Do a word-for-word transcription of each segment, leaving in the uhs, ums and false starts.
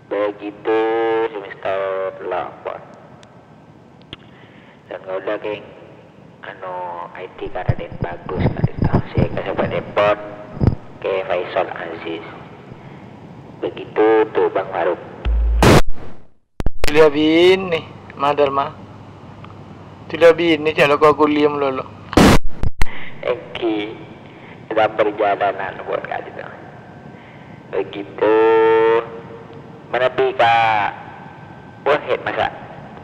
Begitu semester delapan. Dan kaulâ kèng, anu, I D ka Raden Bagus, Raden Bagus, sè kasabâ' depon Kè Faisal Aziz. Begitu tuh, Bang Faruk. Kuliah binè, madâr, ma. Kuliah binè, calo' ko kuliah malolo. Èngghi, dalam perjalanan buat kali itu. Begitu. Manabi ka Wahid, masa'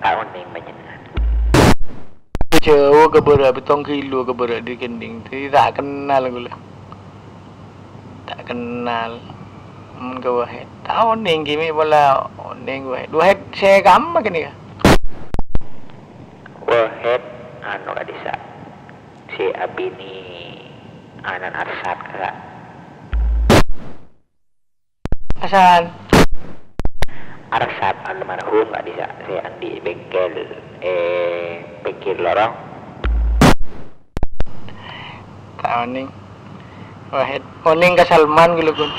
ta' onèng panjhennengngan. Jhâu ka bârâ', pèttong kilo ka bârâ' dâri Kendhing. Dâddhi ta' kennal kaulâ. Ta' kennal. Mon ka Wahid. Ta' onèng ghi mè' pola onèng Wahid. Wahid sè kamma kènè ka? Wahid anu ka'dissa'. Sè abinè ana'na Arsad, ka. Hasan. Arsad almarhum ka'dissa' sè andi' bengkel è pinggir lorong. Ta' onèng. Wahid. Onèng ka Salman kaulâ, Gun.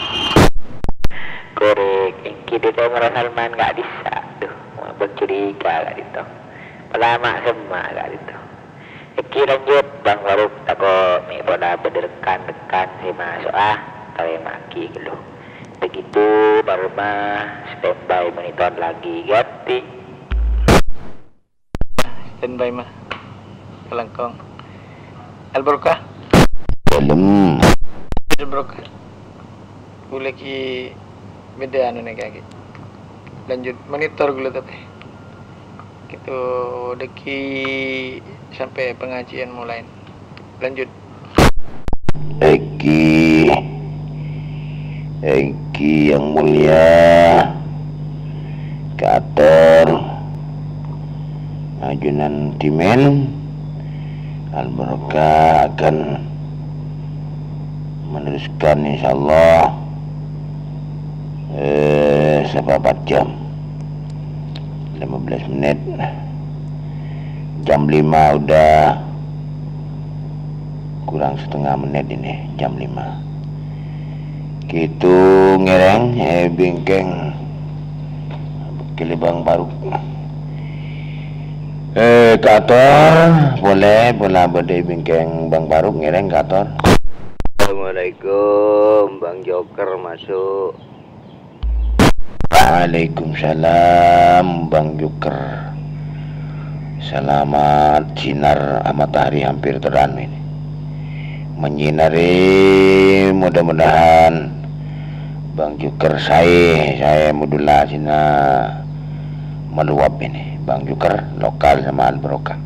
Korèk, èngghi dâteng Salman ka'dissa'. Duh, mon curiga ka'dinto. Palama' semma' ka'dinto. Èngghi lanjut, Bang Faruk, tako' mè' pola bâdâ rekan-rekan sè maso'a, tarèma'aghi ghâllu. Begitu, Dharma, standby monitor lagi, ganti. Standby, ma. Kalangkong. Al-Barokah. Dalem. Al-Barokah. Ghulâ ghi' bâdâ anu nèka ghi'. Lanjut, monitor ghulâ tapè. Gitu, dâggi' sampè' pangajiân molaè. Lanjut. Èngghi, èngghi yang mulia, kaator, ajunan dhimèn, Al-Barokah akan meneruskan, insyaallah, eh, sapapat jam. Lima belas menit. Jam lima udah kurang setengah menit ini, jam lima. Gitu ngèrèng, eh, bingkèng. Ghellâ' Bang Faruk. Eh, kaator, polè, pola bâdâ bingkèng Bang Faruk ngèrèng kaator. Assalamualaikum, Bang Joker masuk. Waalaikumsalam, Bang Joker. Selamat sinar matahari hampir terang ini. Menyinari, mudah-mudahan Bang Joker saè, saè modulasinya meluap ini. Bang Joker lokal sama Al Barokah.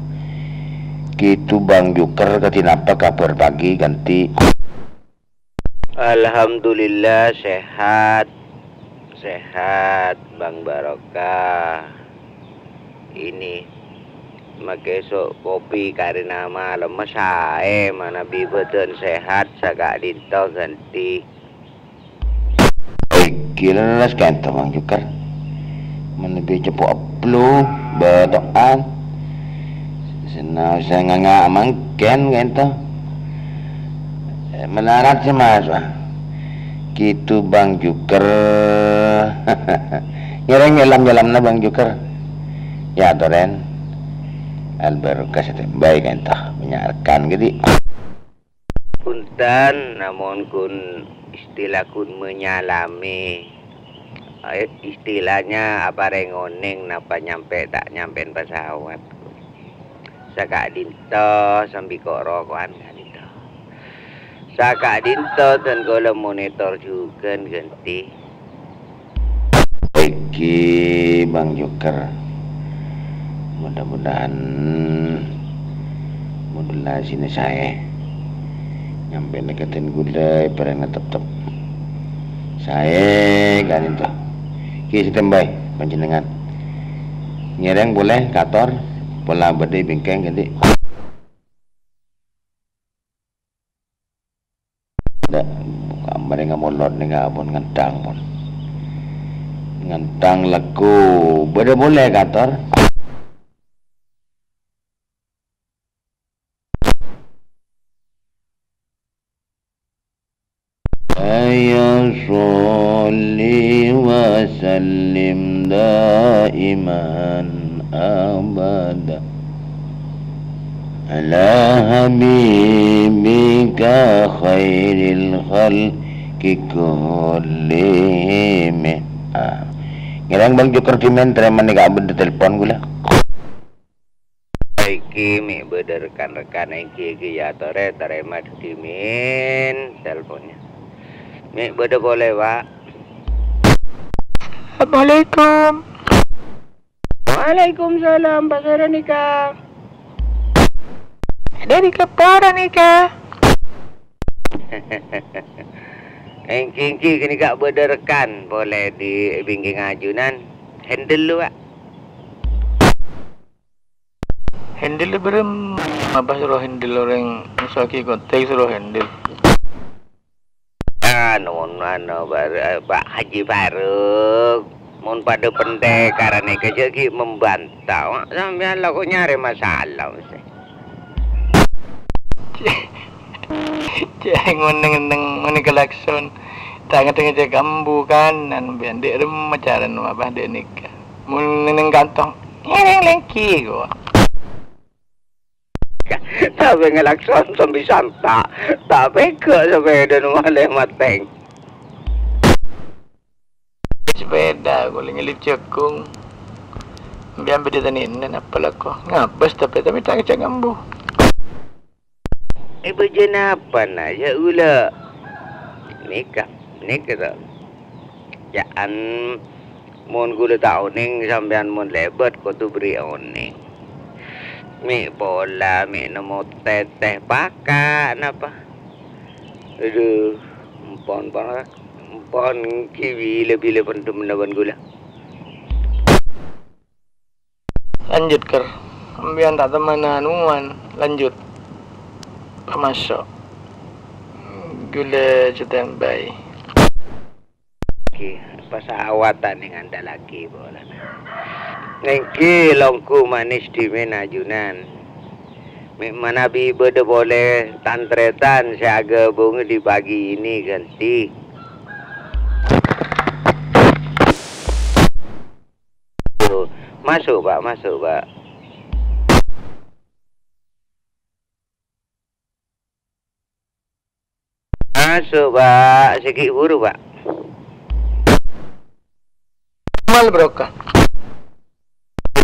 Gitu, Bang Joker, kadhi napa kabar pagi, ganti? Alhamdulillah, sehat. Sehat, Bang Barokah. Ini, makè so-, kopi karena malem saè, manabi bhâdhân sehat, saka'dinto ganti. Èngghi lerres ka'dinto, Bang Joker. Manabi ceppo' eblu, bâto'an. Sè naosa nganga' mangkèn ka'dinto. Eh, malarat sè maso'a. Gitu, Bang Joker. Ngèrèng nyalam-nyalamna, Bang Joker. Ya, atoren. Al Barokah standby ka'dinto. Bânnya' rekan ghi'. Punten, namong ghun istilah ghun menyalami. Eh, istilahnya aparèng onèng napa nyampè ta' nyampèn pesawat. Saka'dinto sambi ko'-roko'an ka'dinto. Saka'dinto dân kaulâ monitor jhughân ganti. Èngghi, Bang Joker. Mudah-mudahan modulasinya saè. Nyampèna ka dân kaulâ èbhâreng teptep saè ka'dinto. Ghi' standby panjhennengngan. Ngèrèng polè kaator, pola bâdâ bingkèng ganti. Dâ', buka mereka molot nih, nggak pon ngentang pon. Ngentang lagu, bâdâ polè kaator. Hayya sho-, Shalli wa sallim daiman abada ala habibika khairil khalqi kullihim. Ah. Ngèrèng Bang Joker Dimen, tarèma nèka bâdâ telpon ghulâ. Èngghi mè' bâdâ rekan-rekan èngghi, èngghi, ya, torè tarèma Dimen telponnya. Mè' bâdâ polè, Pak. Assalamualaikum. Waalaikumsalam, pasèra nèka? Dâri Kepara nèka. Èngghi, èngghi, ghânèka bâdâ rekan polè dhi bingking ajunan. Handle lu, Pak. Handle bârâmma, apa soro handle orèng maso'aghi kontèk soro handle. Anu, anu, Bar-, Pak Haji Faruk, mon padâ pendekar nèka jhâ' ghi' membantah. Wah, sampèyan la kok nyarè masalah mesti. Cè' ngonèng-ngonèng ngonèng klakson. Ta' ngatèngè cè' kambu kanan, bân dhi' remma carana apa dhi' nèka. Mon neng kantong, ngereng lengki, gua. Tapè ngalakson sambi santa', ta' pegghâ' sapèdâna malè matèng. Sapèdâ, gulâ nyelip jhâghung. Bi' ambi ditanèna, napa lako? Ngabâs tapè, tapè ta' kèjhâ' ngambu. È bâjâ napa, na, ya, ghulâ? Nèka, nèka, to. Ca'an, mon ghulâ ta' onèng, sampèyan mon lèbât kodhu bâri' onèng. Mè' pola, mè' nemmo tètè paka' napa? Adhu, empon, empon, empon ghi' bilâ-bilâ pendem bân ghulâ. Lanjut, Ker. Sampèyan ta' temmanan, lanjut. Pamaso'. Ghulâ standby. Ghi, pesawat ta' nèng andalaghi polana. Èngghi longghu manis dhimèn ajunan. Mè' manabi bâdâ polè tan-tarètan sè aghâbunga dhi pagi ini, ganti. Maso', Pak, maso', Pak. Maso', Pak. Sè ghi' buru, Pak. Mal Barokah.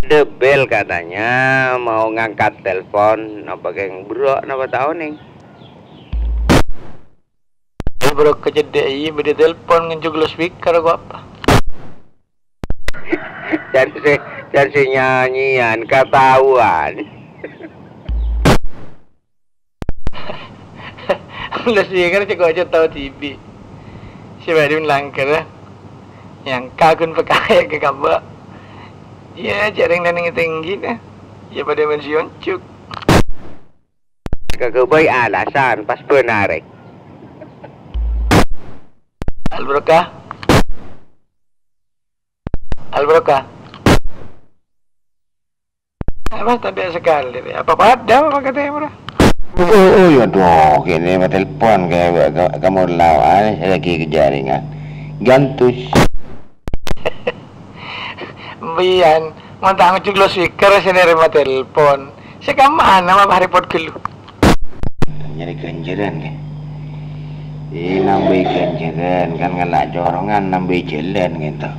Ada bel katanya mau ngangkat telepon, napa kèng buru, napa ta' onèng? Al Barokah cedde', iyâ, bâdâ telepon ngenjuk loudspeaker, kok apa? Can sè, can sè nyanyèyan kataowan. Loudspeaker cè' kok aja tao dhibi'. Sè bâdâ langkèr, eh. Nyangka ghun pèkaya ka kamba'. Iyâ, jhâ' rèng nèng tèngghi, nah. Iyâ, padâ men sè onjuk. Kaghâbây alasan pas bân arè. Al Barokah. Al Barokah. Apa tadâ' sakalè, rè? Apa padâ apa katanya, Bro? Oh, oh, oh, ya, aduh, kènè' mah telepon ka, ka, ka Murlawan, lagi ke jaringan. Gantus. Mbiyan, mon ta' ngonjuk loudspeaker sè narèma telepon. Sè kamma mah repot ghâllu. Nyarè ghânjhârân, kè. Eh, nambâi ghânjhârân, kan ngala' corongan, nambâi jhâlân, gitu.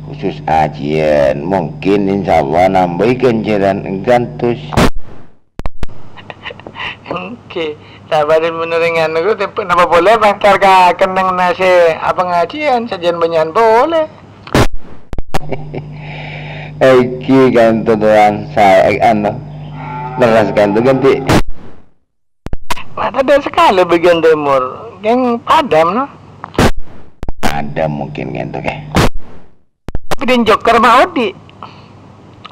Khusus ajiyân, mungkin insyaallah nambâi ghânjhârân, gantus. Èngghi, sabâdhân mon orèng anu, tempo napa polè, bângkar ka kennengnganna sè apangajiyân, sajân bânnya'an polè. Èngghi, gantu, Tuan. Sa-, anu, leres, gantu, ganti. Wah, tadâ' sakalè bâgiyân tèmor. Kèng padâ, no? Padâ mungkin, gantu, kè. Tapi din joker mah odi'.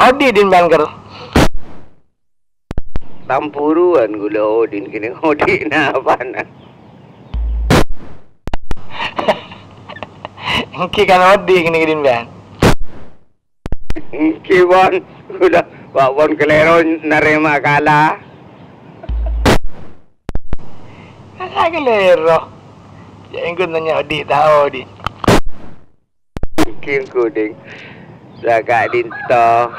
Odi' din bângkar. Tampuruan ghulâ odi' kènè' odi' napana. Èngghi kan odi' kènè' din bân. Èngghi, pon. Ghulâ, Pak, pon kalèro narèma kala. Kala kalèro. Ya, èngghi nanya odi' ta' odi'. Kuding-kuding. Lah, ka'dinto.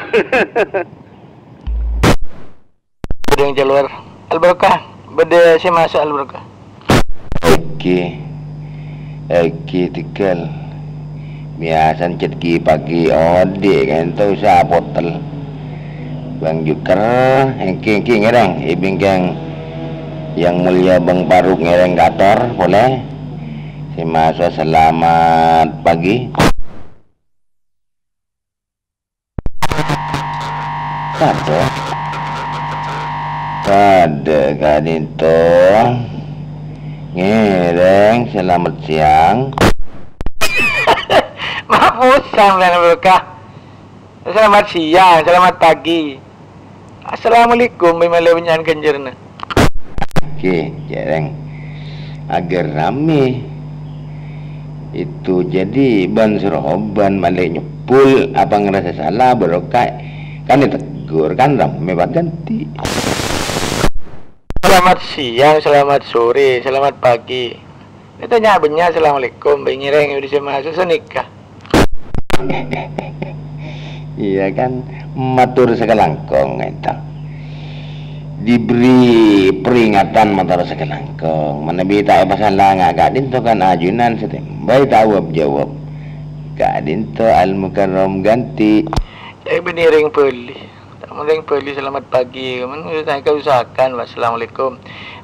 Kuding keluar. Al-Barokah. Bâdâ sè maso' Al-Barokah. Èngghi. Èngghi, tèghâl. Biyasana cèt ghi-paghi odi' ka'dinto usaha potel. Bang Jukar, èngghi, èngghi, ngèrèng. È bingkèng Yang Mulia Bang Faruk ngèrèng kator, polè. Sè maso' selamat pagi. Tadâ'. Tadâ' ka'dinto. Ngèrèng, selamat siang. Maaf, usang, Bang Barokah. Selamat siang, selamat pagi. Assalamualaikum, bâi malè bânnya'an ghânjhârânna. Oke, jhârâng. Aghâr ramè. Itu jadi bân soro bân malè nyebbhul apa ngerasa salah, Barokah. Kan ditegur, kan ramè pagghântè. Selamat siang, selamat sore, selamat pagi. Ètanya bânnya', "Assalamualaikum, bâi ngèrèng, bâdâ sè maso' sanèka." Iyâ kan, mator sakalangkong, ènto. Diberi peringatan mator sakalangkong. Manabi ta' èpasala nga' ka'dinto kan ajunan sè tèmbhâi ta' jawab-jawab. Ka'dinto Al-Mukarram ghântè. Ca'èpon ngèrèng bâli. Ca'èpon ngèrèng bâli, "Selamat pagi." Mèn usahakan, "Wassalamualaikum."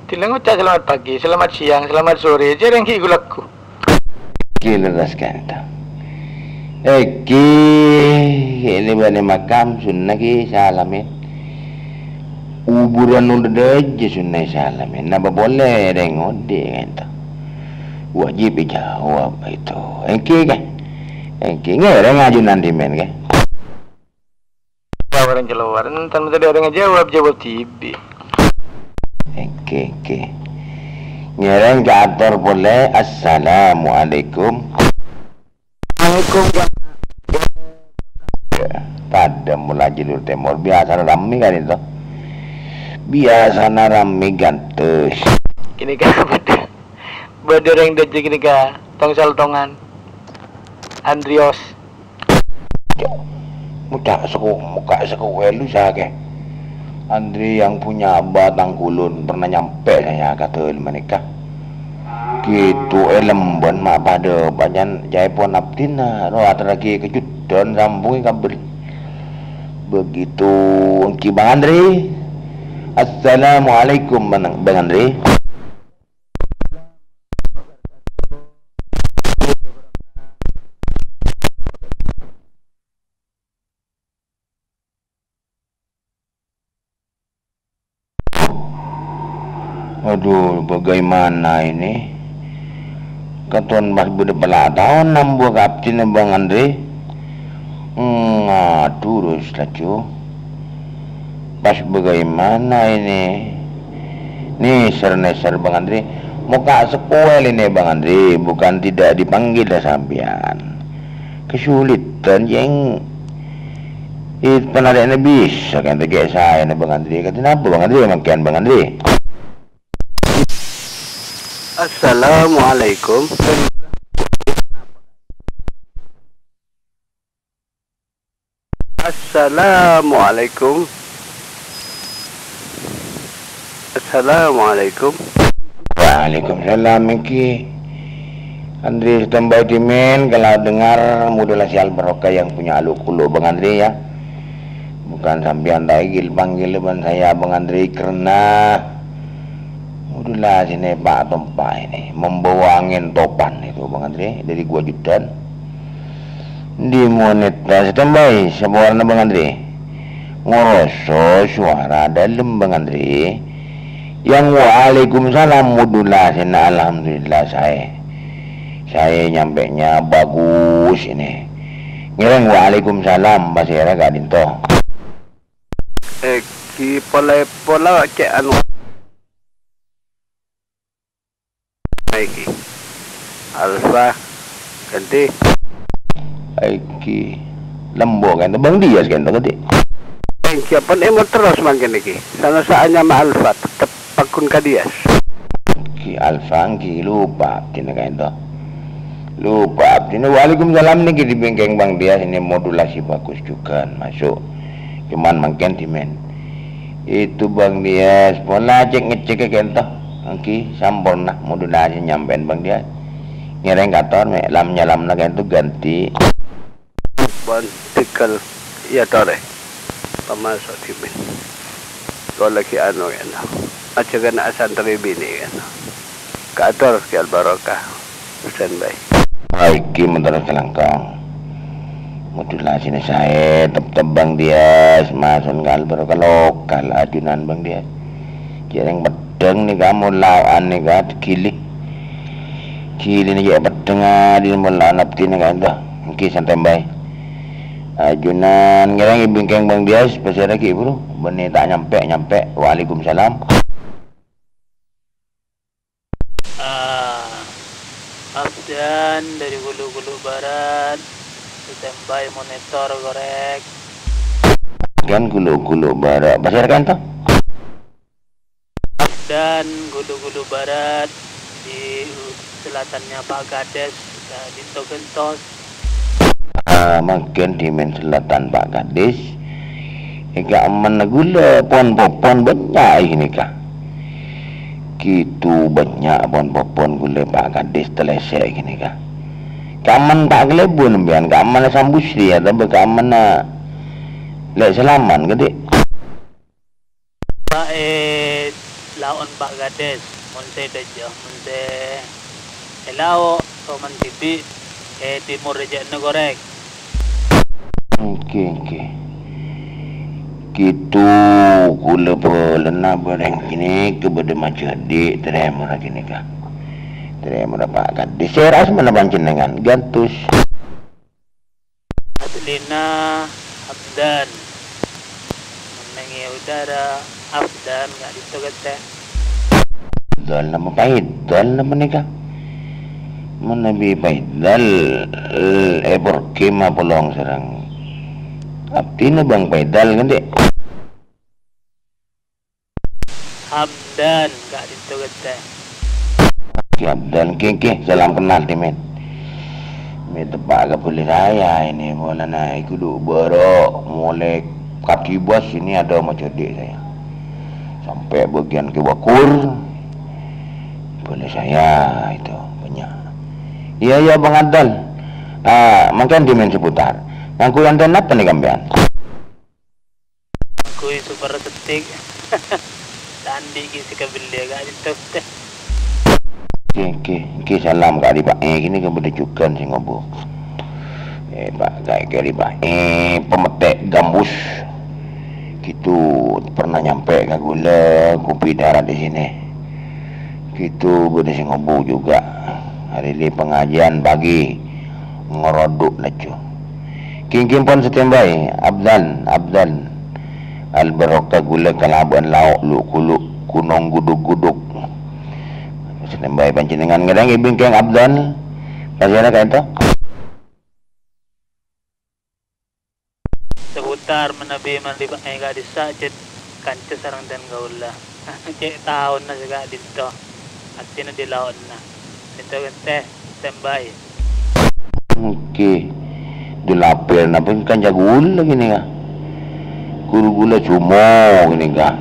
Dhilâ ngoca' "Selamat pagi, selamat siang, selamat sore." Jhârâng ghi' ghu-lagghu. Ghi' lerres ka'dinto. Èngghi, kènè bânnè makam, sunna ghi' salamè. Kuburân nondhâ dhâjâ sunna salamè. Napa polè rèng odi' ka'dinto. Wajib èjawab itu. Èngghi, ghi. Èngghi, ngèrèng ajunan dhimèn, ghi. Orèng kalowar, enten tadâ' orèng jawab, jawab dhibi'. Èngghi, èngghi. Ngèrèng kaator polè, "Assalamualaikum." Waalaikumsalam. Padâ mola jalur tèmor, biyasana ramè ka'dinto. Biyasana ramè ghântos. Kènè ka bâdâ, bâdâ orèng dhâjâ kènè ka, tong-saltongan. Andrios. Muka' seko-, muka' sekowel lu sakè. Andri yang punya batang kulon pernah nyampe saya ka dâlem panèka. Gitu, è lembân ma' padâ panjhennengan ca'èpon abdhina, roh aterraghi kajuddhân sambung kabâr. Begitu, èngghi Bang Andri. Assalamualaikum, Bang, Bang Andri. Aduh, bagaimana ini? Katon pas bâdâ pèla' taon nambuwâ ka abdhina Bang Andri. Hmm, aduh, terus laju. Pas bagaimana ini? Nèser-nèser, Bang Andri. Moka' sekowel ini, Bang Andri. Bukan tidak dipanggil ya sampeyan. Kesulitan, Jeng. It panarè'na bisa kan tegek saena, Bang Andri. Kata napa, Bang Andri? Mangkèn, Bang Andri. Assalamualaikum. Assalamualaikum. Assalamualaikum. Waalaikumsalam, èngghi. Andri sè tambâi dhimèn, kalau dengar, mudalah si Al-Barokah yang punya alu kulu, Bang Andri, ya. Bukan sampeyan ta' ègil-panggil bân saya, Bang Andri, karena mudalah sini Pak Tompa ini membawa angin topan itu, Bang Andri, dari Gua Judan. Di monèt ta' sè tambâi, sapa warna Bang Andri? Ngoroso suara dalem, Bang Andri. Yang waalaikumsalam, mudalah sèna alhamdulillah saè. Saè nyampènya bagus ini. Ngèrèng waalaikumsalam, pasèra ka'dinto. Èngghi pola-pola cè' anu. Iki. Alfa. Ganti. Iki. Lembo kan, Bang Dias kan, ganti. Èngghi pon èmo terros mangkèn iki. Sana saanya ma' Alfa, tetep paggun ka Dias. Iki Alfa, èngghi lupa, dina kan to. Lupa abdhina. Waalaikumsalam nèka dibingkèng Bang Dias, ini modulasi bagus juga masuk. Cuman mangkèn dhimèn. Itu Bang Dias, pola cèk-ngecèk kento. Èngghi samporna modulasi nyampèan Bang Dias. Ngèrèng kator mè' lam-nyalamna kento ganti. Bon tegal ya tore. Pamasok dhimèn. Kok lagi anu kento. Aja kena santri bini kento. Kator ki al barokah. Standby. Iki motor kalangkong. Modulasine sae, tep-tep Bang Dias, mason ka al barokah lokal ajunan Bang Dias. Jereng pedheng nika molawan nika gili. Gili niki pedheng adi molawan abdine kento. Nggih santai bae. Ajunan ngerangi bingkeng Bang Dias, pasera ki, Bro. Benne tak nyampe-nyampe. Waalaikumsalam. Ah, Afdan dari Gulu-Gulu Barat, standby monitor korek. Kan Gulu-Gulu Barat, pasar kan toh? Afdan Gulu-Gulu Barat di selatannya Pak Kades, ya, di Togentos. Ah, mangkèn dhimèn selatan Pak Kadis. Èka amman ghulâ pon-popon bânnya' ghânèka. Gitu bânnya' pon-popon ghulâ Pak Kadis telese' ghânèka. Ka'amman Pak Kalèbun sampèyan, ka'amman Sambusri, atabâ ka'amman Lè' Salaman, Kadhi? Bâ' è lao'na Pak Kades, mon sè dhâjâ, mon sè è lao', toman dhibi', è timor dhâjâna korèk. Èngghi, èngghi. Gitu, ghulâ bâlâna bâreng ghânèka bâdâ majhâdi', tarèmora ghânèka. Tarèmora Pak Kades. Sèra asmana panjhennengngan, Gantus. Aslina Afdan. Mennengngè udara Afdan ka'dinto kètè. Afdal napa Faidal napa nèka? Manabi Faidal, eh, èporghi mapolong sareng abdhina Bang Faidal, kan, Dek? Hamdan, ka'dinto kètè. Ki Hamdan, ki, ki, salam kenal, Dimen. Mè' teppa' ka bâli raya ini, polana iku dhu bârâ' molè kadhi bos ini ada majhâdi' saya. Sampai bagian ke Wakur, bâli saya itu banyak. Iya, iya, Bang Adal. Ah, mangkèn Dimen seputar. Ngangghuy anten apa nih, sampèyan? Ngangghuy super setik. Ta' andi' ghi' sè kabellè ka'dinto tè. Oke, oke, oke, salam ka Adi Pa'e, ghini ka bâdâ jhughân sè ngobu. Eh, Pak, ka, ka Adi Pa'e, pemete' gambus. Gitu, pernah nyampe ka ghulâ, kopi darat di sini. Gitu, bâdâ sè ngobu juga. Hari ini pengajian pagi, ngeroduk laju. Kèng-kèng pon standby, Abdan, Abdan. Al-Barokah ghulâ kalabân lao' lu'-ghulu', ghunong gudhuk-gudhuk. Standby panjhennengngan ngèrèng è bingkèng Abdan. Pasèra ka'dinto? Seputar manabi mandi ba'e ka'dissa' cè' kanca sareng dân kaulâ. Cè' taonna sè ka'dinto. Atèna di laonna. Ènto kèntè, standby. Oke. Di lapèr napa kanca ghulâ ghini, ya. Ghuru ghulâ Jumo ghini, ka.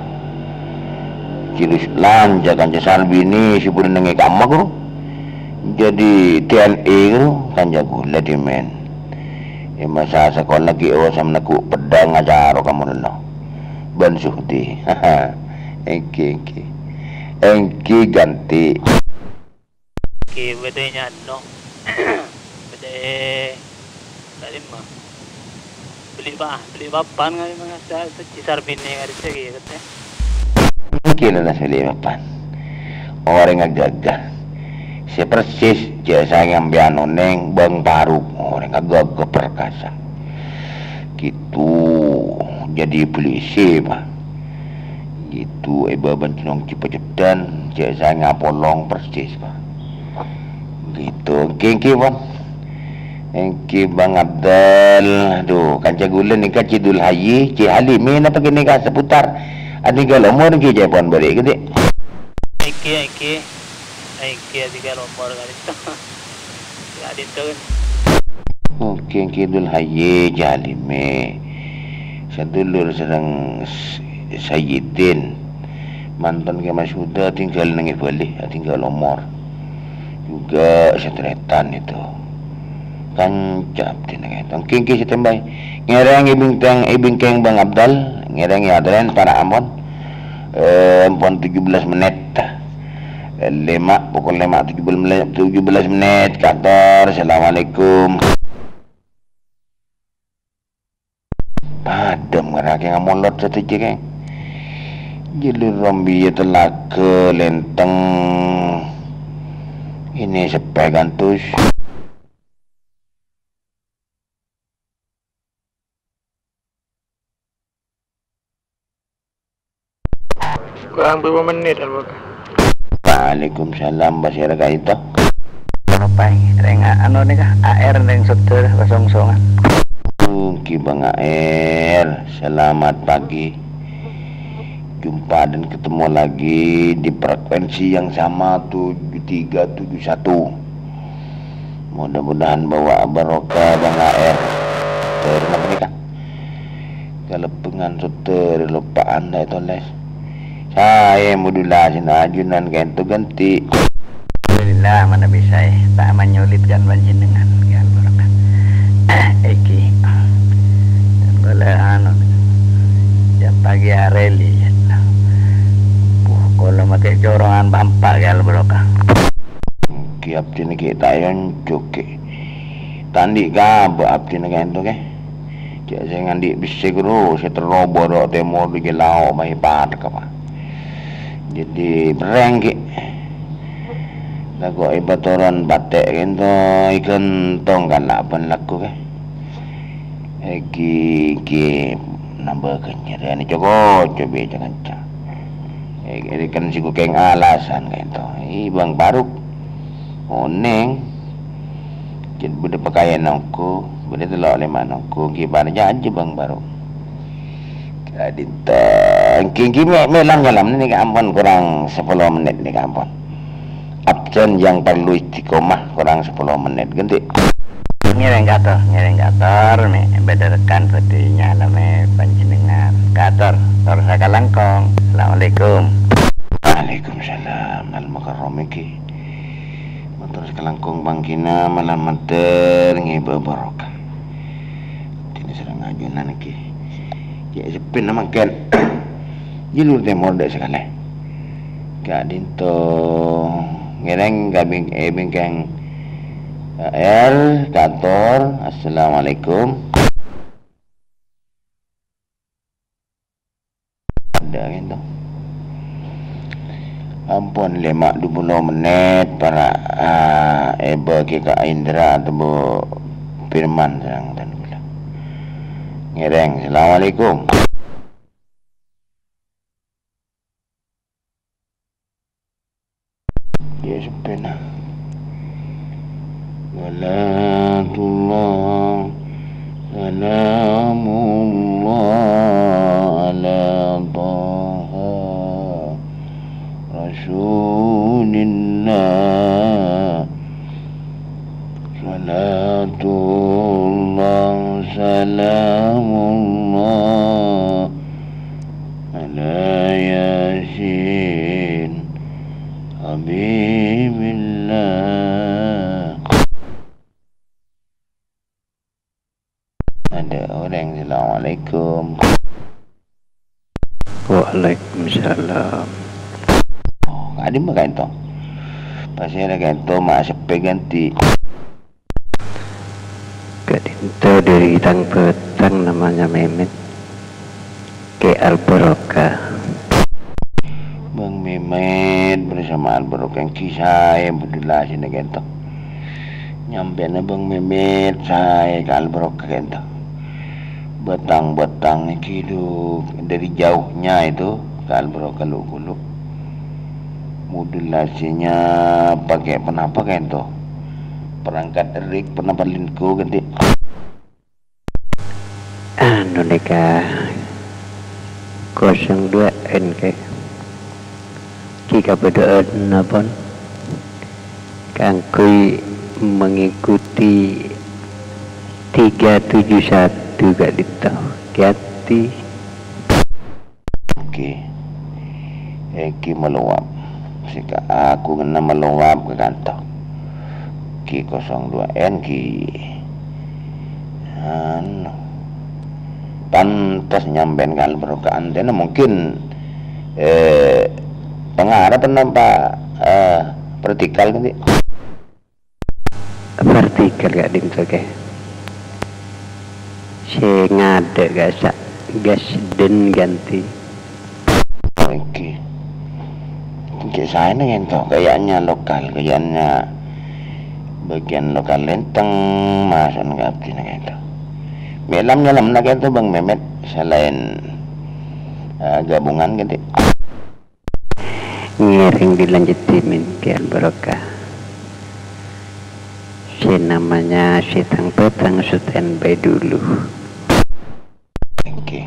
Cirus lanca kanca Sarbini sè buru neng è kamma, ghuru. Jadi T N I, ghuru, kanca ghulâ, Dimen. È masa sakola ghi' osa meneggu' peddhâng acara kamono. Bân Suhdi. Èngghi, èngghi. Èngghi ganti. Èngghi bâdâ nyano. Bâdâ ka'dimma. Bellè pa-, bellè papan ka'dimma, sa-, sa-, Cisar binè ka'dissa' ghi' kètè. Èngghi la bellè papan. Orèng ghâgghâ. Sè persis jhâ' saèngghâ sampèyan onèng Bang Faruk, orèng ghâgghâ perkasa. Gitu, jadi polisi, Pak. Gitu, è bâbân Cunong Cipajeddan, jhâ' saèngghâ polong persis, Pak. Gitu, èngghi, èngghi, Bang. Èngghi, Bang Abdal. Aduh, kanca ghulâ nèka Cidul Haji, Ci Halimi napa ghânèka seputar. Atinggal omor èngghi, ca'èpon bâri', ghi. Èngghi, èngghi. Èngghi, atinggal omor ka'dinto. Oke, Kidul Haji Jalime. Sadulur sareng S-, Sayyidin. Mantan Kè Mas Huda tinggal neng Bali, tinggal omor. Juga sataretan itu. Kanca abdhina kento. Oke, oke, standby. Ngèrèng èbingkèng, èbingkèng Bang Abdal. Ngèrèng ya, Dren, para ampon. Eh, ampon tujuh belas menit. Lèma', pokol lèma' tujuh belas menit, tujuh belas menit, kator. Assalamualaikum. Padâ ngèrèng kè ngamolot sadhâjâ, kè. Jhâlur rombiya telaga lèntèng. Ini seppè kantos. Kurang berapa menit, Al Barokah? Waalaikumsalam, Basir Kaito. Lupa, rèng a-, anu nèka, A R rèng Sodor, kosong songo. Oke, Bang A R, selamat pagi. Jumpa dan ketemu lagi di frekuensi yang sama, tujuh tiga tujuh satu. Mudah-mudahan bawa barokah, Bang A R. Terus apa nih, Kak? Kalebbengan soter lopa'an dâ' tolès. Saè modulasi ajunan kento ganti. Alhamdulillah, manabi saè. Ta' manyolitkan panjhennengngan, ya, Al Barokah. Èngghi. Bhâlâ anu, jam pagi arè li. Buh, kaulâ makè corongan bâmpa, ya, Al Barokah. Èngghi abdhina ghi' ta' èonjhuk, ghi'. Ta' andi' kabâ' abdhina kento, ghi'. Jhâ' sè andi' bessè ghâru, sè terro bârâ' tèmor dâri lao' maèpat kapa. Dhâddhi, bherrèng, ghi'. Tako' èpatoron patè' kento, èghântong kan la bân lagghu, ghi'. Èngghi, èngghi nambâ ghânjhârân, coko-, cobi ca-kanca. Èngghi, kan sè ghukèng alasan kento. Ih, Bang Baruk. Onèng. Jhâ' bâdâ pakaèn ongghu, bâdâ tello' lèma' ongghu, èngghi parjâjâ Bang Baruk. Ka'dinto, èngghi, èngghi, mè', mè' lam-nyalam nèka ampon kurang sapolo menit nèka ampon. Absen yang perlu istiqomah kurang sapolo menit, ganti. Ngèrèng kator, ngèrèng kator, mè' bâdâ rekan bhâdhi nyalamè panjhennengngan. Kator, tor sakalangkong. Assalamualaikum. Waalaikumsalam. Al-Mukarram èngghi. Mator sakalangkong pangghina malam mater ngèbâ barokah. Dina sareng ajunan èngghi. Cè' seppèna mangkèn. Jhâlur tèmor dâ' sakalè. Ka'dinto ngèrèng ka bing-, è bingkèng A R, kator. Assalamualaikum. Ada gitu. Ampon lèma' dhu polo menit, para, ah, èbâghi ka Indra atau Bu Firman sareng tan kaulâ. Ngèrèng, assalamualaikum. Ya, seppèna. Salatullah, salamullah ala Taha Rasulillah. Salatullah, salamullah ala Yasin Habibillah. Ada orang, assalamualaikum. Waalaikumsalam. Oh, ka'dimma ka'dinto? Pasèra ka'dinto ma' seppè ganti. Ka'dinto dâri tang bhâtang namanya Mehmet. Kè Al Barokah. Bang Mehmet bersama Al Barokah èngghi saè, Abdullah sini kento. Nyampèna Bang Mehmet saè ka Al Barokah kento. Batang-batang nèka hidup dari jauhnya itu ke Al Barokah lu-, kulu. Modulasinya pakai penapa kento? Perangkat rig, penapa lingku ganti? Anu nèka, kosong dua N K. Ki kabâdâ'ânna pon kaangghuy Mengikuti tiga tujuh satu, Kak Dito. Hati-hati. Oke. Eki meluap. Sika aku kena meluap ke kantor. Ki kosong dua N ki. Anu. Pantas nyampean kal baroka antena mungkin, eh, pengarep nampa, eh, vertikal nanti. Vertikal, Kak Dinto, oke. Sè ngadhek, Kak, sa-, gas den ganti. Oke. Oke, saya nih, Kento. Kayaknya lokal, kayaknya bagian lokal Lenteng, Mas, anu, Kak Abdi, nih, Kento. Melam nyelam, nah, Kento, Bang Memet, selain, eh, gabungan, gitu. Ngèrèng dilanjut dhimèn kèya barokah. Sè namanya sè tang-bâtang standby dulu. Èngghi.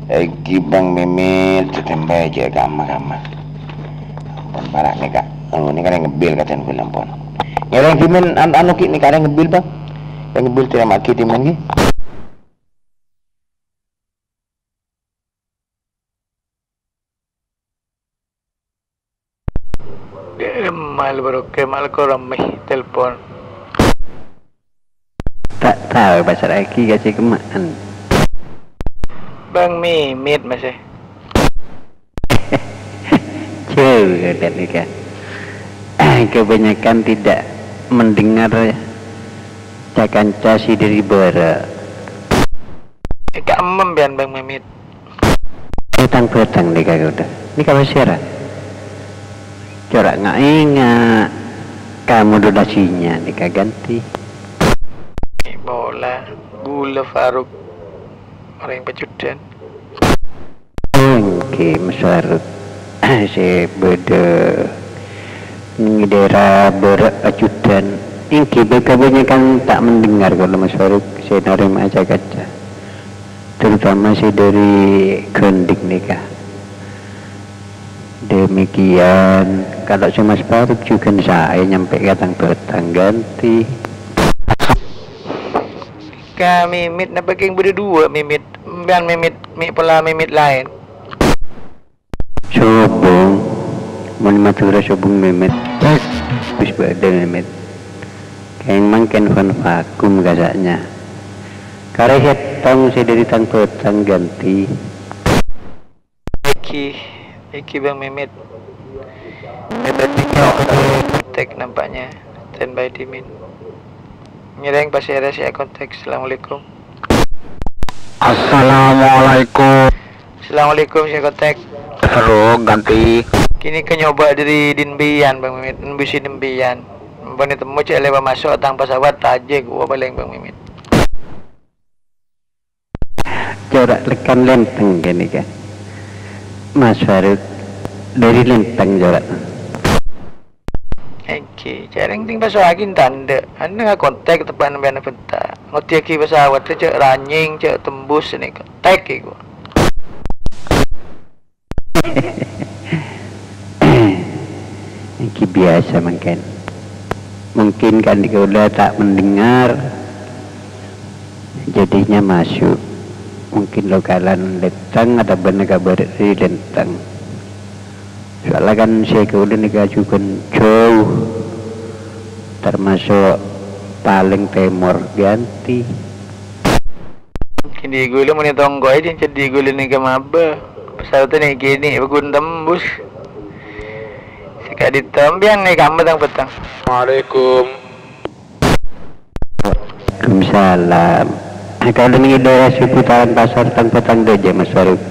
Èngghi Bang Mimit standby jhâ' kama-kama. Ampon para' nèka. Oh, nèka rèng ngebil katèn ghulâ ampon. Ngèrèng dhimèn an-, anu ghi' nèka rèng ngebil, Bang. Rèng ngebil terima ghi' dhimèn ghi'. Mal bro, ke mal korang meh telepon. Ta' tao pasal lagi kasih kemaan. Bang Mimit masih. Jauh dan ika. Kebanyakan tidak mendengar ca-kanca si dari bara. Eka emem pian Bang Mimit. Bâtang-bâtang nèka, Kak, udah. Nèka pasèra? Cora' nga'-ènga' ka modulasinya nèka ganti. Bola, ghulâ Faruk. Orèng Pajudan. Èngghi, Mas Faruk. Sè bâdâ neng daerah Bârâ' Pajudan. Èngghi, bâ-, kebanyakan ta' mendengar kalau Mas Faruk sè narèma ca-kanca. Terutama sè dâri Gandhing nèka. Demikian, kalau sè Mas Faruk jhughân saè nyampè ka tang-bâtang ganti. Ka Mimit napa kèng bâdâ duwâ' Mimit? Sampèyan Mimit, mi' pola Mimit laèn. Sobung, mon Madhurâ sobung Mimit. Cek. Wis bâdâ Mimit. Kèng mangkèn fon vakum kasa'nya. Karè sèttong sè dâri tang-bâtang ganti. Iki, iki Bang Mimit. Mimit iki kontak nampaknya. Standby dhimèn. Ngèrèng pasèra sè kontak. Assalamualaikum. Assalamualaikum. Assalamualaikum, sè kontak. Terus ganti. Kini ke nyoba dâri Dinbiyan, Bang Mimit. Nembusi Dinbiyan. Ampon ètemmo cè' lèbât maso' tang pesawat, tajè ghuwâ palèng, Bang Mimit. Cora' lekkan Lenteng kènè, Kak. Mas Faruk dâri Lenteng, cora'. Èngghi, jhâreng tèng pasoaghi tandhâ. Anu ngakontak teppa'na bân bânta. Ngodiyaghi pesawat jhâ' ranyèng, jhâ' tembus nèka. Tek iku. Èngghi biyasa mangkèn. Mungkin kan kaulâ ta' mendengar, jadinya masuk. Mungkin lokalan Lenteng atabâna ka Bârâ' dâri Lenteng. Soalnya kan sè kaulâ nèka jhughân jhâu, termasuk palèng tèmor ganti. Candi' ghulâ mon ètongko'è candi' ghulâ nèka mabâ. Pesawat nè' kènè' paggun tembus. Sè ka'dinto sampèyan nè' kamma tang-bâtang. Assalamualaikum. Waalaikumsalam. Kalau nèng daerah seputaran pasar tang-bâtang dâjâ, Mas Faruk.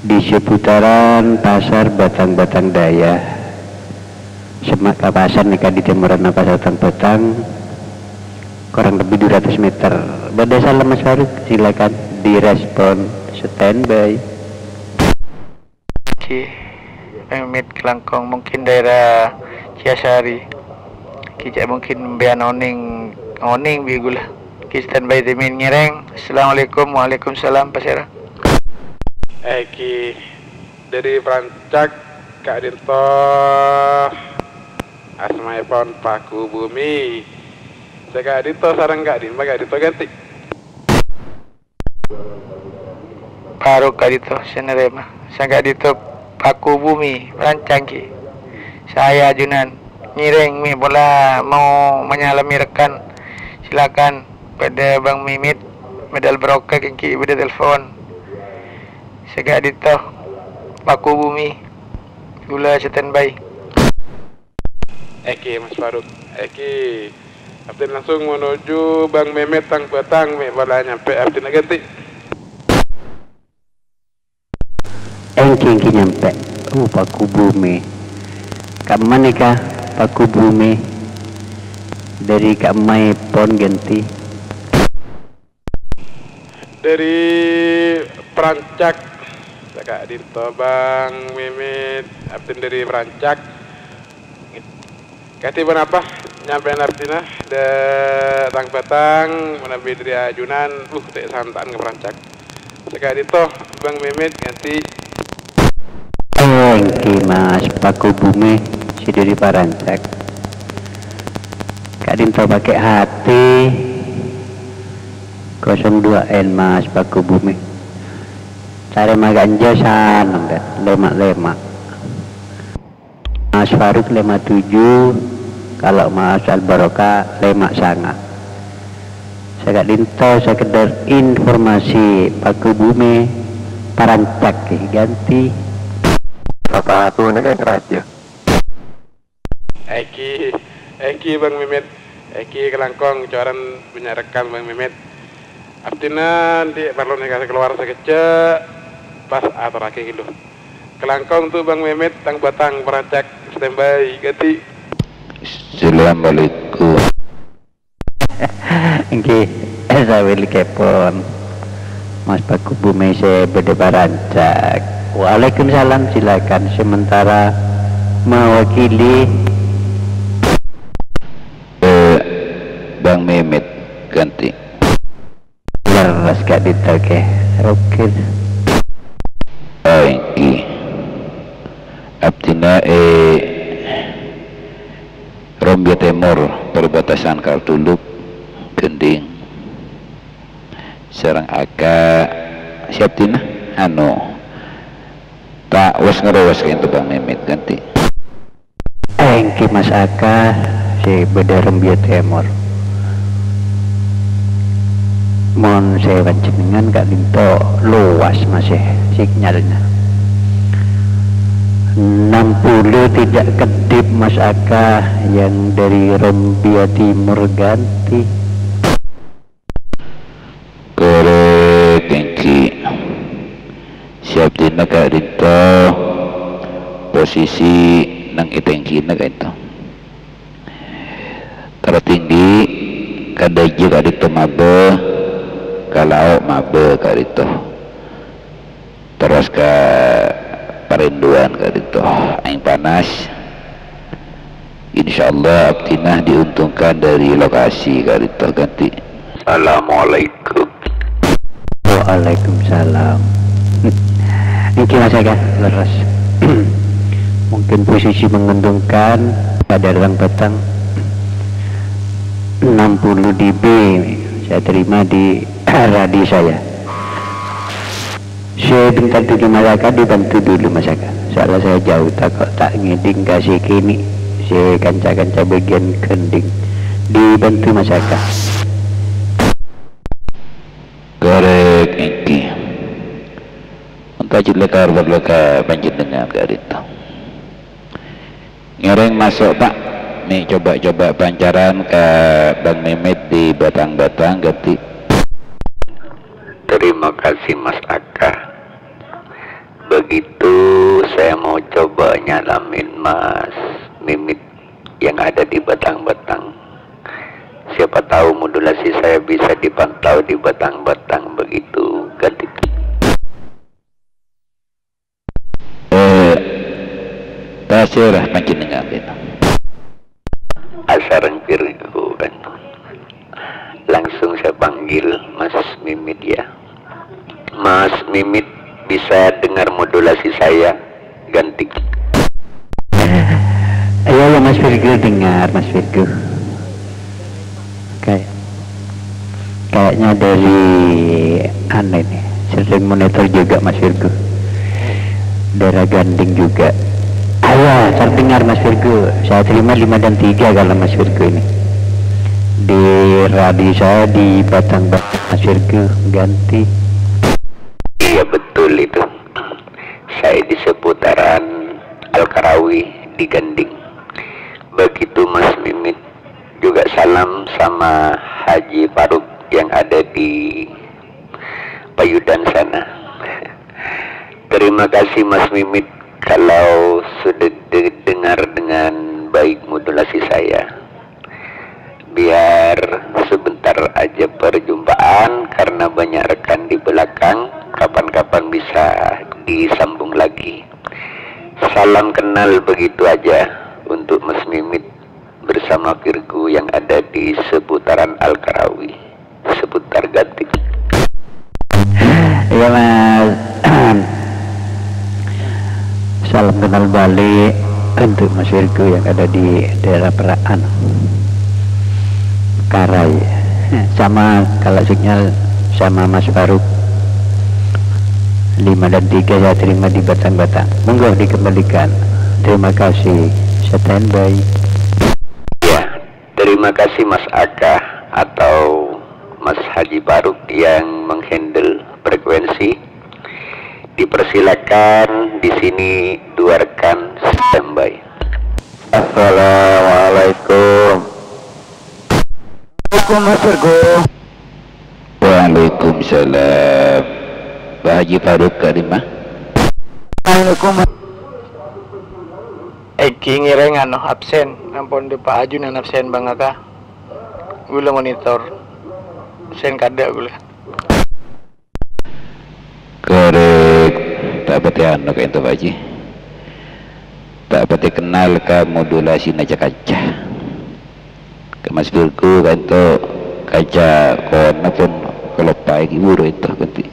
Di seputaran Pasar Batang-Batang Daya, semma' ka pasar nèka di tèmorranna Pasar Tang-Batang, kurang lebih dua ratus meter. Bâdâ salam Mas Faruk, silakan direspon, standby. Oke, Mimit Kelangkong, mungkin daerah Ciasari. Kicak mungkin sampèyan onèng, onèng bi' ghulâ. Ki standby dhimèn ngèrèng. Assalamualaikum, waalaikumsalam, pasèra. Èngghi dâri Prancak, Kak Dirto. Asmaèpon Paku Bumi. Sè ka'dinto sareng ka'dimma ka'dinto ghântè. Faruk ka'dinto sè narèma. Sè ka'dinto Paku Bumi, Parancak, ghi. Saya ajunan. Ngèrèng, mè' pola mau manyalami rekan. Silakan. Bâdâ Bang Mimit, bâdâ Al Barokah, ghi bâdâ telepon. Sè ka'dinto Paku Bumi. Ghulâ standby. Èngghi, Mas Faruk. Èngghi. Abdhina langsung menuju Bang Mèmèt Tang Bâtang, mè' pola nyampè abdhina ghântè. Èngghi, èngghi nyampè. Oh, Paku Bumi. Ka'emma nèka, Paku Bumi. Dâri ka'emmaèpon ghântè. Dâri Parancak. Sè ka'dinto Bang Mèmèt, abdhina dâri Parancak. Kadhi ponapa nyampèyan abdhina dâ' Tang Bâtang, manabi dâri ajunan, uh, ta' santa'an ka Parancak. Sè ka'dinto Bang Mèmèt ghântè. Èngghi, Mas, Paku Bumi sè dâri Parancak. Ka'dinto Pakè Hati kosong dua N, Mas, Paku Bumi. Tarèma ganja sanem, lèma' lèma'. Mas Faruk lèma' tujuh, kalau Mas Al Barokah lèma' sanga. Sè ka'dinto sekedar informasi, Paku Bumi Parancak ghântè. Sapatu nèka raja. Èngghi, èngghi Bang Mèmèt. Èngghi kalangkong coran bânnya' rekan Bang Mèmèt. Abdhina andi' parlo nèka kalowar sakejjhâ', pas atorraghi ghâllu. Kalangkong tu Bang Mèmèt Tang Bâtang Parancak standby ghântè. Assalamualaikum. Èngghi, sakalèpon. Mas Paku Bumi sè bâdâ Parancak. Waalaikumsalam, silakan. Sementara mewakili. Eh, Bang Mèmèt ghântè. Lerres ka'dinto, oke. Oke. Èngghi. Abdhina, eh, Rombia Tèmor, perbatasan Kaltuluk, Gending. Sareng Aka, sè abdhina, anu, ta' wes-ngerowes ka'dinto Bang Mèmèt ghântè. Èngghi Mas Aka, sè bâdâ Rombia Tèmor. Mon sè panjhennengngan ka'dinto lowas, Mas, è, sinyalnya. Enam puluh tidak kedip, Mas Aka, yang dari Rombia Timur ghântè. Korèk èngghi. Sè abdhina ka'dinto posisi neng è tèngghina ka'dinto. Tertinggi, ka dâjâ ka'dinto mabâ, ka lao' mabâ ka'dinto. Terros ka Parinduan ka'dinto. Aèng Panas. Insyaallah abdhina diuntungkan dari lokasi ka'dinto ghântè. Assalamualaikum. Waalaikumsalam. Èngghi Mas Aka, lerres. Mungkin posisi menguntungkan, ada Tang Bâtang enam puluh D B saya terima di radio saya. Sebentar dulu Mas Aka, dibantu dulu Mas Aka. Soalnya saya jauh, tako' ta' ngèdhing ka sè kènè', sè kanca-kanca bâgiyân Gending. Dibantu Mas Aka. Korèk èngghi. Engko' jhâ' la kar parlo ka panjhennengngan ka'dinto. Ngèrèng maso', Pak. Nè, coba-coba pancaran ka Bang Mèmèt di Batang-Batang, ghântè. Terima kasih, Mas Aka. Begitu saya mau coba nyalamin Mas Mimit yang ada di Batang-Batang. Siapa tahu modulasi saya bisa dipantau di Batang-Batang, begitu, ghântè. Eh, tasèrra panjhennengngan, Lin. Asareng Virgo, kan. Langsung saya panggil Mas Mimit, ya. Mas Mimit, bisa dengar modulasi saya, ghântè. Iya, iya, Mas, Virgo dengar, Mas Virgo. Kayak, kayaknya dari, anu ini, sering monitor juga Mas Virgo. Daerah Gandeng juga. Ah ya, terdengar Mas Virgo. Saya terima lima dan tiga kalau Mas Virgo ini. Di radio saya di Batang Batang Mas Virgo ganti. Iya, betul itu. Saya di seputaran Al-Karawi di Gandeng. Begitu Mas Mimit. Juga salam sama Haji Faruk yang ada di Payudan sana. Terima kasih Mas Mimit kalau sudah de-, dengar dengan baik modulasi saya. Biar sebentar aja perjumpaan karena banyak rekan di belakang, kapan-kapan bisa disambung lagi. Salam kenal begitu aja untuk Mas Mimit bersama Virgo yang ada di seputaran Al-Karawi, seputar Ganti. Iya, Mas. Salam kenal balik untuk Mas Virgo yang ada di daerah Peraan, Karai. Sama kalau sinyal sama Mas Faruk. Lima dan tiga saya terima di Batang-Batang. Monggo dikembalikan. Terima kasih. Standby. Ya, terima kasih Mas Aka atau Mas Haji Faruk yang menghandle frekuensi. Dipersilakan di sini dua rekan standby. Assalamualaikum. Assalamualaikum, Mas Virgo. Waalaikumsalam. Pak Haji Faruk ka dimma? Assalamualaikum, Mas. Èngghi ngèrèng anu absen, ampon dhi' Pak Ajunan absen bângaka. Ghulâ monitor. Absen kaadâ' ghulâ. Korèk, ta' patè anu ka'ènto, Pak Haji. Ta' patè kennal ka modulasina ca-kanca. Ka Mas Virgo ka'ènto, kanca kono pon kaloppaè ghi' buru ènto ghântè.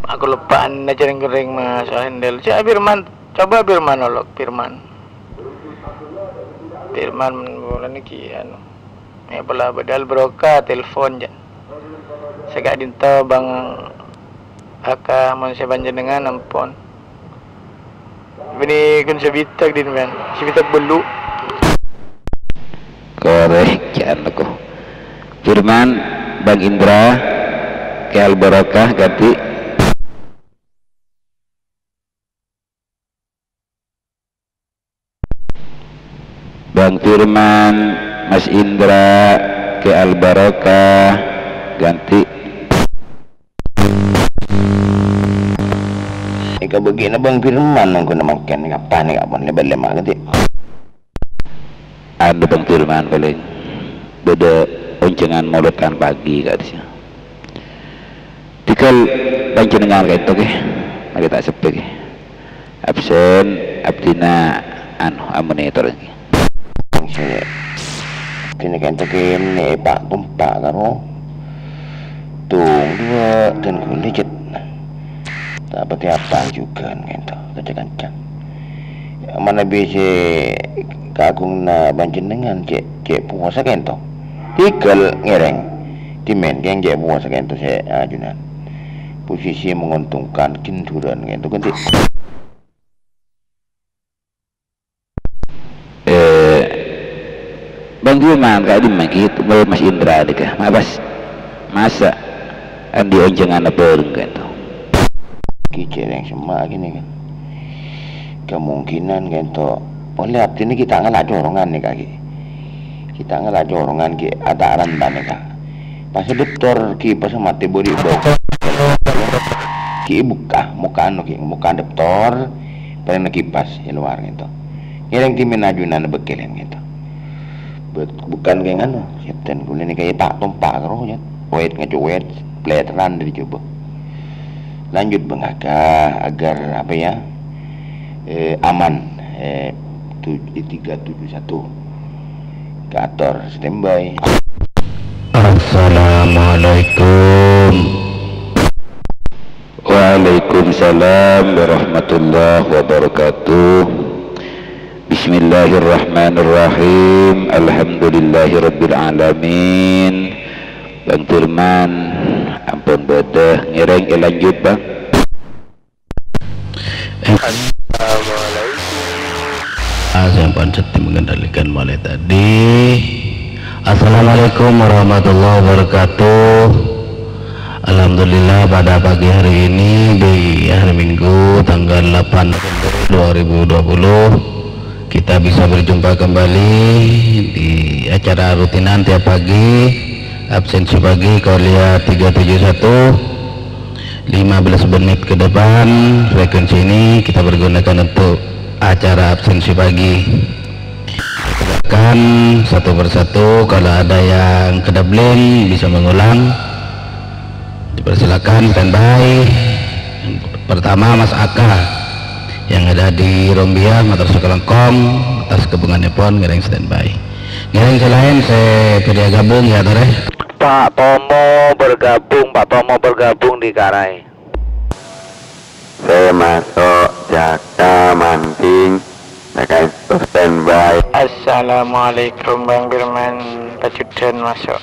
Aku loppa'an aja rèng-kèrèng, Mas Hendel. Cè' Firman, coba Firman olok, Firman. Firman, bulan nèka, anu. Mè' pola bâdâ Al Barokah, telepon, jâ. Sè ka'dinto, Bang Aka, mon sè panjhennengngan, ampon. Bânnè ghun sabitèk, din, bân. Sabitèk bâllu'. Korèk, jâ' anu ko. Firman, Bang Indra, Kè Al Barokah, ghântè. Bang Firman, Mas Indra, Kè Al Barokah, ghântè. Èkabâgiyâna Bang Firman, nangghuna mangkèn, kapan nèka, mon lè-bâlè mangkèn, ghântè. Anu, Bang Firman, palèng bâdâ onjhângan molotan pagi, ka'dissa. Tèghâl panjhennengngan ka'ènto, kè. Marè ta' seppè, kè. Absen, abdhina, anu, amonitor, kè. Sè, abdhina ka'ènto kènè' èpa'-tompa' karo tong duwâ' dân ghulâ, jhât. Ta' patè apa jhughân ka'ènto, ca-kanca. Manabi sè kaagunganna panjhennengngan cè', cè' powasa ka'ènto. Tèghâl ngèrèng. Dhimèn kèng cè' powasa ka'ènto sè ajunan. Posisi menguntungkan, ghun dhurân ka'ènto ghântè. Eh, Bang Firman, ka'dimma ghi' tèmbhâl Mas Indra nèka? Ma' pas, masa' andi' onjhânganna bhâreng ka'ènto? Ghi' jhârâng semma' ghini, kan. Kemungkinan ka'ènto, polè abdhina ghi' ta' ngala' corongan nèka, ghi'. Ghi' ta' ngala' corongan, ghi' ata' ranta nèka. Pas daftar kipas matè bâri' bâu. Ghi' bukka', mokka' anu ghi', mokka' daftar, parèng kipas è lowar ka'ènto. Ngèrèng dhimèn ajunan bâkkèlèn ka'ènto. Buk-, bukan kèng anu, sètan ghulâ nèka èpa'-tompa' karo, ya. Wet ngaco wet, plèteran dâri jhubâ. Lanjut, Bang Aga, agar apa ya? Eh, aman, eh, tuj-, tiga tujuh satu. Kaator standby. Assalamualaikum. Waalaikumsalam warahmatullahi wabarakatuh. Bismillahirrahmanirrahim. Alhamdulillahirabbil alamin. Bang Firman, ampon bâdâ ngèrèng èlanjut, Bang. Assalamualaikum. Ah, sampun seddi mengendalikan mulai tadi. Assalamualaikum warahmatullahi wabarakatuh. Alhamdulillah, pada pagi hari ini, di hari Minggu, tanggal delapan November dua ribu dua puluh, kita bisa berjumpa kembali di acara rutinan tiap pagi, absensi pagi, Kuliah tiga tujuh satu, lima belas menit ke depan, frekuensi ini kita pergunakan untuk acara absensi pagi. Silakan satu persatu, kalau ada yang kedableng bisa mengulang. Dipersilakan standby. Pertama, Mas Aka yang ada di Rumbia, mator sakalangkong, atas kabhunganèpon ngèrèng standby. Ngèrèng sè laèn sè bâdâ gabung, ya, Torè. Pak Tomo bergabung, Pak Tomo bergabung di Karai. Sè maso' Jaka Manting, Jaka Esto standby. Assalamualaikum, Bang Firman, Pajudan maso'.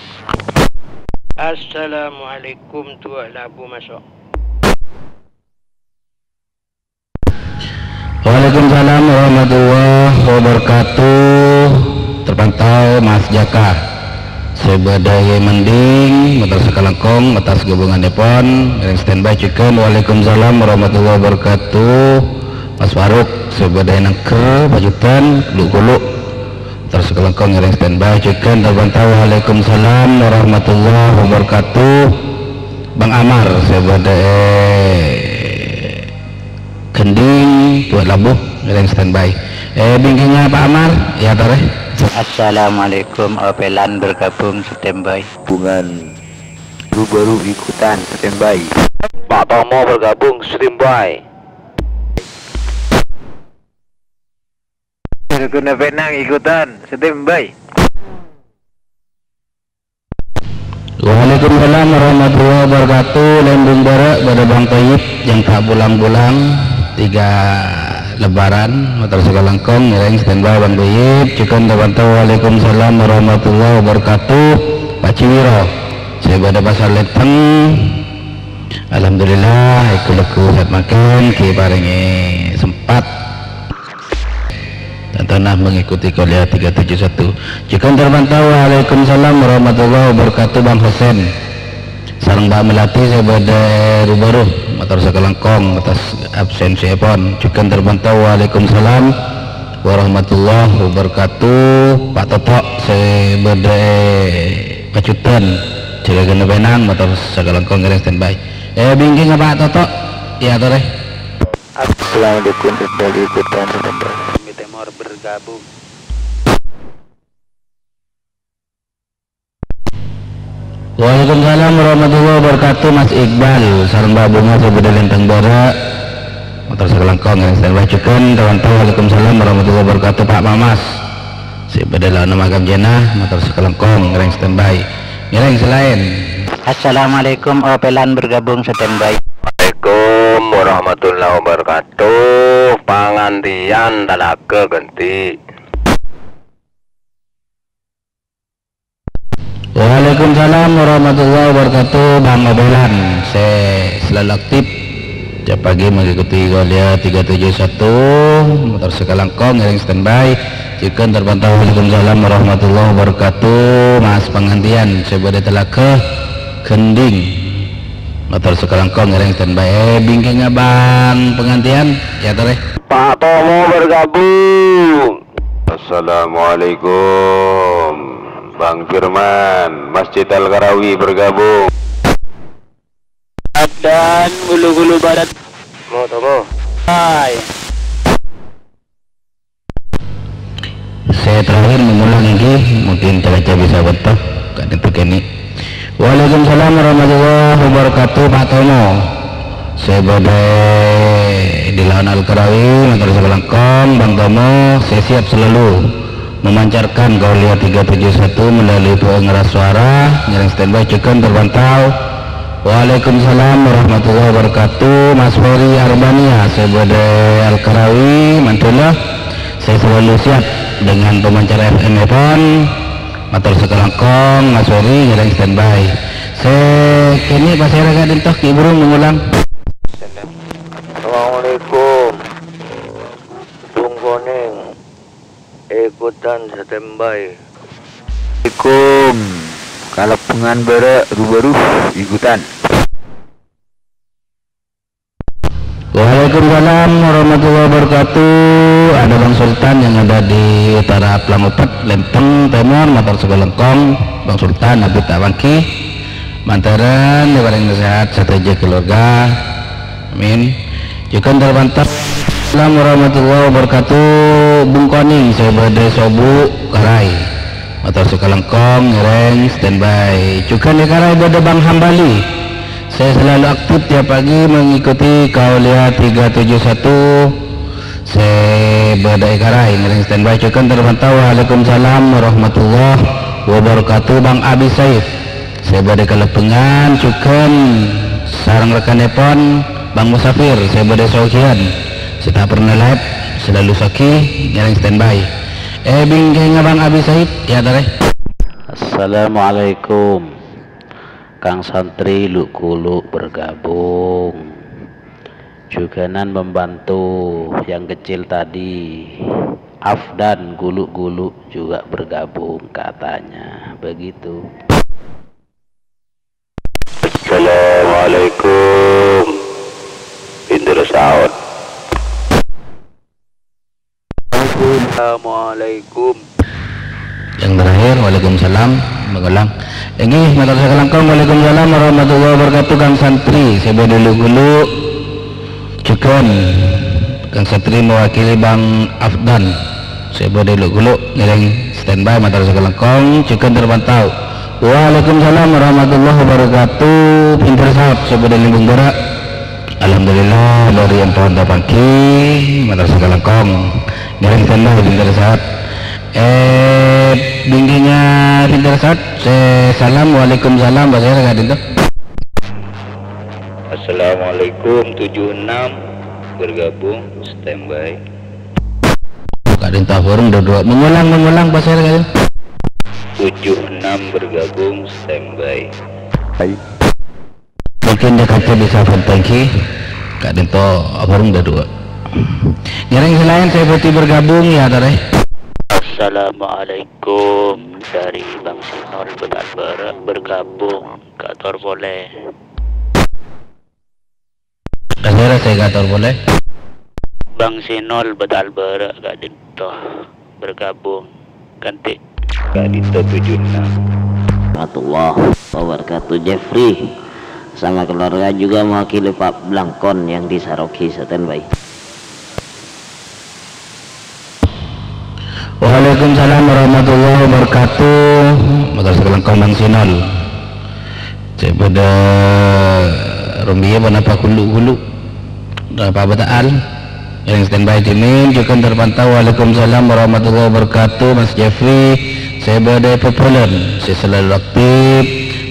Assalamualaikum, Tua Labu maso'. Waalaikumsalam warahmatullahi wabarakatuh. Terpantau Mas Jaka. Sè bâdâ è Mending, mator sakalangkong, atas kabhunganèpon, ngèrèng standby jhughân. Waalaikumsalam warahmatullahi wabarakatuh. Mas Faruk, sè bâdâ è Nangghâr, Pajudan, Lu'-Kulu'. Mator sakalangkong ngèrèng standby jhughân, terpantau. Waalaikumsalam warahmatullahi wabarakatuh. Bang Amar, sè bâdâ è Gending, Tua Labu, ngèrèng standby. Eh, bingkèngnga Pak Amar, ya, Torè. Assalamualaikum, Opelan bergabung, standby. Bungan Ru-Baru ikutan, standby. Pak Tomo bergabung, standby. Rukun Penang ikutan, standby. Waalaikumsalam warahmatullahi wabarakatuh. Lembung Bara, bâdâ Bang Toyib yang tak pulang-pulang. Tiga lebaran, mator sakalangkong, ngèrèng standby Bang Toyib. Jhughân terpantau. Waalaikumsalam warahmatullahi wabarakatuh. Pak Ciwiro, sè bâdâ Pasar Lenteng. Alhamdulillah, èghu-lagghu sèhat mangkèn, ghi' parèngè sempat. Tantona mengikuti Kuliah tiga tujuh satu. Jhughân terpantau. Waalaikumsalam warahmatullahi wabarakatuh, Bang Husen. Sareng Pak Melati sè bâdâ è Ru-Baru, mator sakalangkong atas absensièpon. Jhughân terpantau. Waalaikumsalam warahmatullahi wabarakatuh. Pak Toto sè bâdâ è Pajudan, Juragan Penang, mator sakalangkong ngèrèng standby. Eh, bingkèngnga Pak Toto, ya, Torè. Assalamualaikum, kembali ikutan, standby. Kami Timur bergabung. Waalaikumsalam warahmatullahi wabarakatuh, Mas Iqbal. Sareng Mbak Bunga sè bâdâ Lenteng Bara. Mator sakalangkong ngèrèng standby jhughân, terpantau. Waalaikumsalam warahmatullahi wabarakatuh, Pak Mamas. Sè bâdâ laona Makam Jannah, mator sakalangkong ngèrèng standby. Ngèrèng sè laèn. Assalamualaikum, Opelan bergabung, standby. Waalaikumsalam warahmatullahi wabarakatuh. Pangantèyan talaga ghântè. Waalaikumsalam warahmatullahi wabarakatuh, Bang Obelan sè selalu aktif. Tiap pagi mengikuti Kuliah tiga tujuh satu, mator sakalangkong ngèrèng standby. Jhughân terpantau. Waalaikumsalam warahmatullahi wabarakatuh, Mas Pangantèyan sè bâdâ Talaga Gending. Mator sakalangkong ngèrèng standby. Eh, bingkèngnga Bang Pangantèyan, ya, Torè. Pak Tomo bergabung. Assalamualaikum. Bang Firman, Masjid Al-Karawi bergabung. Dan Bulu-Bulu Barat. Mo, Tomo. Hai. Sè terakhir mengulang lagi, mungkin terbaca bisa betul. Kak Datuk ini. Waalaikumsalam warahmatullahi wabarakatuh, Pak Tomo. Sè bâdâ di laon Al-Karawi, mator sakalangkong, Bang Tomo, sè siap selalu memancarkan Kuliah tiga tujuh satu melalui pengeras suara, ngèrèng standby jhughân terpantau. Waalaikumsalam warahmatullahi wabarakatuh, Mas Ferry Arbania, sè bâdâ Al-Karawi, Mandala. Saya selalu siap dengan pemancar F M-èpon. Mator sakalangkong, Mas Ferry ngèrèng standby. Sè kènè' pasèra ka'dinto, Ki Burung mengulang. Assalamualaikum. Bung Konèng, ikutan standby. Assalamualaikum. Kalabângan bârâ' ru-bâru, ikutan. Waalaikumsalam warahmatullahi wabarakatuh. Ada Bang Sultan yang ada di utara Pelangupet, Lempeng Timur, mator sakalangkong. Bang Sultan, abit ta' pangghi. Mantarèn èparèng sehat sadhâjâ keluarga. Amin. Jhughân terpantau. Assalamualaikum warahmatullahi wabarakatuh. Bung Konèng, sè bâdâ Sobu', Karai. Mator sakalangkong, ngèrèng standby. Jhughân è Karai bâdâ Bang Hambali. Sè selalu aktif tiap pagi mengikuti Kauliah tiga tujuh satu sè bâdâ è Karai, ngèrèng standby. Jhughân terpantau. Waalaikumsalam warahmatullahi wabarakatuh, Bang Abi Saif. Sè bâdâ kalabângan, jhughân sareng rekanèpon, Bang Musafir, sè bâdâ Sogian. Sè ta' pernah live, selalu sogi, ngèrèng standby. È bingkèngnga Bang Abi Saif, ya, tarè. Assalamualaikum. Kang santri lu'-gulu' bergabung. Jhughânan membantu yang kecil tadi. Afdan gulu-gulu juga bergabung katanya. Begitu. Assalamualaikum. Pinter saut. Assalamualaikum. Yang terakhir, waalaikumsalam. Mengulang. Èngghi, mator sakalangkong, waalaikumsalam warahmatullahi wabarakatuh, Kang Santri. Sè bâdâ lu'-gulu'. Jhughân, Kang Santri mewakili Bang Afdan. Sè bâdâ lu'-gulu', ngèrèng standby, mator sakalangkong. Jhughân terpantau. Waalaikumsalam warahmatullahi wabarakatuh. Pinter saut, sè bâdâ lèmbung bârâ'. Alhamdulillah, bâri' ampon ta' pangghi, mator sakalangkong. Ngèrèng standby, pinter saut. È bingkèngnga pinter saut, sè salam, waalaikumsalam, pasèra ka'dinto. Assalamualaikum, tujuh enam bergabung, standby. Ka'dinto abhâreng dâ' duwâ'. Mengulang, mengulang, pasèra ka'dinto. Tujuh enam bergabung, standby. Mungkin Jakarta bisa bertengki, ka'dinto abhâreng dâ' duwâ'. Ngèrèng sè laèn sè bhâdhi bergabung, ya, tarè. Assalamualaikum, dari Bang Sinol Betal Bârâ' bergabung, kator polè. Pasèra sè kator polè? Bang Sinol Betal Bârâ' ka'dinto bergabung. Ganti. Ka'dinto tujuh enam. Warahmatullahi wabarakatuh. Jeffrey sama keluarga juga mewakili Pak Blangkon yang di Sarogi, standby. Waalaikumsalam warahmatullahi wabarakatuh. Mator sakalangkong Bang Sinol. Sè bâdâ rombiyâ ponapa gulu-gulu? Napa bâta'al? Yang standby dinin, jhughân terpantau. Waalaikumsalam warahmatullahi wabarakatuh, Mas Jeffrey. Sè bâdâ è Pepolon, sè selalu aktif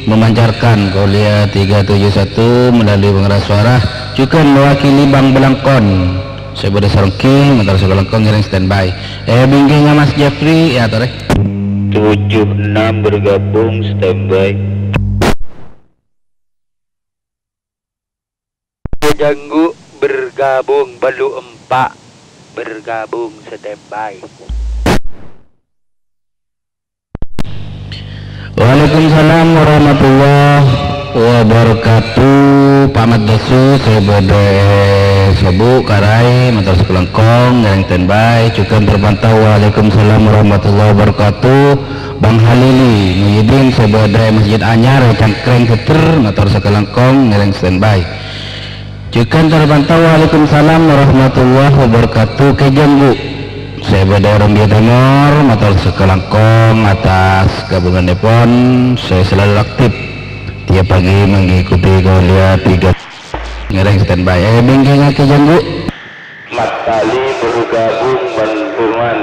memancarkan Kauliah tiga tujuh satu melalui pengeras suara, jhughân mewakili Bang Blangkon. Sè bâdâ Sarogi, mator sakalangkong ngèrèng standby. È bingkèngnga Mas Jeffrey, ya, tarè. Tujuh enam bergabung, standby. Janggu bergabung, bâllu empa' bergabung, standby. Waalaikumsalam warahmatullahi wabarakatuh. Pak Maddasu, sè bâdâ è Sobu', Karai, mator sakalangkong, ngèrèng standby, jhughân terpantau. Waalaikumsalam warahmatullahi wabarakatuh. Bang Halili Muhyiddin, sè bâdâ è Masjid Anyar, Cangkreng Getter, mator sakalangkong, ngèrèng standby. Jhughân terpantau. Waalaikumsalam warahmatullahi wabarakatuh. Kè Janggu, sè bâdâ è Rumbia Timur, mator sakalangkong atas kabânganèpon sè selalu aktif tiap pagi mengikuti Kauliah tiga. Ngèrèng standby. È bingkèngnga Kè Janggu. Mat Kali bergabung, Bang Firman.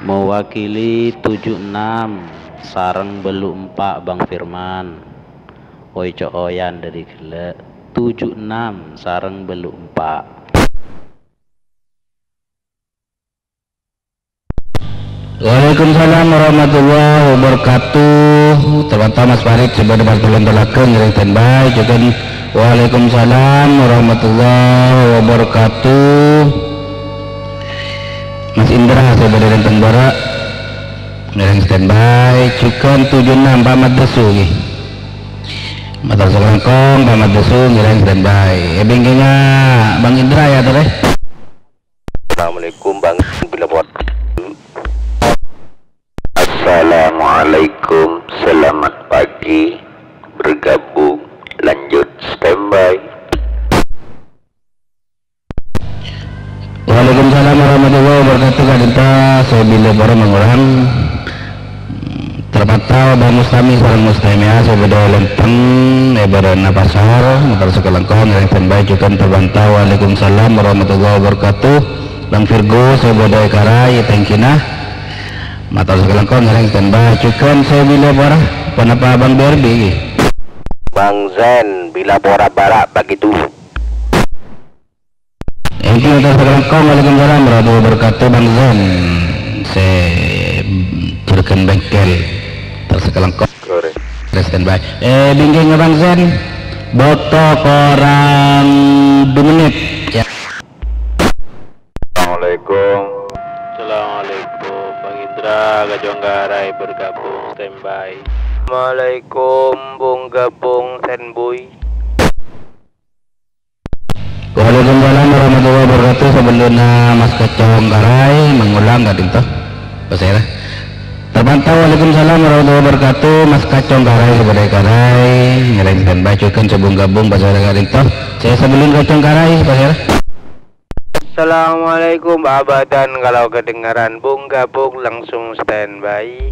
Mewakili tujuh enam sareng bâllu empa' Bang Firman. Oy co' oyan dâri ghellâ', tujuh enam sareng bâllu empa'. Waalaikumsalam warahmatullahi wabarakatuh. Terpantau Mas Farid sè bâdâ pas tolong tolakan ngèrèng standby. Jhughân waalaikumsalam warahmatullahi wabarakatuh. Mas Indra sè bâdâ rèng Tembara ngèrèng standby. Jhughân tujuh enam Pak Mat Desu ngghi. Mator sakalangkong Pak Mat Desu ngèrèng standby. È bingkèngnga Bang Indra ya, Tore. Assalamualaikum, Bang. Bila buat. Assalamualaikum, selamat pagi. Bergabung, lanjut standby. Waalaikumsalam warahmatullahi wabarakatuh. Ka'dinto sè bilâ para mangurang. Terpantau Bang Mustami sareng Mustamia sè bâdâ è Lempeng, è bârâ'na pasar, mator sakalangkong ngèrèng standby jhughân terpantau. Waalaikumsalam warahmatullahi wabarakatuh. Bang Virgo sè bâdâ è Karai, thank you nah. Mator sakalangkong ngèrèng standby jhughân sè bilâ para, ponapa Bang B R B? Bang Zen, bila pora bara' begitu. Èngghi, mator sakalangkong, waalaikumsalam warahmatullahi wabarakatuh, Bang Zen. Sè jurgen bengkel. Mator sakalangkong. Sore. Standby. È bingkèngnga Bang Zen. Bâkto korang du mennit. Ya. Assalamualaikum. Assalamualaikum. Bang Indra, Kacong Karai bergabung, standby. Assalamualaikum, Bung Gabung, standby. Waalaikumsalam warahmatullahi wabarakatuh. Sabellunna Mas Kacong Karai, mangulang ka'dinto. Pasèra. Terpantau, waalaikumsalam warahmatullahi wabarakatuh. Mas Kacong Karai, sè bâdâ è Karai, ngèrèng standby jhughân sè bung-gabung, pasèra ka'dinto. Sè sabellun Kacong Karai, pasèra. Assalamualaikum, abadan kalau kedengaran bung gabung langsung standby.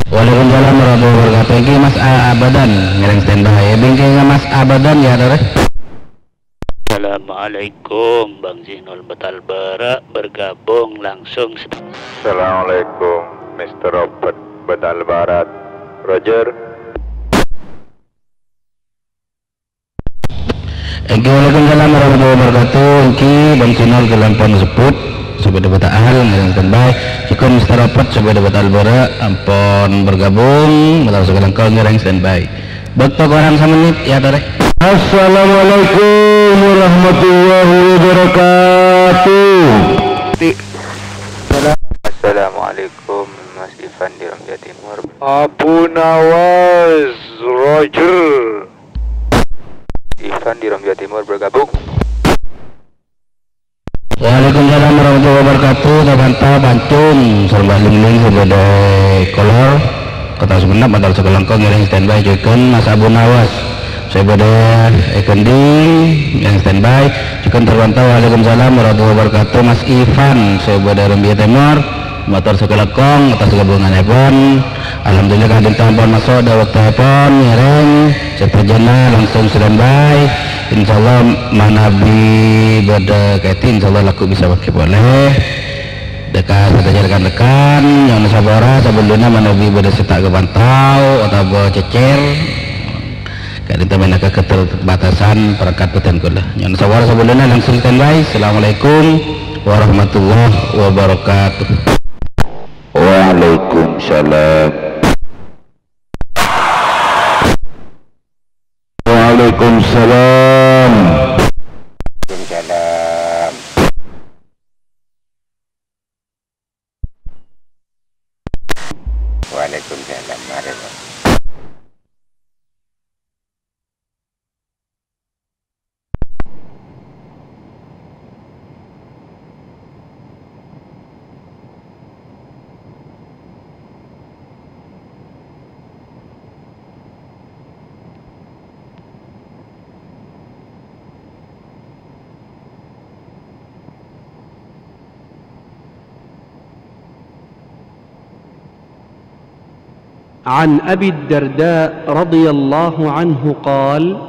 Waalaikumsalam warahmatullahi wabarakatuh. Èngghi Mas A-, Abadan ngèrèng standby. È bingkèngnga Mas Abadan ya, Tore. Assalamualaikum, Bang Zinul Betal Bara bergabung langsung. Assalamualaikum, Mister Robert Betal Barat. Roger. Èngghi, waalaikumsalam warahmatullahi wabarakatuh. Èngghi, Bang Sinol kèlan pon sebbhut, sè bâdâ Bata Al, ngèrèng standby. Jhughân Mister Robert, sè bâdâ Bata Al Bara, ampon bergabung, mator sakalangkong ngèrèng standby. Bâkto korang samennit, ya, Tore. Assalamualaikum warahmatullahi wabarakatuh. Assalamualaikum, Mas Ivan di Rombia Timur. Abu Nawas, Roger. Ivan di Rombia Timur bergabung. Waalaikumsalam warahmatullahi wabarakatuh. Terpantau Pancung, sareng Mbah Lingling sè bâdâ è Kolor, Kota Sumenep, mator sakalangkong ngèrèng standby jhughân Mas Abu Nawas sè bâdâ è Gending, ngèrèng standby jhughân terpantau. Waalaikumsalam warahmatullahi wabarakatuh. Mas Ivan sè bâdâ è Rombia Timur, mator sakalangkong atas gabunganèpon. Alhamdulillah, ka'dinto ampon maso' dâ' bâktoèpon ngèrèng, sadhâjâna langsung standby. Insyaallah, manabi bâdâ kèdhi, insyaallah lagghu' bisa makkè polè. Dâ' ka sadhâjâ rekan-rekan, nyo'on sapora sabellunna manabi bâdâ sè ta' kapantau otabâ cècèr. Ka'dinto mènangka keterbatasan perangkat bhâdhân kaulâ. Nyo'on sapora sabellunna langsung standby. Assalamualaikum warahmatullahi wabarakatuh. Waalaikumsalam. Waalaikumsalam. Waalaikumsalam. Waalaikumsalam. Mari, Pak. عن أبي الدرداء رضي الله عنه قال: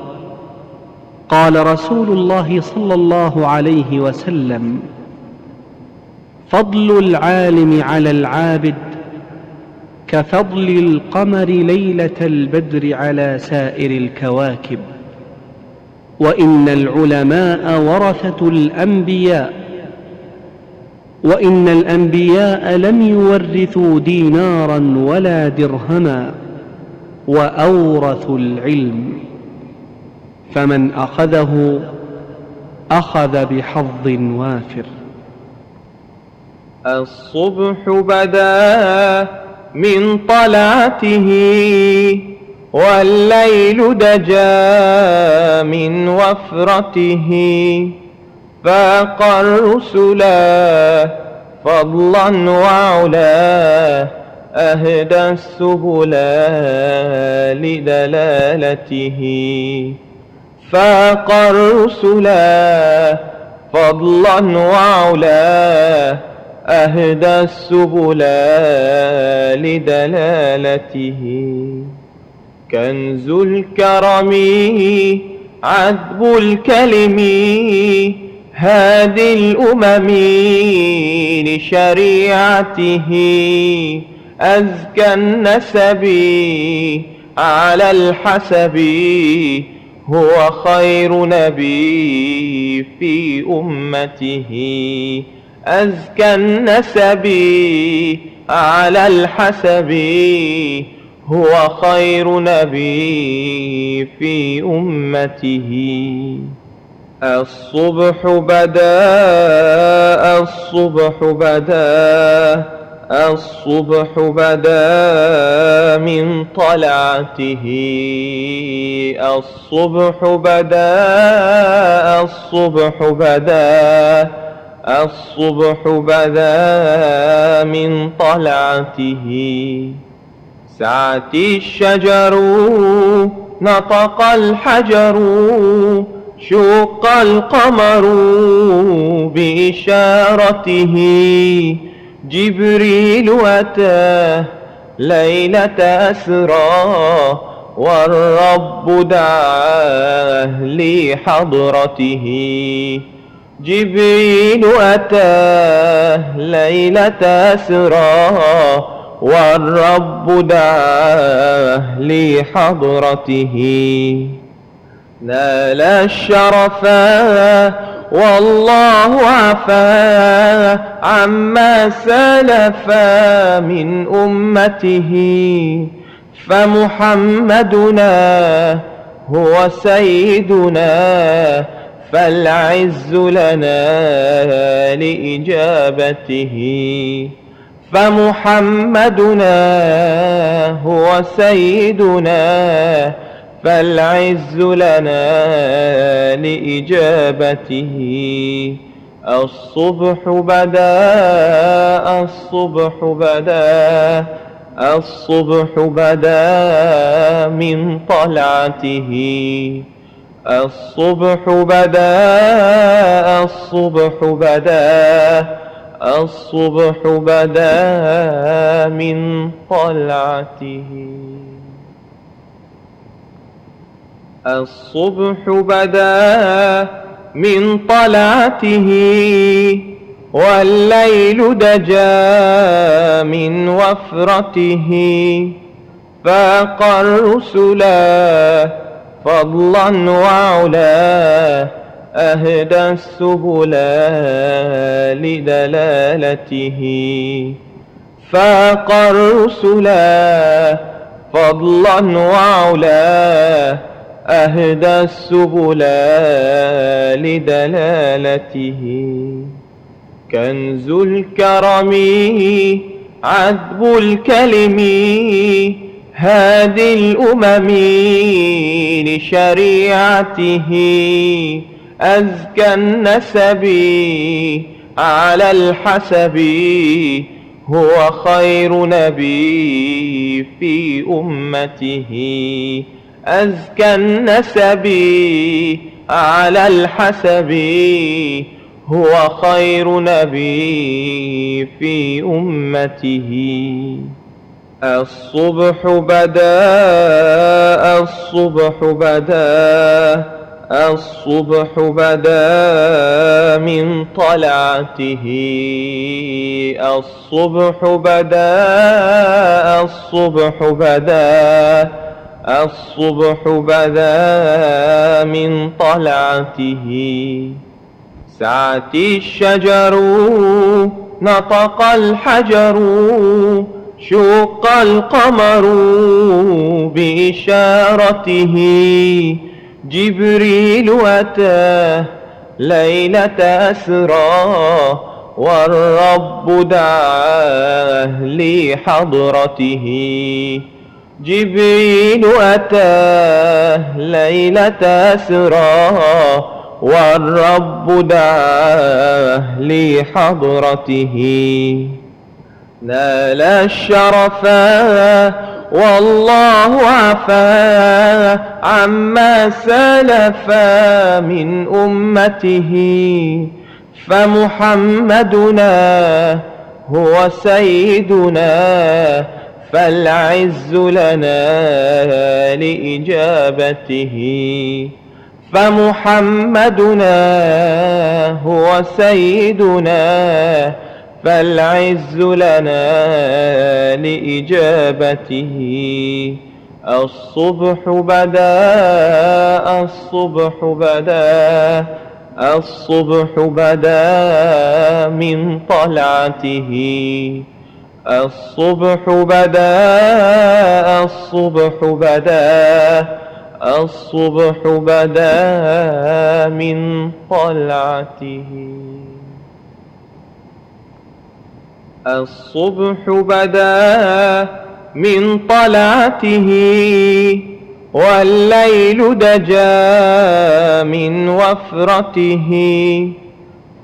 قال رسول الله صلى الله عليه وسلم: فضل العالم على العابد كفضل القمر ليلة البدر على سائر الكواكب، وإن العلماء ورثة الأنبياء، وإن الأنبياء لم يورثوا دينارا ولا درهما، وأورثوا العلم، فمن أخذه أخذ بحظ وافر. الصبح بدا من طلعته، والليل دجا من وفرته، فاق الرسل فضلا وعلا، أهدى السبل لدلالته. فاق الرسل فضلا وعلا، أهدى السبل لدلالته. كنز الكرم عذب الكلم، هادي الأمم لشريعته. أزكى النسب على الحسب، هو خير نبي في أمته. أزكى النسب على الحسب، هو خير نبي في أمته. الصبح بدا، الصبح بدا، الصبح بدا من طلعته. الصبح بدا، الصبح بدا، الصبح بدا من طلعته. سعت الشجر، نطق الحجر، شق القمر بإشارته. جبريل أتى ليلة أسرى، والرب دعاه لحضرته. جبريل أتى ليلة أسرى، والرب دعاه لحضرته. نال الشرفا والله عفا عما سلفا من أمته. فمحمدنا هو سيدنا، فالعز لنا لإجابته. فمحمدنا هو سيدنا، فالعز لنا لإجابته. الصبح بدا، الصبح بدا، الصبح بدا من طلعته. الصبح بدا، الصبح بدا، الصبح بدا من طلعته. الصبح بدا من طلعته، والليل دجا من وفرته. فاق الرسل فضلا وعلا، أهدى السبل لدلالته. فاق الرسل فضلا وعلا، أهدى السبل لدلالته. كنز الكرم عذب الكلم، هادي الأمم لشريعته. أزكى النسب على الحسب، هو خير نبي في أمته. أزكى النسب على الحسب، هو خير نبي في أمته. الصبح بدا، الصبح بدا، الصبح بدا من طلعته. الصبح بدا، الصبح بدا، الصبح بدا من طلعته. سعت الشجر، نطق الحجر، شق القمر بإشارته. جبريل أتى ليلة أسرى، والرب دعاه لحضرته. جبريل أتى ليلة أسرى، والرب دعاه لحضرته. نال الشرفا والله عفا عما سلف من أمته. فمحمدنا هو سيدنا، فالعز لنا لإجابته. فمحمدنا هو سيدنا، فالعز لنا لإجابته. الصبح بدا، الصبح بدا، الصبح بدا من طلعته. الصبح بدا، الصبح بدا، الصبح بدا من طلعته. الصبح بدا من طلعته، والليل دجا من وفرته.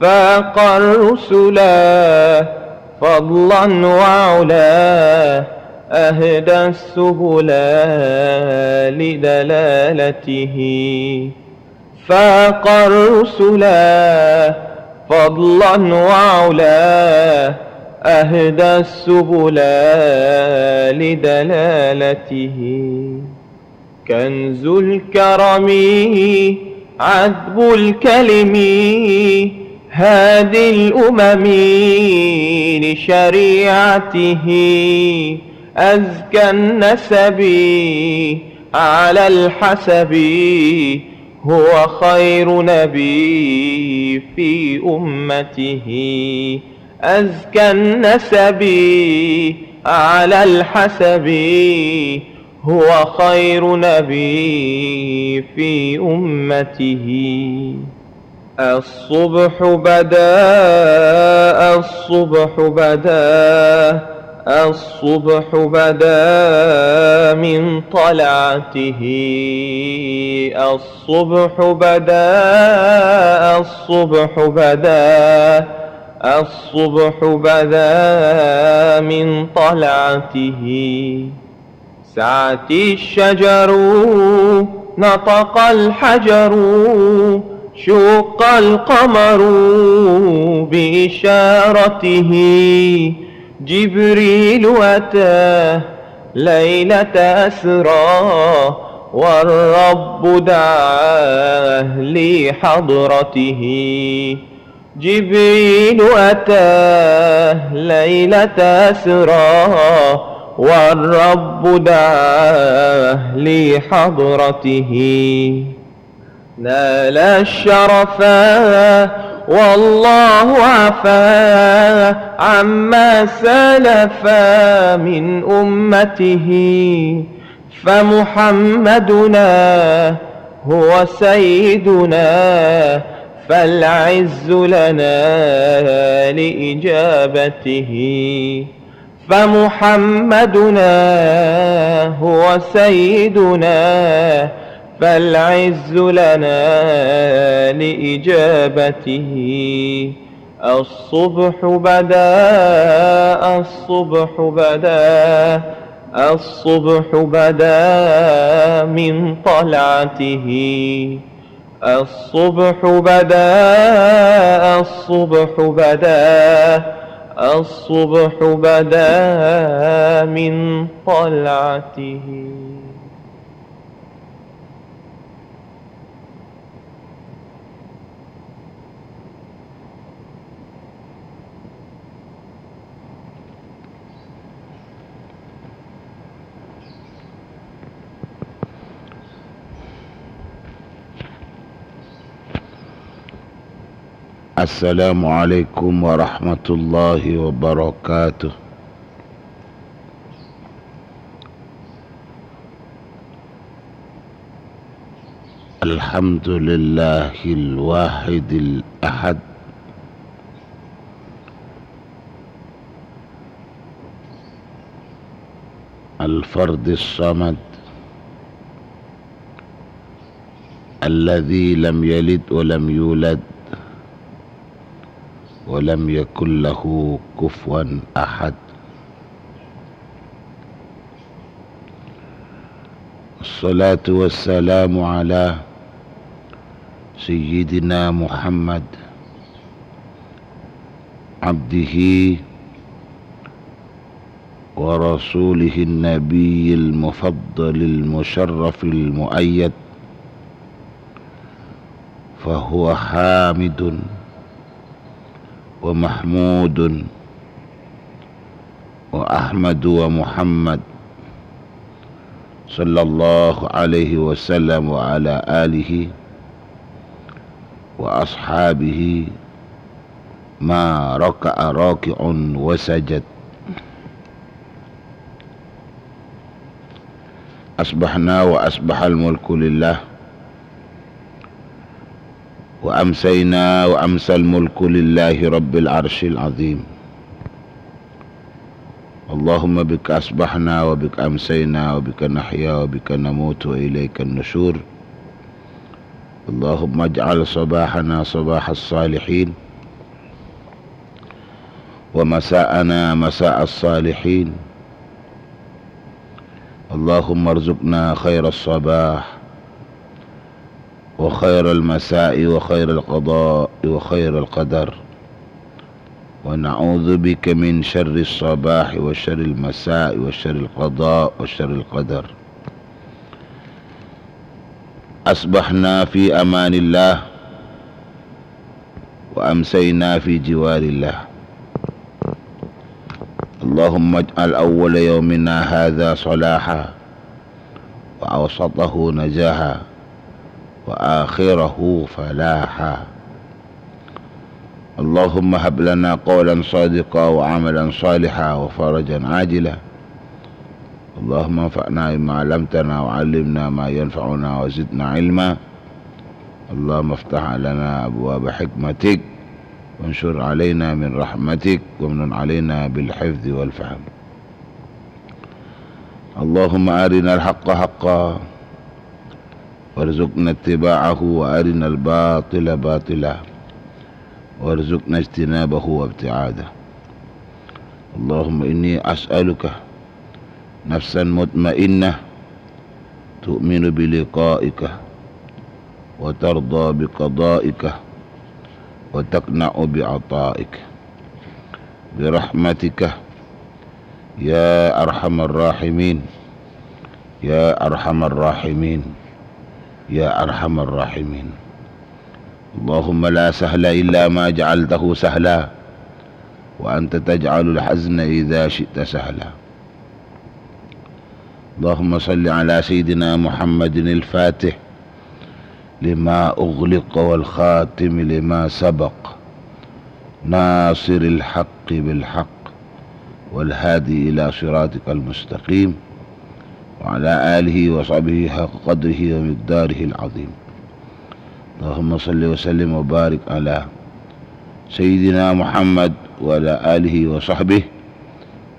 فاق الرسلا فضلا وعلا، أهدى السبلا لدلالته. فاق الرسلا فضلا وعلا، أهدى السبلا لدلالته. كنز الكرم، عذب الكلم، هادي الأمم لشريعته. أزكى النسب على الحسب، هو خير نبي في أمته. أزكى النسب على الحسب، هو خير نبي في أمته. الصبح بدا، الصبح بدا، الصبح بدا من طلعته. الصبح بدا، الصبح بدا، الصبح بدا من طلعته. سعت الشجر، نطق الحجر، شق القمر بإشارته. جبريل أتى ليلة أسرى، والرب دعاه لحضرته. جبريل أتى ليلة أسرى، والرب دعاه لحضرته. نال الشرفا والله عفا عما سلف من أمته. فمحمدنا هو سيدنا، فالعز لنا لإجابته. فمحمدنا هو سيدنا، فالعز لنا لإجابته. الصبح بدا، الصبح بدا، الصبح بدا من طلعته. الصبح بدا، الصبح بدا، الصبح بدا من طلعته. السلام عليكم ورحمة الله وبركاته. الحمد لله الواحد الأحد، الفرد الصمد، الذي لم يلد ولم يولد، ولم يكن له كفوا أحد. الصلاة والسلام على سيدنا محمد عبده ورسوله النبي المفضل المشرف المؤيد، فهو حامد ومحمود وأحمد ومحمد صلى الله عليه وسلم وعلى آله وأصحابه ما ركع راكع وسجد. أصبحنا وأصبح الملك لله، وأمسينا وأمسى الملك لله رب العرش العظيم. اللهم بك أصبحنا وبك أمسينا وبك نحيا وبك نموت وإليك النشور. اللهم اجعل صباحنا صباح الصالحين، ومساءنا مساء الصالحين. اللهم ارزقنا خير الصباح وخير المساء وخير القضاء وخير القدر، ونعوذ بك من شر الصباح وشر المساء وشر القضاء وشر القدر. أصبحنا في أمان الله، وأمسينا في جوار الله. اللهم اجعل أول يومنا هذا صلاحا، وأوسطه نجاحا، وآخره فلاحا. اللهم هب لنا قولا صادقا وعملا صالحا وفرجا عاجلا. اللهم انفعنا بما علمتنا وعلمنا ما ينفعنا وزدنا علما. اللهم افتح لنا أبواب حكمتك وانشر علينا من رحمتك وامنن علينا بالحفظ والفهم. اللهم أرنا الحق حقا وارزقنا اتباعه وأرنا الباطل باطلا وارزقنا اجتنابه وابتعاده. اللهم إني أسألك نفسا مطمئنة تؤمن بلقائك وترضى بقضائك وتقنع بعطائك برحمتك يا أرحم الراحمين، يا أرحم الراحمين، يا أرحم الراحمين. اللهم لا سهل إلا ما جعلته سهلا، وأنت تجعل الحزن إذا شئت سهلا. اللهم صل على سيدنا محمد الفاتح لما أغلق والخاتم لما سبق، ناصر الحق بالحق، والهادي إلى صراطك المستقيم، وعلى آله وصحبه حق قدره ومقداره العظيم. اللهم صل وسلم وبارك على سيدنا محمد وعلى آله وصحبه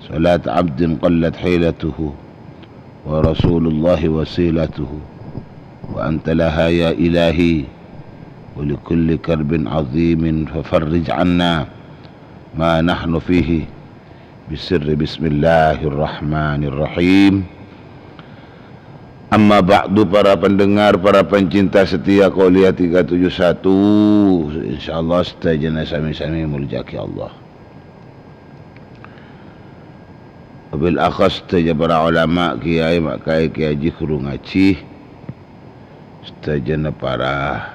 صلاة عبد قلت حيلته ورسول الله وسيلته، وأنت لها يا إلهي، ولكل كرب عظيم ففرج عنا ما نحن فيه بسر بسم الله الرحمن الرحيم. Amma ba'du, para pendengar, para pencinta setia Qauliyah tiga tujuh satu, insyaallah sadhâjâna sami-sami èmoljâ'aghi Allah. Wabil akhas sadhâjâ para ulama, kiai, ma' kaè, kiai haji, ghuru ngajhi, sadhâjâna para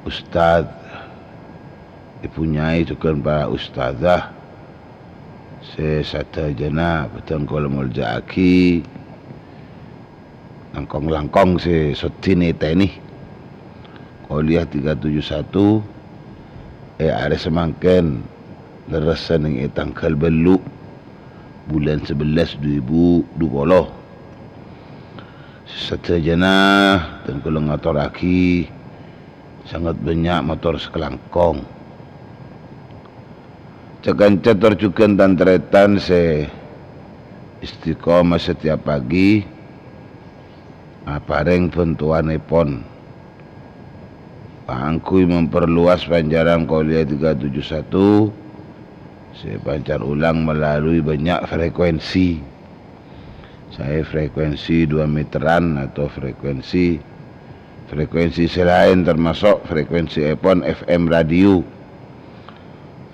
ustad, ibu nyai, jhughân para ustadzah, sè sadhâjâna bhâdhân kaulâ moljâ'aghi, langkong-langkong sè soddhi nètènè Qauliyah tiga tujuh satu, È arè samangkèn, lerressa nèng è tangghâl bâllu', bulân sabellâs du èbu du polo. Sadhâjâna, dhân kaulâ ngatorraghi, sanget bânnya' mator sakalangkong. Ca-kanca tor jhughân tan-tarètan sè istiqomah setiap pagi, aparèng bhântowanèpon kaangghuy memperluas pancaran Qolia tiga tujuh satu sè èpancar ulang melalui bânnya' frekuensi. Saè frekuensi dua meteran atau frekuensi, frekuensi sè laèn, termasuk frekuensièpon F M radio,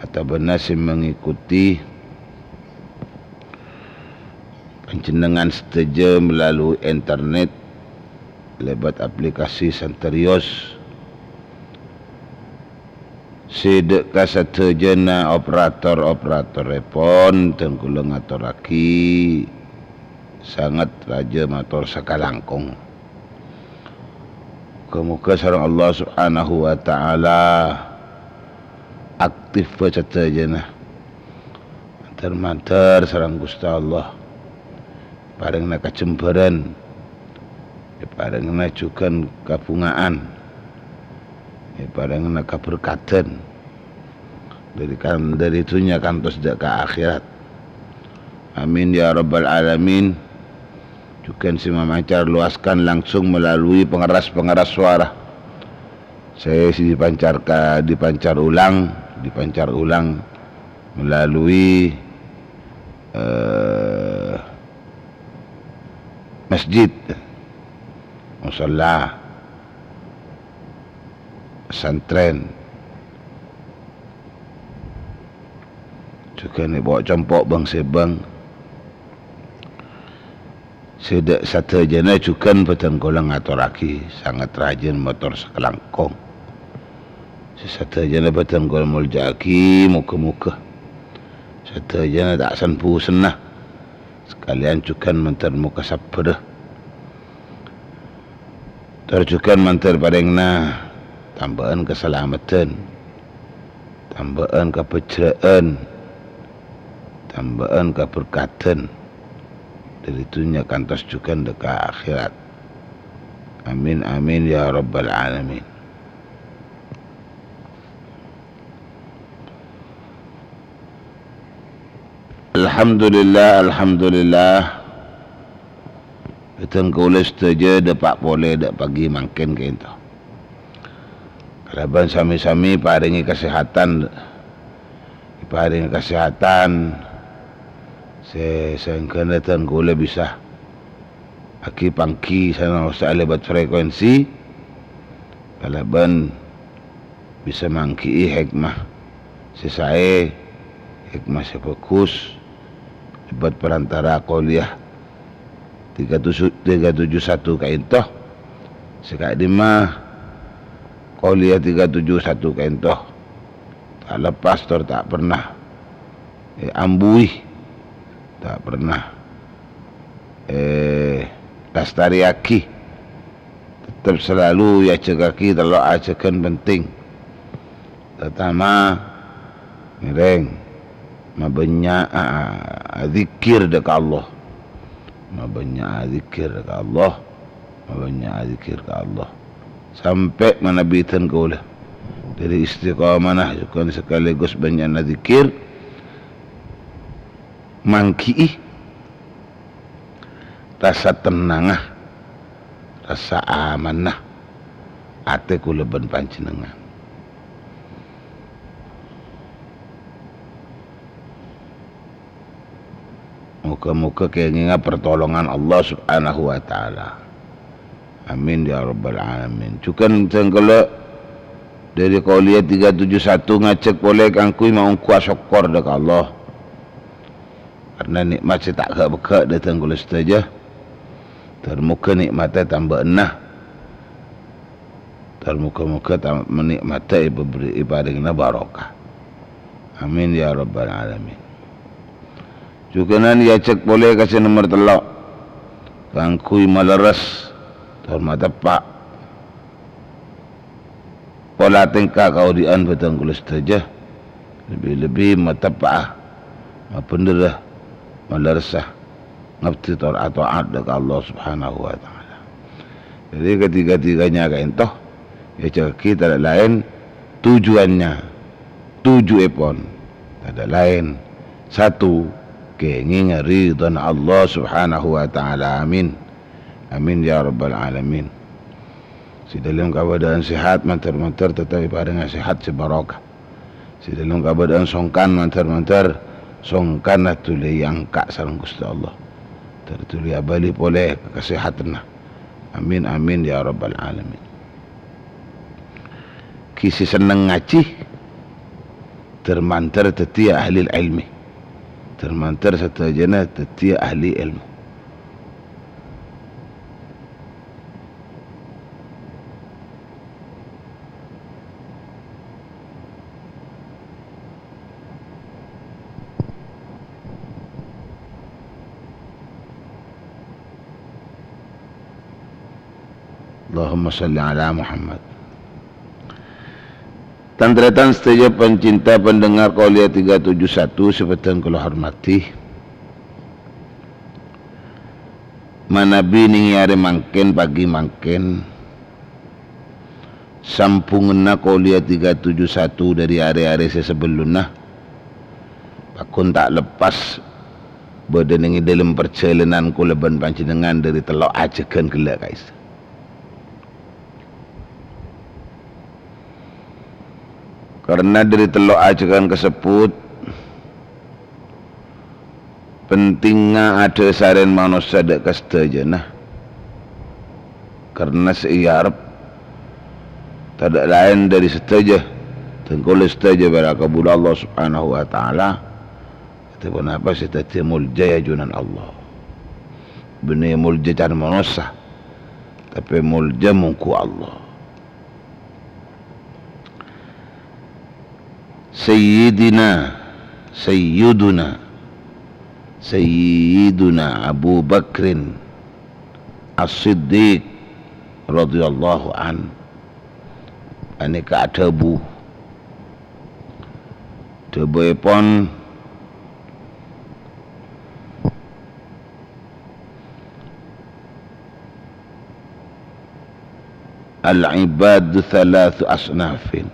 otabâna sè mengikuti panjhennengngan sadhâjâ melalui internet lèbât aplikasi Santerios. Sè dâ' ka sadhâjâna operator-operatorèpon, dhân kaulâ ngatorraghi sanget rajâ mator sakalangkong. Moghâ-moghâ sareng Allah Subhanahu wa Ta'ala aktif bhâi sadhâjâna. Mandhâr-mandhâr sareng Ghustè Allah. Èparèngana kajembhârân, èparèngana jhughân kabhunga'an, èparèngana kabherkadhân dhâri kan-, dhâri dhunnya kantos dâ' ka akhèrat. Amin ya rabbal alamin. Jhughân sè mamancar luaskan langsung melalui pengeras-pengeras suara. Sè dipancar ka-, dipancar ulang, dipancar ulang melalui, eh, masjid, musalla, pesantren. Jhughân èbâ' compo' bâng-sèbâng. Sè dâ' sadhâjâna jhughân bhâdhân kaulâ ngatorraghi, sanget rajâ mator sakalangkong. Sè sadhâjâna bhâdhân kaulâ molja'aghi, moghâ-moghâ sadhâjâna ta' sen-bhusenna, sakalèyan jhughân mandhâr moghâ sabbhârrâ. Tor jhughân mandhâr parèngana tambâ'ân kasalameddhân, tambâ'ân kabhâjrâ'ân, tambâ'ân kaberkadhân dhâri dhunnya kantos jhughân dâ' ka akhèrat. Amin, amin, ya rabbal alamin. Alhamdulillah, alhamdulillah. Bhâdhân kaulâ sadhâjâ dâpa' polè dâ' pagi mangkèn ka'ènto. Kalabân sami-sami èparèngè kasèhatan, èparèngè kasèhatan sè sahèngghâna dhân kaulâ bisa aghi-pangghi sanaossa lèbât frekuensi, kalabân bisa mangghi'i hikmah sè saè, hikmah sè bhâghus, lèbât parantara Qolia tiga tujuh, tiga tujuh satu ka'ènto. Sè ka'dimma Qolia tiga tujuh satu ka'ènto ta' lepas tor ta' pernah èambuwi, ta' pernah èlastarèyaghi. Tettep salalu èajhâghâghi tello' ajhâghân penting. Partama, ngèrèng, mabânnya' adzikkèr dâ' ka Allah. Mabânnya' adzikkèr dâ' ka Allah. Mabânnya' adzikkèr ka Allah. Sampè' manabi dhân kaulâ. Dhâri istiqomana jhughân sekaligus bânnya'na dzikkèr, mangghi'i rasa tennangnga, rasa amanna atè kaulâ bân panjhennengngan. Moghâ-moghâ kèngènga pertolongan Allah Subhanahu wa Ta'ala. Amin ya rabbal alamin. Jhughân sèngghâlâ dhâri Qolia tiga tujuh satu ngajhâk polè kaangghuy maongghu asokkor dâ' ka Allah. Karna nè'mat sè ta' ghâ'-bâghâ' dâteng kaulâ sadhâjâ. Tor moghâ nè'matta tambâ'ânna. Tor moghâ-moghâ tam-, nè'matta èpabri-, èparèngana barokah. Amin ya rabbal alamin. Jhughânan èajhâk polè ka sè nomer tello', kaangghuy malerres tor mateppa' Pola tèngka kaodi'ân bhâdhân kaulâ sadhâjâ, lebbi-lebbi mateppa'a, mabhendherra, malerressa, ngabdi tor-, ata'at dâ' ka Allah Subhanahu wa Ta'ala. Jadi, ketiga-tiganya ka'ènto èajhâghâghi tadâ' laèn tujuannya, tujuèpon tadâ' laèn, satu, kèngènga ridhâna Allah Subhanahu wa Ta'ala. Amin. Amin ya rabbal alamin. Sè dâlem kabâdâ'ân sehat, mandhâr-mandhâr teptep èparèngè sehat sè barokah. Sè dâlem kabâdâ'ân songkan, mandhâr-mandhâr songkanna dhuli èangka' sareng Ghustè Allah. Dhuli abâli polè ka kasehatanna. Amin, amin, ya rabbal alamin. Ghi' sè senneng ngajhi, dhâr-mandhâr dhâddhiyâ ahli ilmi. Dhâr-mandhâr sadhâjâna dhâddhiyâ ahli èlmo. Allahumma shalli ala Muhammad. Tan-tarètan sadhâjâ pencinta pendengar Qolia tiga tujuh satu sè bhâdhân kaulâ hormadhi. Manabi nèng è arè mangkèn, pagi mangkèn, sambhunganna Qolia tiga tujuh satu dâri arè-arè sè sabellunna, pagghun ta' leppas bâdâ nèng è dâlem parjhâlânan kaulâ bân panjhennengngan dâri tello' ajhâghân ghellâ' ka'issa'. Karna dâri tello' ajhâghân kasebbhut, pentingnga adhâsarèn manossa dâ' ka sadhâjâna. Karna sè èarep tadâ' laèn dâri sadhâjâ, dhân kaulâ sadhâjâ bhârâ' kabulâ Allah Subhanahu wa Ta'ala. Dhâddhi ponapa sè dhâddhi molja è ajunan Allah? Bânnè molja can manossa, tapè molja mongghu Allah. Sayyidina, Sayyiduna, Sayyiduna Abu Bakrin As-Siddiq radhiyallahu anhu panèka adhâbu, dhâbuèpon, "Al-ibadu thalathu asnafin."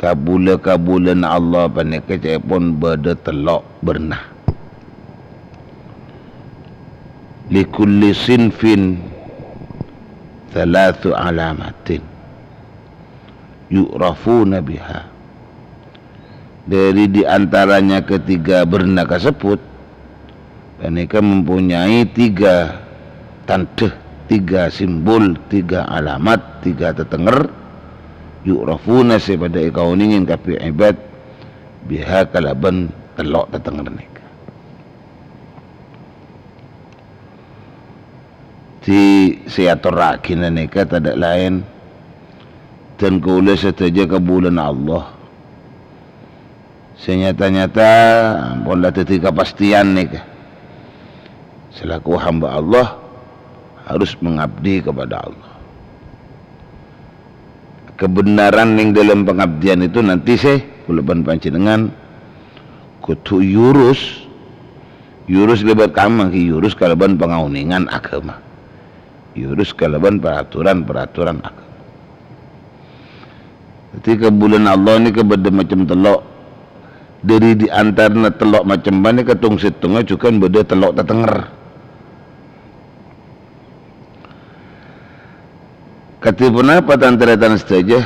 Kabulâ-kabulâna Allah panèka ca'èpon bâdâ tello' bârna. "Likulli sinfin thalathu alamatin yu'rafuna biha." Dâri di antaranya ketiga bârna kasebbhut, panèka mempunyai tiga tandhâ, tiga simbol, tiga alamat, tiga tatengnger, yu'rafuna sè padâ èkaonèngè kabbhi ibad, biha kalabân tello' tatengnger nèka. Di sè èatorraghi nèka tadâ' laèn, dhân kaulâ sadhâjâ kabulâna Allah. Sè nyata-nyata ampon la dhâddhi kapastèyan nèka. Selaku hamba Allah harus mengabdi kepada Allah. Kebenaran nèng dâlem pangabdiyân itu nanti sè kaulâ bân panjhennengngan kodhu yurus, yurus lèbât kamma ghi, yurus kalabân pangaonèngan aghâma, yurus kalabân paraturan-paraturan aghâma. Dhâddhi, kabulâna Allah nèka bâdâ macem tello'. Dâri di antarana tello' macem panèka tong-sèttongnga jhughân bâdâ tello' tatengnger. Kadhi ponapa, tan-tarètan sadhâjâ?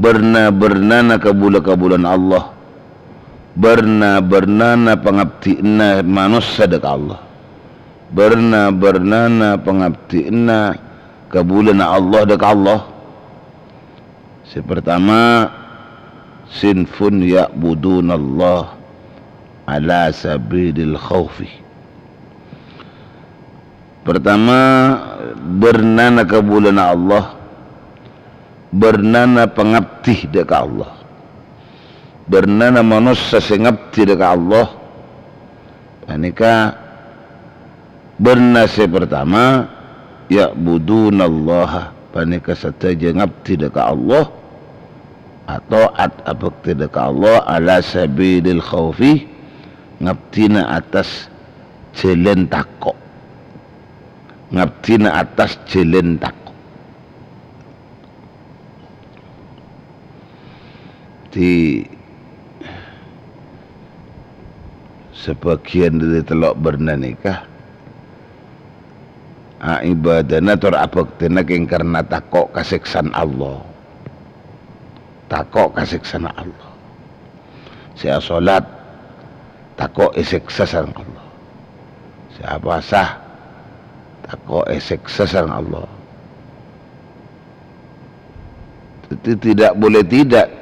Bârna-bârnana kabulâ-kabulâna Allah. Bârna-bârnana pangabdiyânna manossa dâ' ka Allah. Bârna-bârnana pangabdiyânna kabulâna Allah dâ' ka Allah. Sè partama, sinfun ya'budunallah ala sabilil khaufi. Partama, bârnana kabulâna Allah, bârnana pangabdi dâ' ka Allah, bârnana manossa sè ngabdi dâ' ka Allah. Panèka bârna sè partama, "Ya'budunallaha," panèka sadhâjâ ngabdhi dâ' ka Allah, ata'at, abhâktè dâ' ka Allah, "ala sabilil khaufi," ngabdhina attas jhâlân tako'. Ngabdhina attas jhâlân tako'. Di sabâgiyân dâri tello' bârna nèka, a, ibâdâna tor abhâktèna kèng karna tako' ka sèksana Allah. Tako' ka sèksana Allah. Sè asolat, tako' èsèksa sareng Allah. Sè apowasa, tako' èsèksa sareng Allah. Jadi, tidak boleh tidak.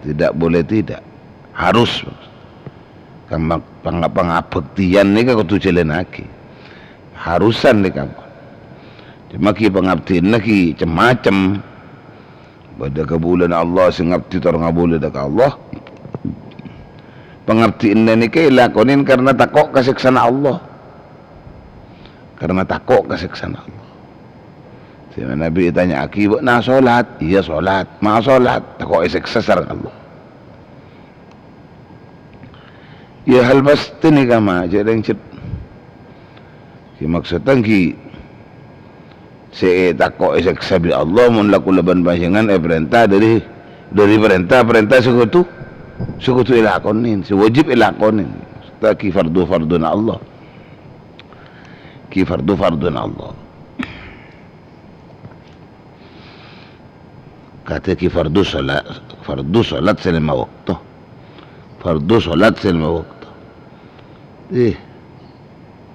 Tidak boleh tidak. Harus. Pang-, pang-, pangabhâktèyan nèka kodhu jhâlânnaghi. Harusan nèka. Coma ghi' pangabdhina ghi' cem-macem. Bâdâ kabulâna Allah sè ngabdhi tor ngabulâ dâ' ka Allah. Pangabdhina nèka èlakonè karna tako' ka sèksana Allah. Karna tako' ka sèksana Allah. Sè Nabi ètanya'aghi, "Bâ'na asolat?" "Iyâ, asolat." "Ma' asolat?" "Tako' èsèksa sareng Allah." Iyâ, hal pastè nèka, ma', jhâ' rèng cè'. Ghi' maksodda ghi' sè tako' èsèksa bi' Allah mon la kaulâ bân panjhennengngan èparènta dâri, dâri parènta-parènta sè kodhu, sè kodhu èlakonè, sè wâjib èlakonè. Maksodda ghi' fardu-farduna Allah. Ghi' fardu-farduna Allah. Kadhi ghi' fardu sholat, fardu sholat sè lèma bâkto. Fardu sholat sè lèma bâkto. Eh,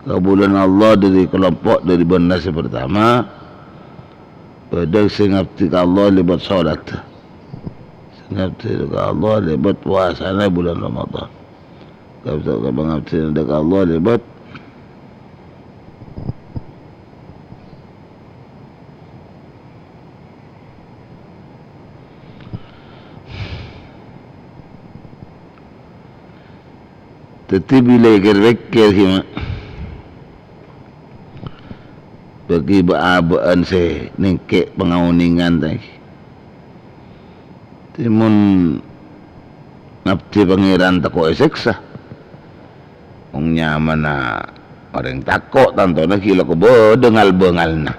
kabulâna Allah dâri kalompo' dâri bârna sè partama, bâdâ sè ngabdhi ka Allah lèbât sholat. Sè ngabdhi ka Allah lèbât powasana bulân Ramadan. Kabulâna pangabdhina dâ' ka Allah lèbât Dhâddhi bilâ èkèr-pèkkèr, ghi, ma'. Bâgi bâ'-abâ'ân sè nèngkè' pangaonèngan, ta' enggi. Dhâddhi mon ngabdhi Pangèran tako' èsèksa. Wong nyamana orèng tako' tantona ghi' lako bâdâ ngal-bângalna.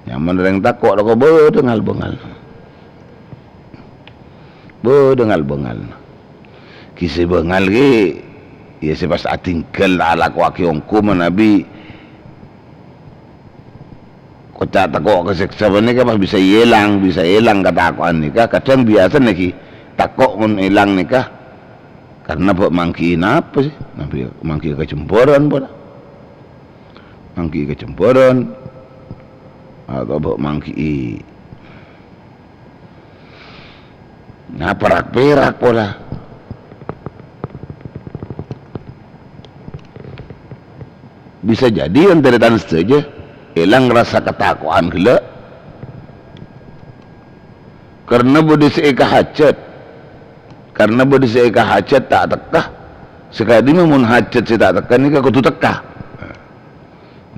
Nyamana orèng tako' lako bâdâ ngal-bângalna. Bâdâ ngal-bângalna. Ghi sè bângal ghi, iyâ sè pas adhingghâl ta' alakowaghi ongghu manabi koca' tako' ka sèksa panèka pas bisa èlang, bisa èlang katako'an nèka. Kadhâng biyasana ghi tako' mon èlang nèka karna bâ' mangghi'i napa sè? Manggi-, manggi'i kajembhârân pola. Manggi'i kajembhârân. Atau bâ' manggi'i Nah, perak-perak pola. Bisa jadi, tarètan sadhâjâ, èlang rasa katako'an ghellâ'. Karna bâdâ sè èkahajhât. Karna bâdâ sè èkahajhât ta' tekka. Sakadhimma mon hajhât sè ta' tekka nèka kodhu tekka.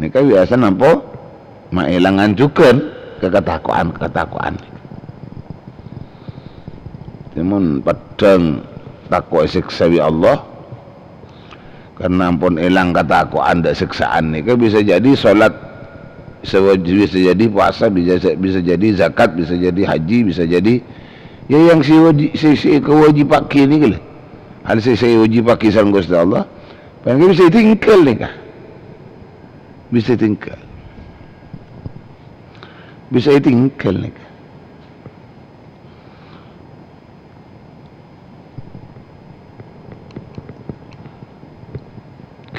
Nèka biyasa nampa maèlangan jhughân ka katako'an-katako'an. Mon peddhâng tako' èsèksa bi' Allah, karna ampon èlang katako'an dâ' sèksaan nèka bisa jadi sholat sè wajib, bisa jadi puasa, bisa, bisa jadi zakat, bisa jadi haji, bisa jadi, ya, yang sè waji-, sè, sè èkawajibaghi nèka lho. Hal sè, sè èwajibaghi sareng Ghustè Allah, panèka bisa ètinggal nèka. Bisa ètinggal. Bisa ètinggal nèka.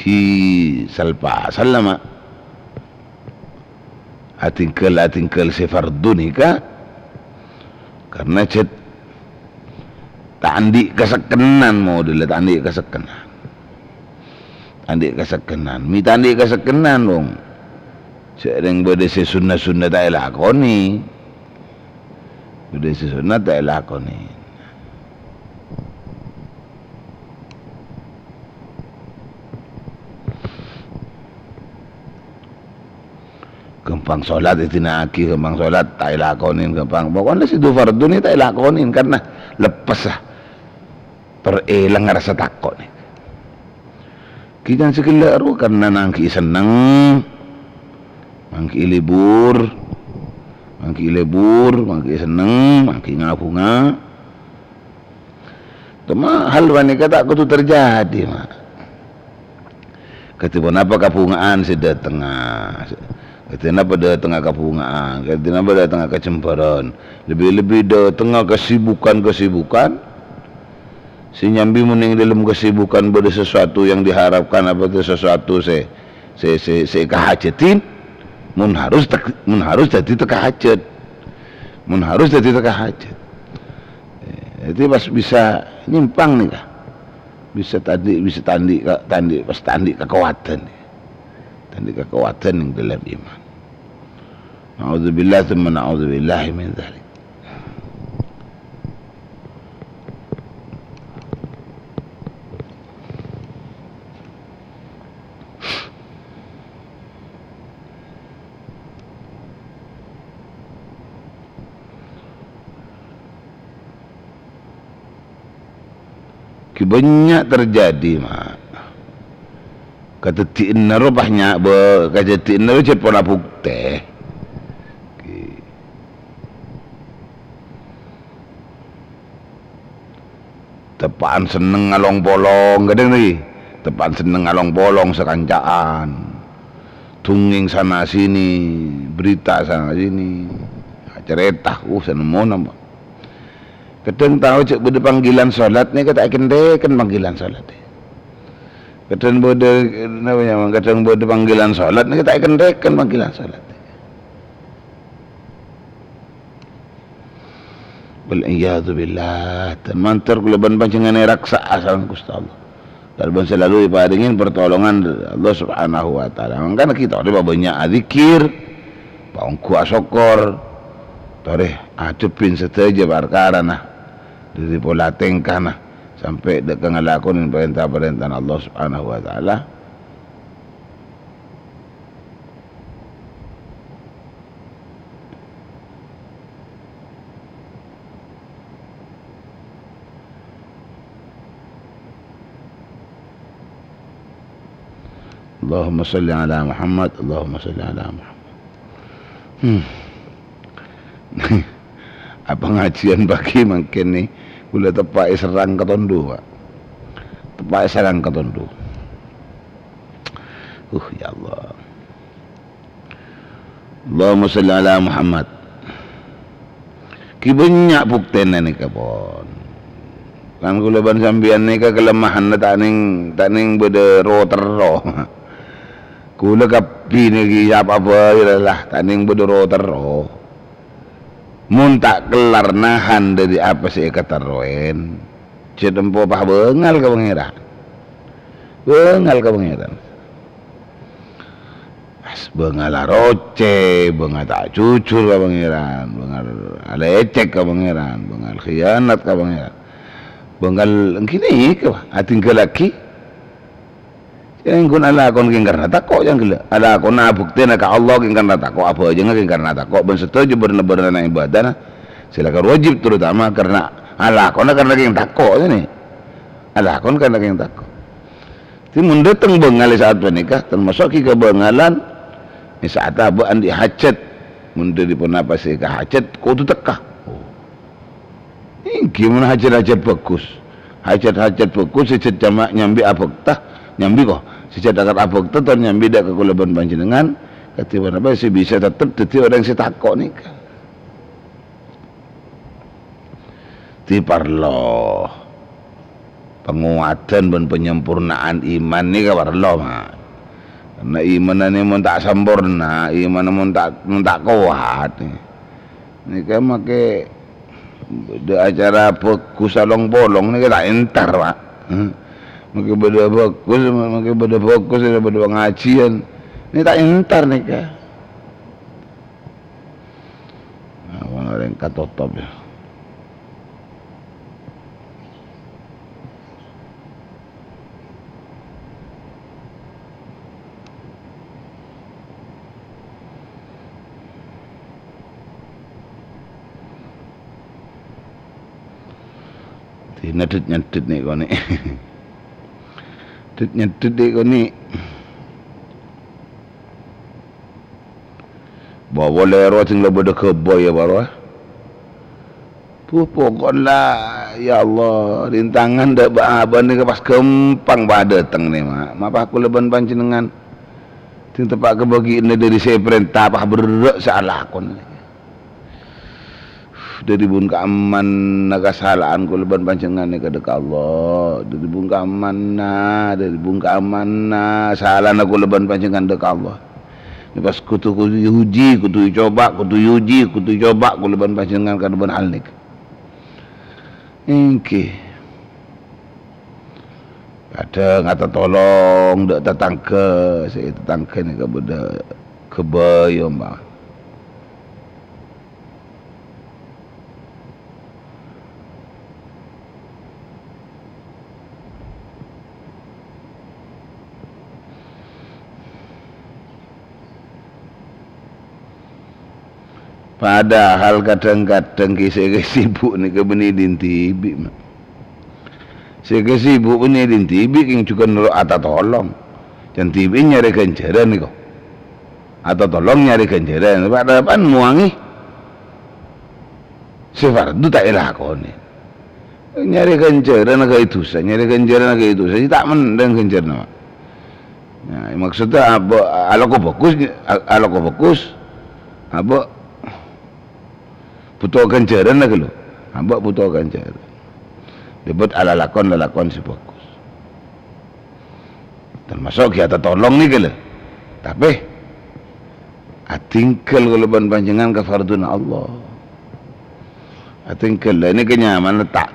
Ghi salpa-, salama. Atinggal-atinggal sè fardu nèka karna jhât ta' andi' kasekkenan, modella ta' andi' kasekkenan. Ta' andi' kasekkenan. Mè' ta' andi' kasekkenan, wong. Sè rèng bâdâ sè sunna-sunna ta' èlakonè. Bâdâ sè sunna ta' èlakonè. Ghâmpang sholat èdina'aghi, ghâmpang sholat ta' èlakonè, ghâmpang. Pokokna sè du fardu nè ta' èlakonè karna leppes, ah. Tor èlang rasa tako' nè. Ghi' jhân sè ghellâ' ro karna nangghi'i senneng, nangghi'i libur, nangghi'i libur, nangghi'i senneng, nangghi'i nga-bhunga. Coma hal panèka ta' kodhu terjadi, Ma'. Kadhi ponapa kabhunga'an sè dâtengnga? Kadhi napa dâtengnga kabhunga'an? Kadhi napa dâtengnga kajembhârân? Lebbi-lebbi dâtengnga kesibukan-kesibukan sè nyambi mon è dâlem kesibukan bâdâ sesuatu yang diharapkan apa itu sesuatu sè, sè, sè, sè èkahajâtin, mon harus tek-, mon harus dâddhi tekka hajât. Mon harus dâddhi tekka hajât. Eh, dhâddhi pas bisa nyimpang nèka. Bisa tandhi', bisa tandhi' ka, tandhi', pas tandhi' kakowadhân. Tandhi' kakowadhân neng dâlem iman. Na'udzubillah, tsumma na'udzubillahi min dzalik. Ghi' bânnya' terjadi, Ma'. Kadhâddhiyânna ro pas nya-, bâ-, kadhâddhiyânna ro jhât pola bhuktè. Ghi. Teppa'an senneng along-polong, kadhâng lagi. Teppa'an senneng along-polong sakanca'an. Dongèng sana sini, berita sana sini. Carèta, uh, sanemmona, Pa'. Kadhâng tao jhâ' bâdâ panggilan sholat nèka ta' èkènḍhèkèn panggilan sholat. Kadhâng bâdâ, napa nyamana, kadhâng bâdâ panggilan sholat nèka ta' èkènḍhèkèn panggilan sholat. Wal iyadzu billah. Dan mandhâr kaulâ bân panjhennengngan èraksa'a sareng Ghustè Allah. Kalabân selalu èparèngè pertolongan dhâri Allah Subhanahu wa Ta'ala. Mangkana kita olle pabânnya' adzikir, paongghu asokkor, torè adhebbhin sadhâjâ parkarana, dhâri pola tèngkana, sampè' dâ' ka ngalakonè parènta-parèntana Allah Subhanahu wa Ta'ala. Allahumma shalli ala Muhammad, Allahumma shalli ala Muhammad. Hmm. Apa ngajhiyân pagi mangkèn nè, kaulâ teppa'è sarang katondo, Pa'. Teppa'è sarang katondo. Uh, ya Allah. Allahumma shalli ala Muhammad. Ghi bânnya' buktèna nèka, pon. Kan kaulâ bân sampèyan nèka kalemahanna ta' nèng, ta' nèng bâdâ ro-terro. Kaulâ kabbhi nèka sapa bhâi la, ta' nèng bâdâ ro-terro. Mon ta' kellar nahan dhâri apa sè èkaterrowèn, jhâ' tempo pas bângal ka Pangèran. Bângal ka Pangèran. Pas bângal arocè, bângal ta' jujur ka Pangèran, bângal alècèk ka Pangèran, bângal khianat ka Pangèran. Bângal ènggi nèka, adhingghâllaghi. Ènggun alakon kèng karna tako', jhâ' ghellâ'. Alakonna abuktèna ka Allah kèng karna tako', abhâjângnga kèng karna tako', bân sadhâjâ bârna-bârnana ibadahna sè lakar wajib, terutama karna alakonna karna kèng tako', nè. Alakon karna kèng tako'. Dhâddhi, mon dâteng bângal è sa'at panèka, tamaso' ghi kabângalan, è sa'at abâ' andi' hajat. Mon dhâri ponapa sè èkahajat, kodhu tekka. Ènggi mon hajat-hajat bhâghus. Hajat-hajat bhâghus sè jhât coma nyambi abhâkta, nyambi ko. Sè jhât akad abhâkta tor nyambi dâ' ka kaulâ bân panjhennengngan, kadhi ponapa sè bisa tettep dhâddhi orèng sè tako' nèka. Dhâddhi parlo pangowadhân bân panyamporna'an iman nèka parlo, Ma'. Karna imanna nè mon ta' samporna, imanna mon ta', mon ta' kowat, nè. Nèka makè bâdâ acara bhâghus along-polong nèka ta' entar, Pa'. Heh. Makè bâdâ bhâghus, makè bâdâ bhâghus, bâdâ pangajhiyân. Nè ta' entar nèka. Nah, orèng katotop, ya. Dina det-nyeddet nè' konè'. Det-nyeddet nè' konè'. Bâ, polèro sèng la bâdâ ghâbây, ya, bârowa. Buh, pokok la, ya Allah, rintangan dâ' bâ-abâ nèka pas ghâmpang padâteng nè, Ma'. Mapa kaulâ bân panjhennengan sèng teppa' kabâgi'ânna dâri sè èparènta, pas berrâ' sè alakon. Dâri bun ka'emmanna kasala'an kaulâ bân panjhennengan nèka dâ' ka Allah. Dâri bun ka'emmanna, dâri bun ka'emmanna salana kaulâ bân panjhennengan dâ' ka Allah. Nè pas kodhu, kodhu èuji, kodhu ècoba, kodhu èuji, kodhu ècoba kaulâ bân panjhennengan kalabân hal nèka. Èngghi. Kadhâng atatolong dâ' tatangghâ, sè tatangghâ nèka bâdâ ghâbây, ompama. Padahal kadhâng-kadhâng kè-, sè kè sibuk nèka bânnè dhin dhibi', Ma'. Sè kè sibuk bânnè dhin dhibi' kèng jhughân noro' atatolong. Can dhibi' nyarè ghânjhârân nèko. Atatolong nyarè ghânjhârân, padahal pan muwangè. Sè fardu ta' èlakonè. Nyarè ghânjhârân aghâbây dhusa, nyarè ghânjhârân aghâbây dhusa, sè ta' mendhâng ghânjhârânna, Ma'. Nah, maksudnya abâ' alako bhâghus, a-, alako bhâghus, abâ' bhuto ghânjhârân la ghâllu. Abâ' bhuto ghânjhârân. Dâbât alalakon-lalakon sè bhâghus. Tamaso' ghi' atatolong nèka lho. Tapè, adhinggâl kaulâ bân panjhennengan ka fardhuna Allah. Adhinggâl, la nèka nyamana ta',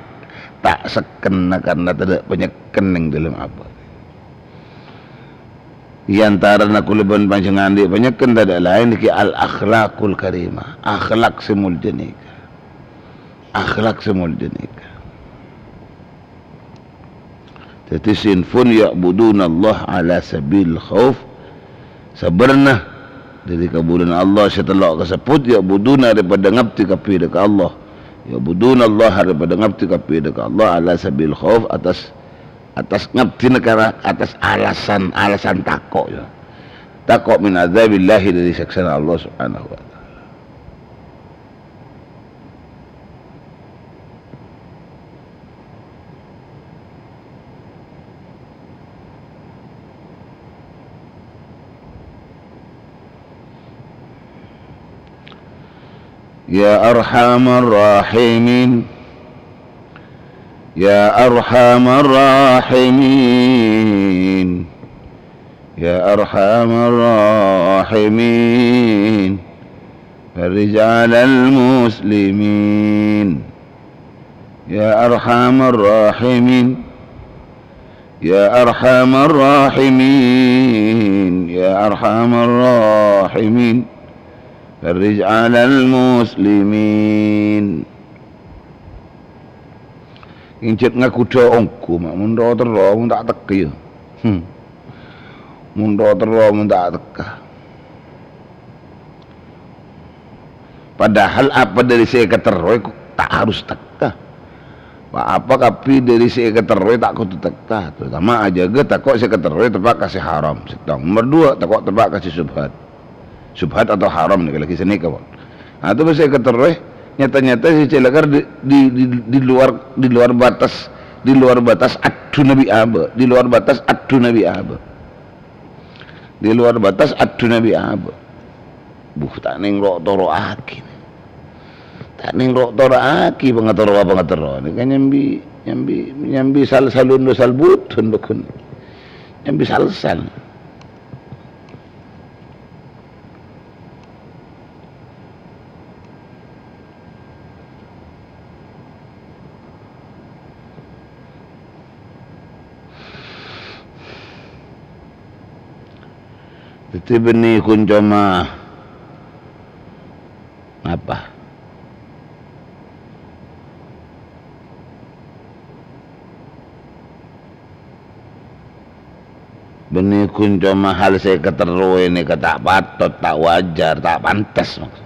ta' sekken karna tadâ' panyekken neng dâlem abâ'. È antarana kaulâ bân panjhennengan andi' panyekken tadâ' laèn nèka al-akhlaqul karimah, akhlak sè molja nèka. Akhlak sè molja nèka. Dhâddhi, sinfun ya'budunallaha ala sabilil khauf. Sabârna dâri kabulâna Allah sè tello' kasebbhut, ya'buduna arè padâ ngabdi kabbhi dâ' ka Allah. Ya'budunallaha arè padâ ngabdi kabbhi dâ' ka Allah ala sabilil khauf, atas, atas ngabdina kara-, atas alasan, alasan tako', ya. Tako' min adzabillahi, dâri sèksana Allah Subhanahu wa Ta'ala. يا أرحم الراحمين، يا أرحم الراحمين، يا أرحم الراحمين، فرج على المسلمين. يا أرحم الراحمين، يا أرحم الراحمين، يا أرحم الراحمين، فرج على المسلمين. Ènjhât ngaghudhâ ongghu, Ma', mon ro-, terro, mon ta' tekka, ya. Hmm. Mon ro-, terro, mon ta' tekka. Padahal apa dâri sè èkaterroè ta' harus tekka. Pa-apa kabbhi dâri sè èkaterroè ta' kodhu tekka. Terutama ajâgâ tako' sè èkaterroè teppa' ka sè haram. Sèttong. Nomor dua, tako' teppa' ka sè subhat. Subhat atau haram nèka lagi sanèka, pon. Nah, itu bisa keterus, nyata-nyata si Celakar di, di, di, di luar, di luar batas, di luar batas adu Nabi Abe, di luar batas adu Nabi Abe. Di luar batas adu Nabi Abe. Buh, ta' neng ro-, toro'aghi. Ta' neng ro-, toro'aghi pangatoro-, pangatoro. Ini kan nyambi, nyambi, nyambi sal-, salun, salbutun, bakun. Nyambi sal-sal. Dhâddhi bânnè ghun coma napa? Bânnè ghun coma hal sè èkaterrowè nèka ta' patot, ta' wajar, ta' pantes, maksud.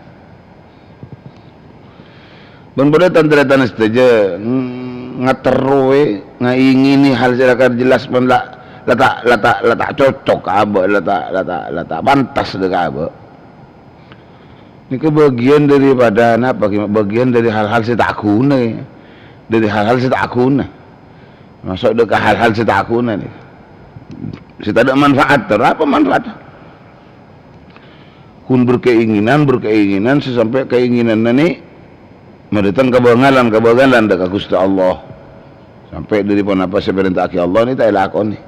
Bân padâ tan-tarètan sadhâjâ, mm, ngaterrowè, ngaèngènè hal sè la kar jelas pon la, la ta', la ta', la ta' cocok ka abâ', la ta', la ta', la ta' pantes dâ' ka abâ'. Nèka bâgiyân daripada napa, ghi? Bâgiyân dâri hal-hal sè ta' ghuna, ghi. Dâri hal-hal sè ta' ghuna. Maso' dâ' ka hal-hal sè ta' ghuna nèka. Sè tadâ' manfaat, terro apa manfaat? Ghun berkeinginan, berkeinginan, sè sampè' keinginanna nè' madâteng kabangalan, kabangalan dâ' ka Ghustè Allah. Sampè' dâri ponapa sè èparènta'aghi Allah nè' ta' èlakonè.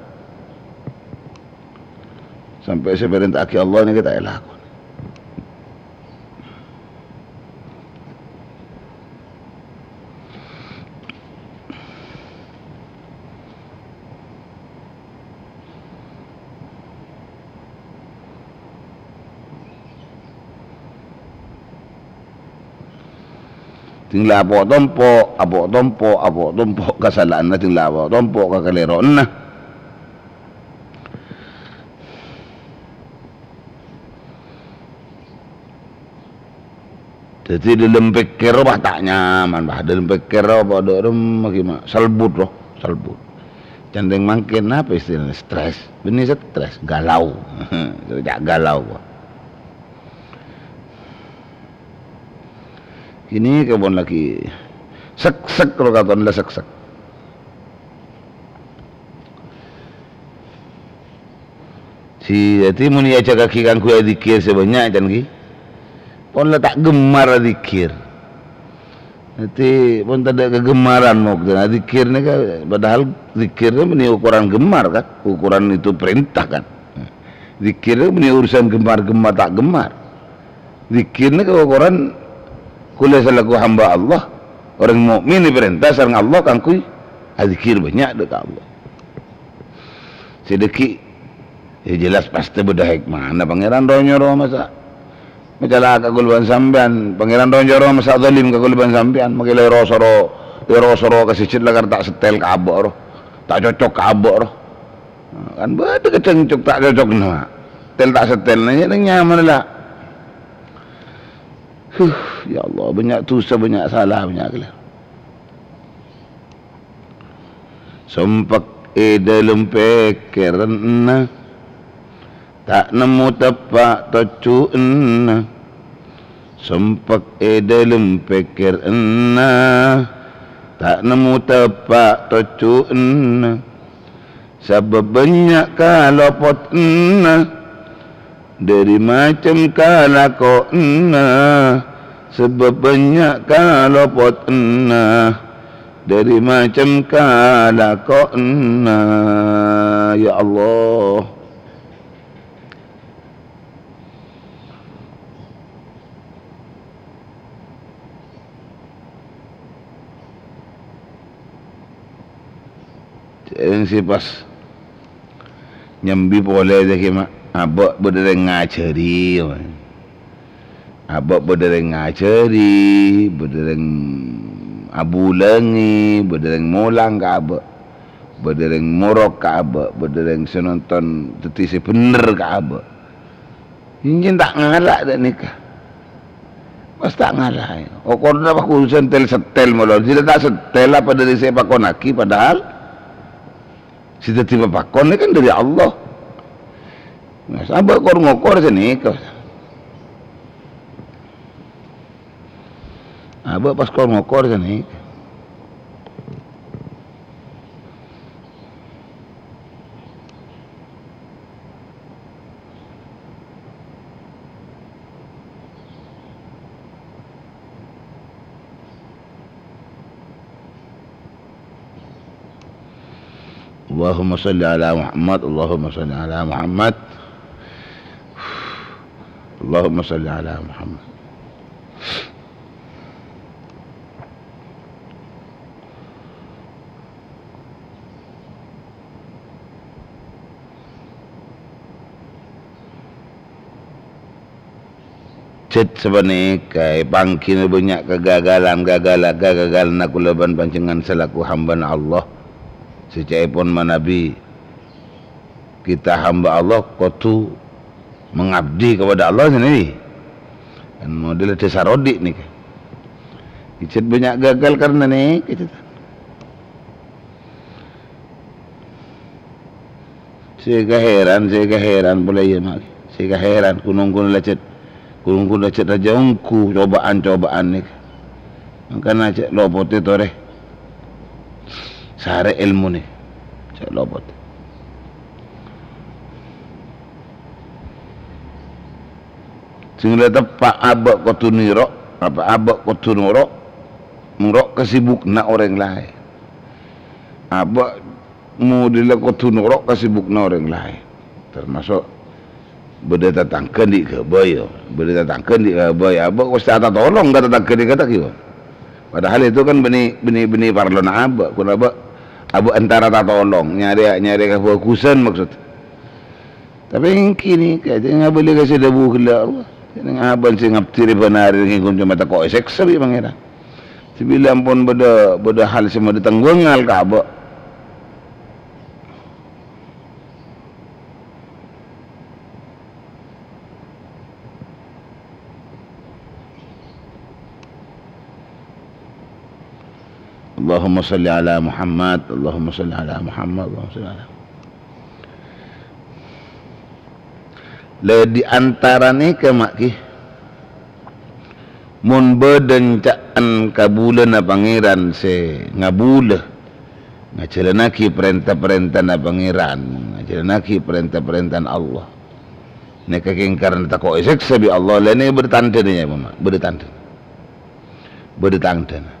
Sampè' sè èparènta'aghi Allah nèka ta' èlakonè. Dhing la apo' tompo', apo' tompo', apo' tompo' kasala'anna, dhing la apo' tompo' kakalèrowanna. Dhâddhi, dâlem pèkkèr, wah, ta' nyaman, wah, dâlem pèkkèr, apa, dâ' remma, gimana? Salbut, loh, salbut. Can rèng mangkèn, apa istilahnya? Stres. Bânnè stres, galau. Ca'na galau, wah. Ini kebon lagi seksek, kalau kata la seksek. Si, dhâddhi mon èajhâkaghi kaangghuy adzikir sè bânnya', can, ghi. Pon la ta' gemmar adzikir. Dhâddhi, pon tadâ' kagemaran mok-, adzikir nèka, padahal dzikir nèka bânnè ukoran gemmar, kan? Ukoran itu perintah, kan? Dzikir nèka bânnè urusan gemmar-gemmar, ta' gemmar. Dzikir nèka ukoran kaulâ selaku hamba Allah, orèng mukmin èparènta sareng Allah kaangghuy adzikir bânnya' dâ' ka Allah. Sè dhâggi', ya jelas pastè bâdâ hikmahna Pangèran ro-nyoro masa macalaka kaulâ bân sampèyan, Pangèran ro-nyoro masa zalim ka kaulâ bân sampèyan, makkè la èro-soro, èro-soro ka sèjjhât la kar ta' setel ka abâ' ro, ta' cocok ka abâ' ro. Kan bâdâ kadhâng cocok ta' cocokna, tel ta' setelna, ya neng nyaman la. Huh, ya Allah, bânnya' dhusa, bânnya' sala, bânnya' kalèro. Sompek è dâlem pèkkèranna, ta' nemmo teppa' tojjhuwânna. Sompek è dâlem pèkkèranna, ta' nemmo teppa' tojjhuwânna. Sabâb bânnya' kalopotanna. Dâri macem kalakowanna, sabâb bânnya' kalopotanna, dâri macem kalakowanna, ya Allah. Jhâ' sè pas nyambi polè jâ' ghi, Ma'. Abâ' bâdâ rèng ngajhâri, Ma'. Abâ' bâdâ rèng ngajhâri, bâdâ rèng abulângè, bâdâ rèng molang ka abâ'. Bâdâ rèng morok ka abâ', bâdâ rèng sè nonton dhâddhi sè bhender ka abâ'. Ènjhâ' ta' ngala' dâ' nèka. Pas ta' ngala'. Okorra pas urusan tel-setel molo. Jhâ' ta' setel apa dâri sè èpakonnaghi, padahal sè dhâddhi papakon kan dâri Allah. Nah, sabâ' kor-ngokor sè nèka. Abâ' pas kor-ngokor sè nèka. Allahumma shalli ala Muhammad, Allahumma shalli ala Muhammad. Allahumma shalli ala Muhammad. Cèt sapanèka, èpangghi bânnya' kagagalan, gagala-, kagagalanna kaulâ bân panjhennengngan salaku hambana Allah. Sè ca'èpon manabi kita hamba Allah kodhu mengabdi kepada Allah sendiri. Kan model dhâsar odi' nèka. Cèt bânnya' gagal karena nèka, cèt. Sè èkahèran, sè èkahèran polè, iyâ, Ma'. Sè èkahèran, ghun-ongghu lajhât, ghun-ongghu lajhât rajâ ongghu cobhâ'ân-cobhâ'ân nèka. Mangkana jhâ' lopotè torè. Sarè èlmona. Jhâ' lopot. Sè la teppa' abâ' kodhu noro', apa abâ' kodhu noro', noro' kasibukna orèng laèn. Abâ' modella kodhu noro' kasibukna orèng laèn. Termasuk bâdâ tatangghâ andi' ghâbây, ya. Bâdâ tatangghâ andi' ghâbây, abâ' kos ta' tatolong ka tatangghâ andi' ghâbây, ya. Padahal itu kan bânnè, bânnè, bânnè parlona abâ', ghun abâ', abâ' antara tatolong, nyarè, nyarè kabhâghusân maksud. Tapè ènggi nèka, jhâ' ngabâli ka sè dhâbu ghellâ' rowa. Neng abâ' sè ngabdi rè bân arè nèka ghun coma tako' èsèksa bi' Pangèran. Sabillâ ampon bâdâ, bâdâ hal sè madâteng bângal ka abâ'. Allahumma shalli ala Muhammad, Allahumma shalli ala Muhammad, Allahumma shalli ala. La di antara nèka, Ma', ghi. Mon bâdâ ca'na kabulâna Pangèran sè ngabulâ, ngajhâlânnaghi parènta-parèntana Pangèran, ngajhâlânnaghi parènta-parèntana Allah. Nèka kèng karana tako' èsèksa bi' Allah, la nèka bâdâ tandhâna, ya, Ma', bâdâ tandhâna. Bâdâ tandhâna.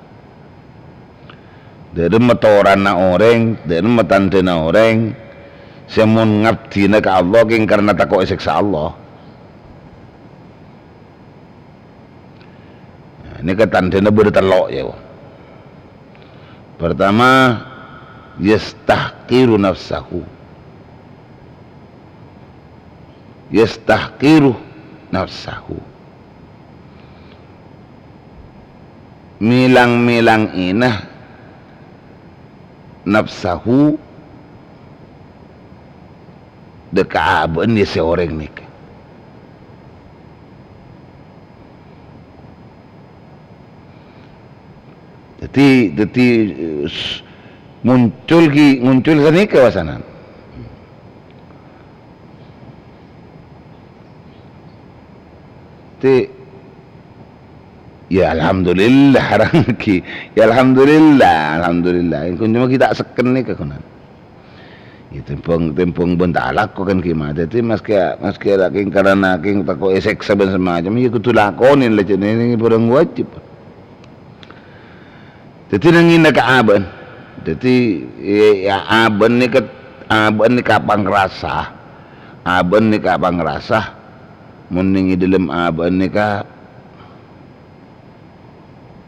Dâ' remma torana orèng, dâ' remma tandhâna orèng sè mon ngabdhina ka Allah kèng karana tako' èsèksa Allah. Nah, nèka tandhâna bâdâ tello', ya. Pertama, yastahqiru nafsahu. Yastahqiru nafsahu. Mèlang-mèlangèna nafsahu dâ' ka abâ'na sè orèng nèka. Dhâddhi, dhâddhi, eh, s-, muncul ghi-, muncul sanèka wasana. Ti-, ya, alhamdulillah, arang ghi. Ya, alhamdulillah, alhamdulillah. Engko' coma ghi' ta' sekken nèka, konan. Ya, tèmbhâng, tèmbhâng bân ta' alako kan ghi, Ma'. Dhâddhi, maskè, maskè la kèng karana kèng tako' èsèksa bân samacem, ya kodhu lakonè la jhâ' nèng bhârâng wajib. Dhâddhi, nangèng ka abâ'na. Dhâddhi, ya, ya, abâ'na nèka, abâ'na nèka pangrasa. Abâ'na nèka pangrasa. Mon nèng è dhâlem abâ'na nèka,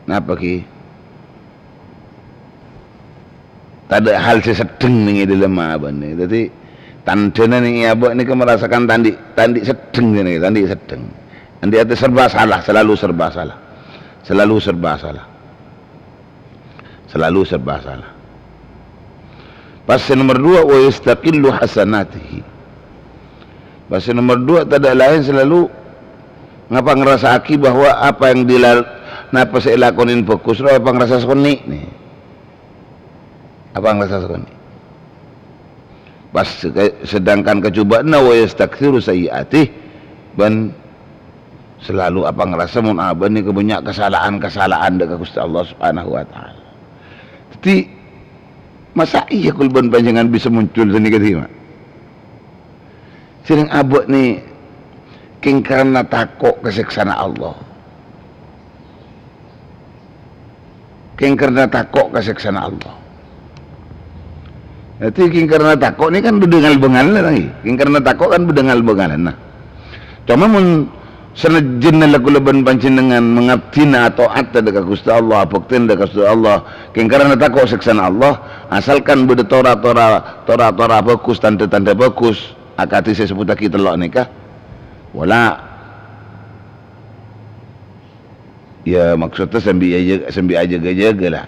napa, ghi? Tadâ' hal sè seddheng nèng è dhâlem abâ'na. Dhâddhi, tandhâna nèng è abâ' nèka merasakan ta' andi', ta' andi' seddheng nèka, ta' andi' seddheng. Andi' atè serba salah, selalu serba salah. Selalu serba salah. Selalu serba salah. Pas sè nomer duwâ', "Wa yastaqillu hasanatihi." Pas sè nomer duwâ', tadâ' laèn selalu ngapa ngrasa'aghi bahwa apa yang dilal-, napa sè èlakonè bhâghus, rowa apa ngrasa sakonè', nè. Apa ngrasa sakonè'? Pas ke-, sedangkan kajhubâ'na, "Wa yastaktsiru sayyi'ati," bân selalu apa ngrasa mon abâ' nèka bânnya' kasala'an-kasala'an dâ' ka Ghustè Allah Subhanahu wa Ta'ala. Dhâddhi, masa' iyâ kaulâ bân panjhennengngan bisa muncul sanèka, dhimma? Sèrèng abâ' nè kèng karana tako' ka sèksana Allah. Kèng karana tako' ka sèksana Allah. Dhâddhi, kèng karana tako' nè kan bâdâ ngal-bângalanna, ta' ngghi? Kèng karana tako' kan bâdâ ngal-bângalanna. Coma mon sanajjhâna la kaulâ bân panjhennengngan mangabdhina ato'atta dâ' ka Ghustè Allah, abhâktèna dâ' ka Ghustè Allah, kèng karana tako' sèksana Allah, asalkan bâdâ tora-tora, tora-tora bhâghus, tandhâ-tandhâ bhâghus, akadhi sè èsebbhuttaghi tello' nèka, wala, ya, maksodda sambi aja-, sambi ajâgâ-jâgâ, la.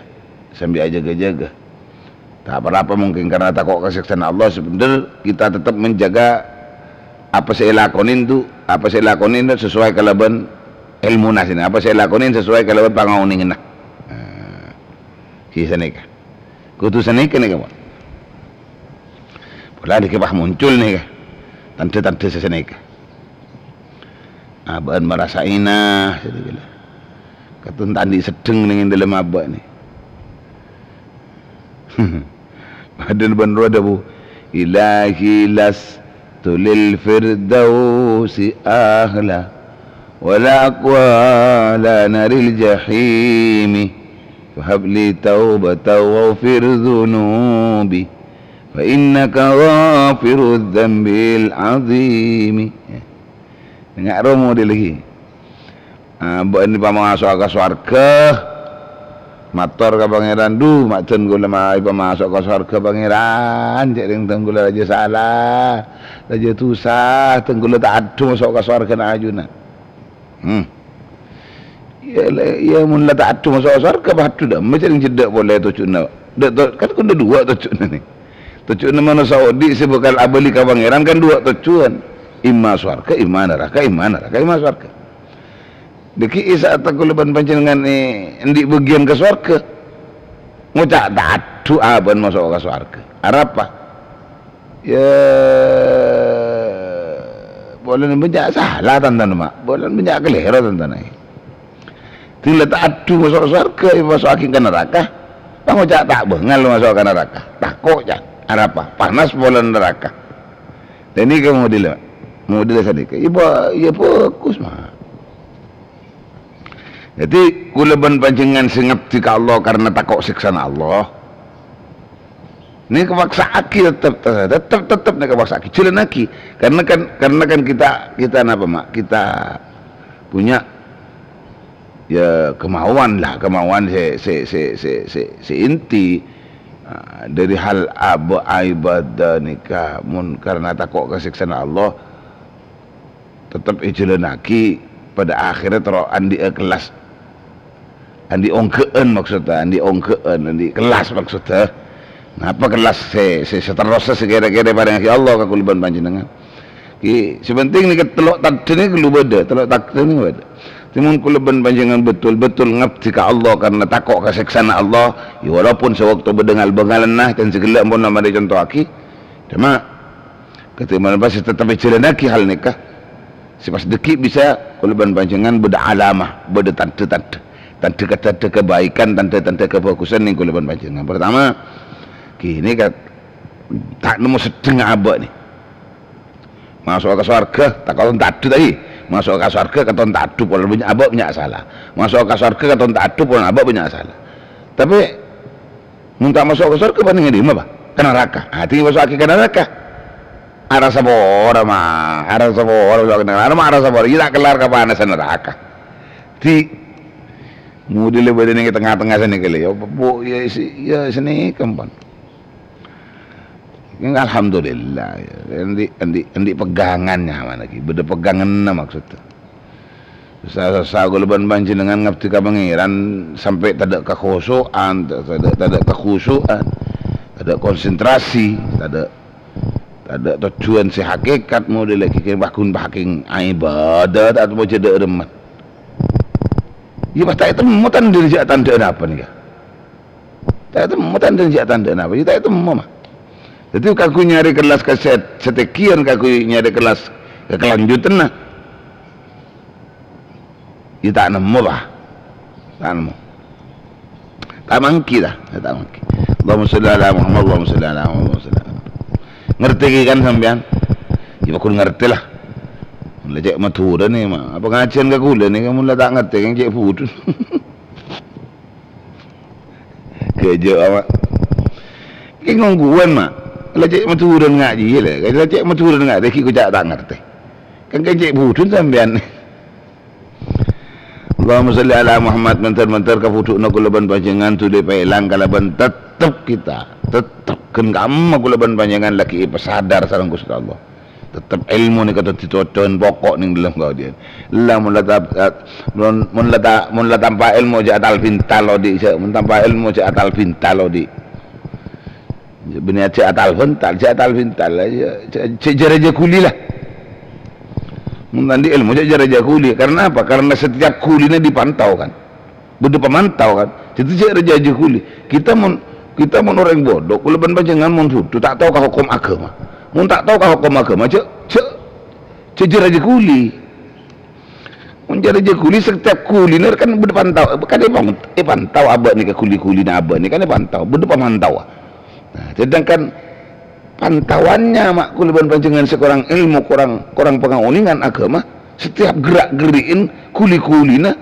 Sambi ajâgâ-jâgâ. Ta' pa-rapa mungkin karena tako' ka sèksana Allah, sebenarnya kita tetap menjaga apa sè èlakonè itu, apa sè èlakonè itu sesuai kalabân èlmuna sènè, apa sè èlakonè sesuai kalabân pangaonènganna. Nah, ghi sanèka. Kodhu sanèka nèka, Pak. Pola nèka pas muncul nèka, tandhâ-tandhâ sè sanèka. Abâ'na marasa'aghi, sè nèka la. Katon ta' andi' seddheng neng è dâlem abâ' nè. Padâna bân rowa adhâbu, "Ilahi lastu lil firdausi ahla, wala aqwa la naril jahimi. Fahab li taubatan waghfir dzunubi, fa innaka ghafirudz dzambil adzimi." Nga' romo dhi lagi. Ah, bâ'na èpamaso'a ka sowarghâ, mator ka Pangèran, "Dhu, ma' dân kaulâ ma-, èpamaso'a ka sowarghâ, Pangèran, cè' rèng dân kaulâ rajâ sala, rajâ dhusa, dân kaulâ ta' adhu maso' ka sowarghâ na' ajunan." Hmm. Iyâ, lè, iyâ, mon la ta' adhu maso' ka sowarghâ, pas adhu dâ' emma cè' rèng cèdhâ' polè tojjhuna. Dâ', to-, kan kodhu duwâ' tojjhuna nè. Tojjhuna manossa odi' sè bhâkal abâli ka Pangèran kan duwâ' tojjhuwân. Imma sowarghâ, imma naraka, imma naraka, imma sowarghâ. Dhâggi' è sa'at kaulâ bân panjhennengngan è andi' bâgiyân ka sowarghâ. Ngoca' ta' adhu abâ'na maso' ka sowarghâ. Arapa? Iyâ, polana bânnya' sala, tan-tarètan, ma'. Polana bânnya' kalèro, tan-tarètan. Dhing la ta' adhu maso' sowarghâ, èpaso'aghi ka naraka. Pas ngoca' ta' bângal maso' ka naraka. Tako', can. Arapa? Panas polana naraka. Dhâddhi ka model, model sanèka. Iyâ, ba-, iyâ bhâghus, ma'. Dhâddhi, kaulâ bân panjhennengngan sè ngabdi ka Allah karna tako' sèksana Allah. Nèka paksa'aghi, tetep, tetep, tetep nèka paksa'aghi. Jhâlânnaghi. Karna kan, karna kan kita, kita napa, ma'? Kita punya, ya, kemauan lah, kemauan sè, sè, sè inti. Ah, dhâri hal abâ' ibadah nèka, mon karna tako' ka sèksana Allah, tetep èjhâlânnaghi, padâ akhèrra terro andi'â kellas. Andi' ongghâ'ân maksodda, andi' ongghâ'ân, andi' kellas maksodda. Napa kellas sè, sè, sè terrossa sè kèra-kèra èparèngaghi Allah ka kaulâ bân panjhennengngan. Ghi, sè penting nèka tello' tandhâ nèka ghâllu bâdâ, tello' tandhâ nèka bâdâ. Dhâddhi mon kaulâ bân panjhennengngan betul-betul ngabdi ka Allah karna tako' ka sèksana Allah, ya walaupun sewaktu bâdâ ngal-bângalanna, can sè ghellâ' ampon la marè conto'aghi. Coma, kadhi manabi sè tetep èjhâlânnaghi hal nèka. Sè pas dhâggi' bisa kaulâ bân panjhennengngan bâdâ alamah, bâdâ tandhâ-tandhâ. Tandhâ ka-, tandhâ kabaikan, tandhâ-tandhâ kabhâghusân neng kaulâ bân panjhennengngan. Pertama, ghini ka-, ta' nemmo seddheng abâ' nè. Maso'a ka sowarghâ, ta' katon ta' adhu ta' ghi? Maso'a ka sowarghâ katon ta' adhu, polana bânnya' abâ' bânnya' sala. Maso'a ka sowarghâ katon ta' adhu, polana abâ' bânnya' sala. Tapè, mon ta' maso' ka sowarghâ, paling è dimma, Pa? Ka naraka. Ah, dhing maso'aghi ka naraka. Arassa pora, Ma. Arassa pora, maso'a ka naraka. Ma, arassa pora. Iyâ ta' kellar kapanassa naraka. Dhi, model bâdâ neng tengnga-tengnga sanèka lè. Ya, Bu, ya, isi, ya, sanèka, ampon. Alhamdulillah, ya. Andi', andi', andi' pegangan nyaman lagi. Bâdâ peganganna maksudnya. Sa-, sa-, kaulâ bân panjhennengngan ngabdi ka Pangèran sampè' tadâ' kakhusu'an, tadâ', tadâ' kakhusu'an, tadâ' konsentrasi, tadâ', tadâ' tojjhuwân sè hakikat, model lagi kèng paggun paggun ibadah, ta' temmo jhâ' dâ' remman. Iyâ, pas ta' ètemmo tandhâna jhâ' tandhâna apa nèka? Ta' ètemmo tandhâna jhâ' tandhâna apa? Iyâ, ta' ètemmo, Ma. Dhâddhi, kaangghuy nyarè kellas ka sè-, sè tènggiyân, kaangghuy nyarè kellas ka kalanjutanna. Iyâ, ta' nemmo, Pa. Ta' nemmo. Ta' mangghi, ta? Iyâ, ta' mangghi. Allahumma sholli ala Muhammad, Allahumma sholli ala Muhammad, Allahumma sholli ala Muhammad. Ngartè ghi kan sampèyan? Iyâ, paggun ngartè, la. La cè' Madhurâ nè, Ma. Apa ngajhiyân ka kaulâ nè, mon la ta' ngartè, kan cè' budhun. Ghâjâ, Ma. Kèng ongghuwân, Ma. La cè' Madhurâ ngajhi, la. La cè' Madhurâ ngajhi, ghi' koca' ta' ngartè. Kan kèng cè' budhun sampèyan. Allahumma sholli ala Muhammad, mènter-mènter ka budhu'na kaulâ bân panjhennengngan dhuli paèlang kalabân tettep kita, tettep ghân kamma kaulâ bân panjhennengngan laghi èpasadar sareng Ghustè Allah. Tettep èlmo nèka dhâddhi cocon poko' neng dâlem kaodi'ân. La mon la ta-, mon, mon la ta-, mon la tanpa èlmo jhâ' atal-bintal odi', jhâ', mon tanpa èlmo jhâ' atal-bintal odi'. Bânnè jhâ' atal-bintal, jhâ' atal-bintal, jhâ', jhâ', jhâ' jhâ-rajhâ ghuli, la. Mon ta' andi' èlmo, jhâ', jhâ'-rajhâ ghuli. Karena apa? Karena setiap ghulina dipantau, kan. Bâdâ pemantau, kan. Dhâddhi, jhâ' rajhâ-rajhâ ghuli. Kita mon Kita mon orèng bhudhu, kaulâ bân panjhennengngan mon bhudhu, ta' tao ka hokom aghâma. Mon ta' tao ka hokom aghâma, jhâ', jhâ', jhâ' jâ-rajâ ghuli. Mon jâ-rajâ ghuli, setiap ghulina kan bâdâ pantau, kan èpang-, èpantau abâ' nèka ghuli-ghulina abâ' nèka kan èpantau, bâdâ pamantau. Nah, sedangkan pantauannya ma' kaulâ bân panjhennengngan sè korang èlmo, korang, korang pangaonèngan aghâma, setiap gerak-geri'en ghuli-ghulina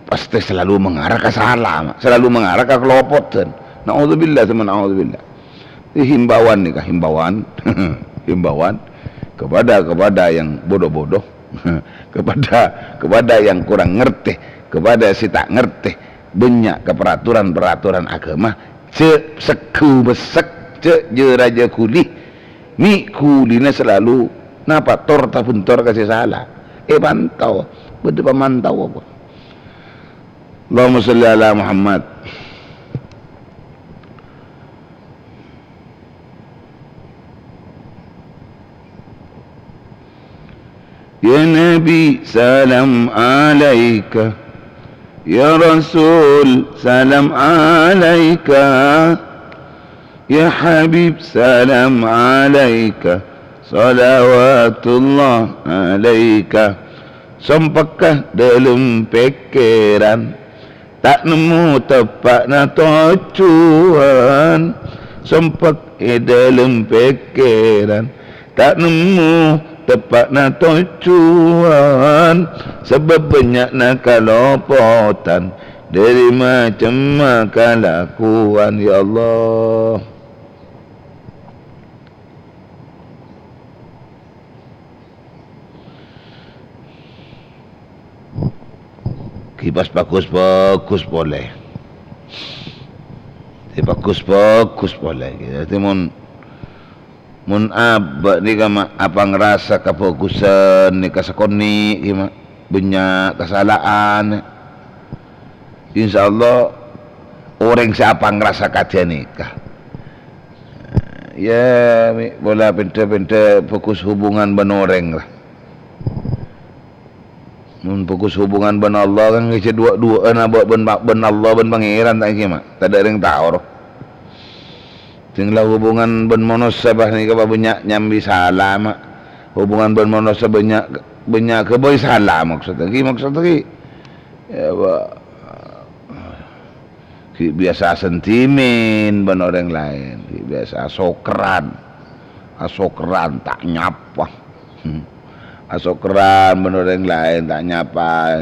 pasti selalu mengarah ka sala, ma', selalu mengarah ka kalopotan. Naudzubillah, tsumma naudzubillah. Ini himbauan nèka, himbauan. Himbauan kepada, kepada yang bodoh-bodoh, kepada, kepada yang kurang ngerti, kepada sè ta' ngerti. Bânnya' ka peraturan-peraturan aghâma, jhâ' segghâ messek, jhâ' jâ-rajâ ghuli. Mè' ghulina selalu napa tor-tabhendor ka sè sala. Èpantau, bâdâ pamantau apa. Allahumma shalli ala Muhammad. Ya Nabi, salam alaika. Ya Rasul, salam alaika. Ya Habib, salam alaika. Shalawatullah alaika. Sompekka dâlem pèkkèran. Ta' nemmo teppa'na tojjhuwân, sompek è dâlem pèkkèran. Ta' nemmo teppa'na tojjhuwân, sabâb bânnya'na kalopotan dâri macemma kalakowan, ya Allah. Ghi pas bhâghus-bhâghus polè. Ghi bhâghus-bhâghus polè. Dhâddhi mon, mon abâ' nèka ma' apangrasa kabhâghusân nèka sakonè' ghi ma' bânnya' kasala'an. Insyaallah orèng sè apangrasa kadhi nèka, ya, mè' pola pèndhâ-pèndhâ bhâghus hubungan bân orèng, la. Mon bhâghus hubungan bân Allah kan ngèjhâ' duwâ'-duwâ'ân abâ' bân, bân Allah bân Pangèran ta' ènggi, ma'? Tadâ' rèng tao, ro. Sèngla hubungan bân manossa bâ nèka bânnya' nyambi sala, ma'. Hubungan bân manossa bânnya', bânnya' ghâbây sala maksodda ghi, maksodda ghi. Ya, bâ. Ghi' biyasa asentimen bân orèng laèn, ghi' biyasa asokran. Asokran ta' nyapa. Hmm. Asokran bân orèng laèn ta' nyapa.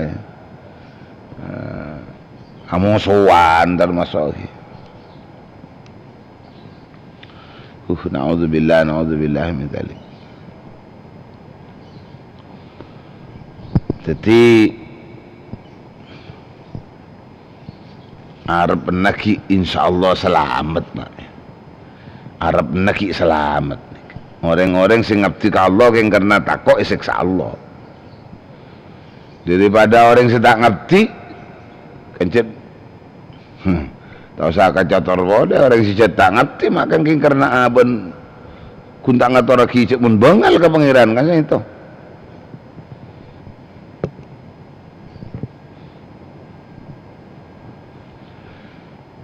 Eh, amosowan tamaso' ghi'. Uh, naudzubillah, naudzubillah min dzalik. Dhâddhi, arepna ghi' insyaallah salamet, Pak. Arepna ghi' salamet. Orèng-orèng sè ngabdi ka Allah kèng karna tako' èsèksa Allah. Daripada orèng sè ta' ngabdi, kèng cè', hmm, ta' osa kacator polè orèng sè jhât ta' ngabdi, ma' kèng karna abân ghun ta' ngatorraghi cè' mon bângal ka Pangèran, kan, saènto.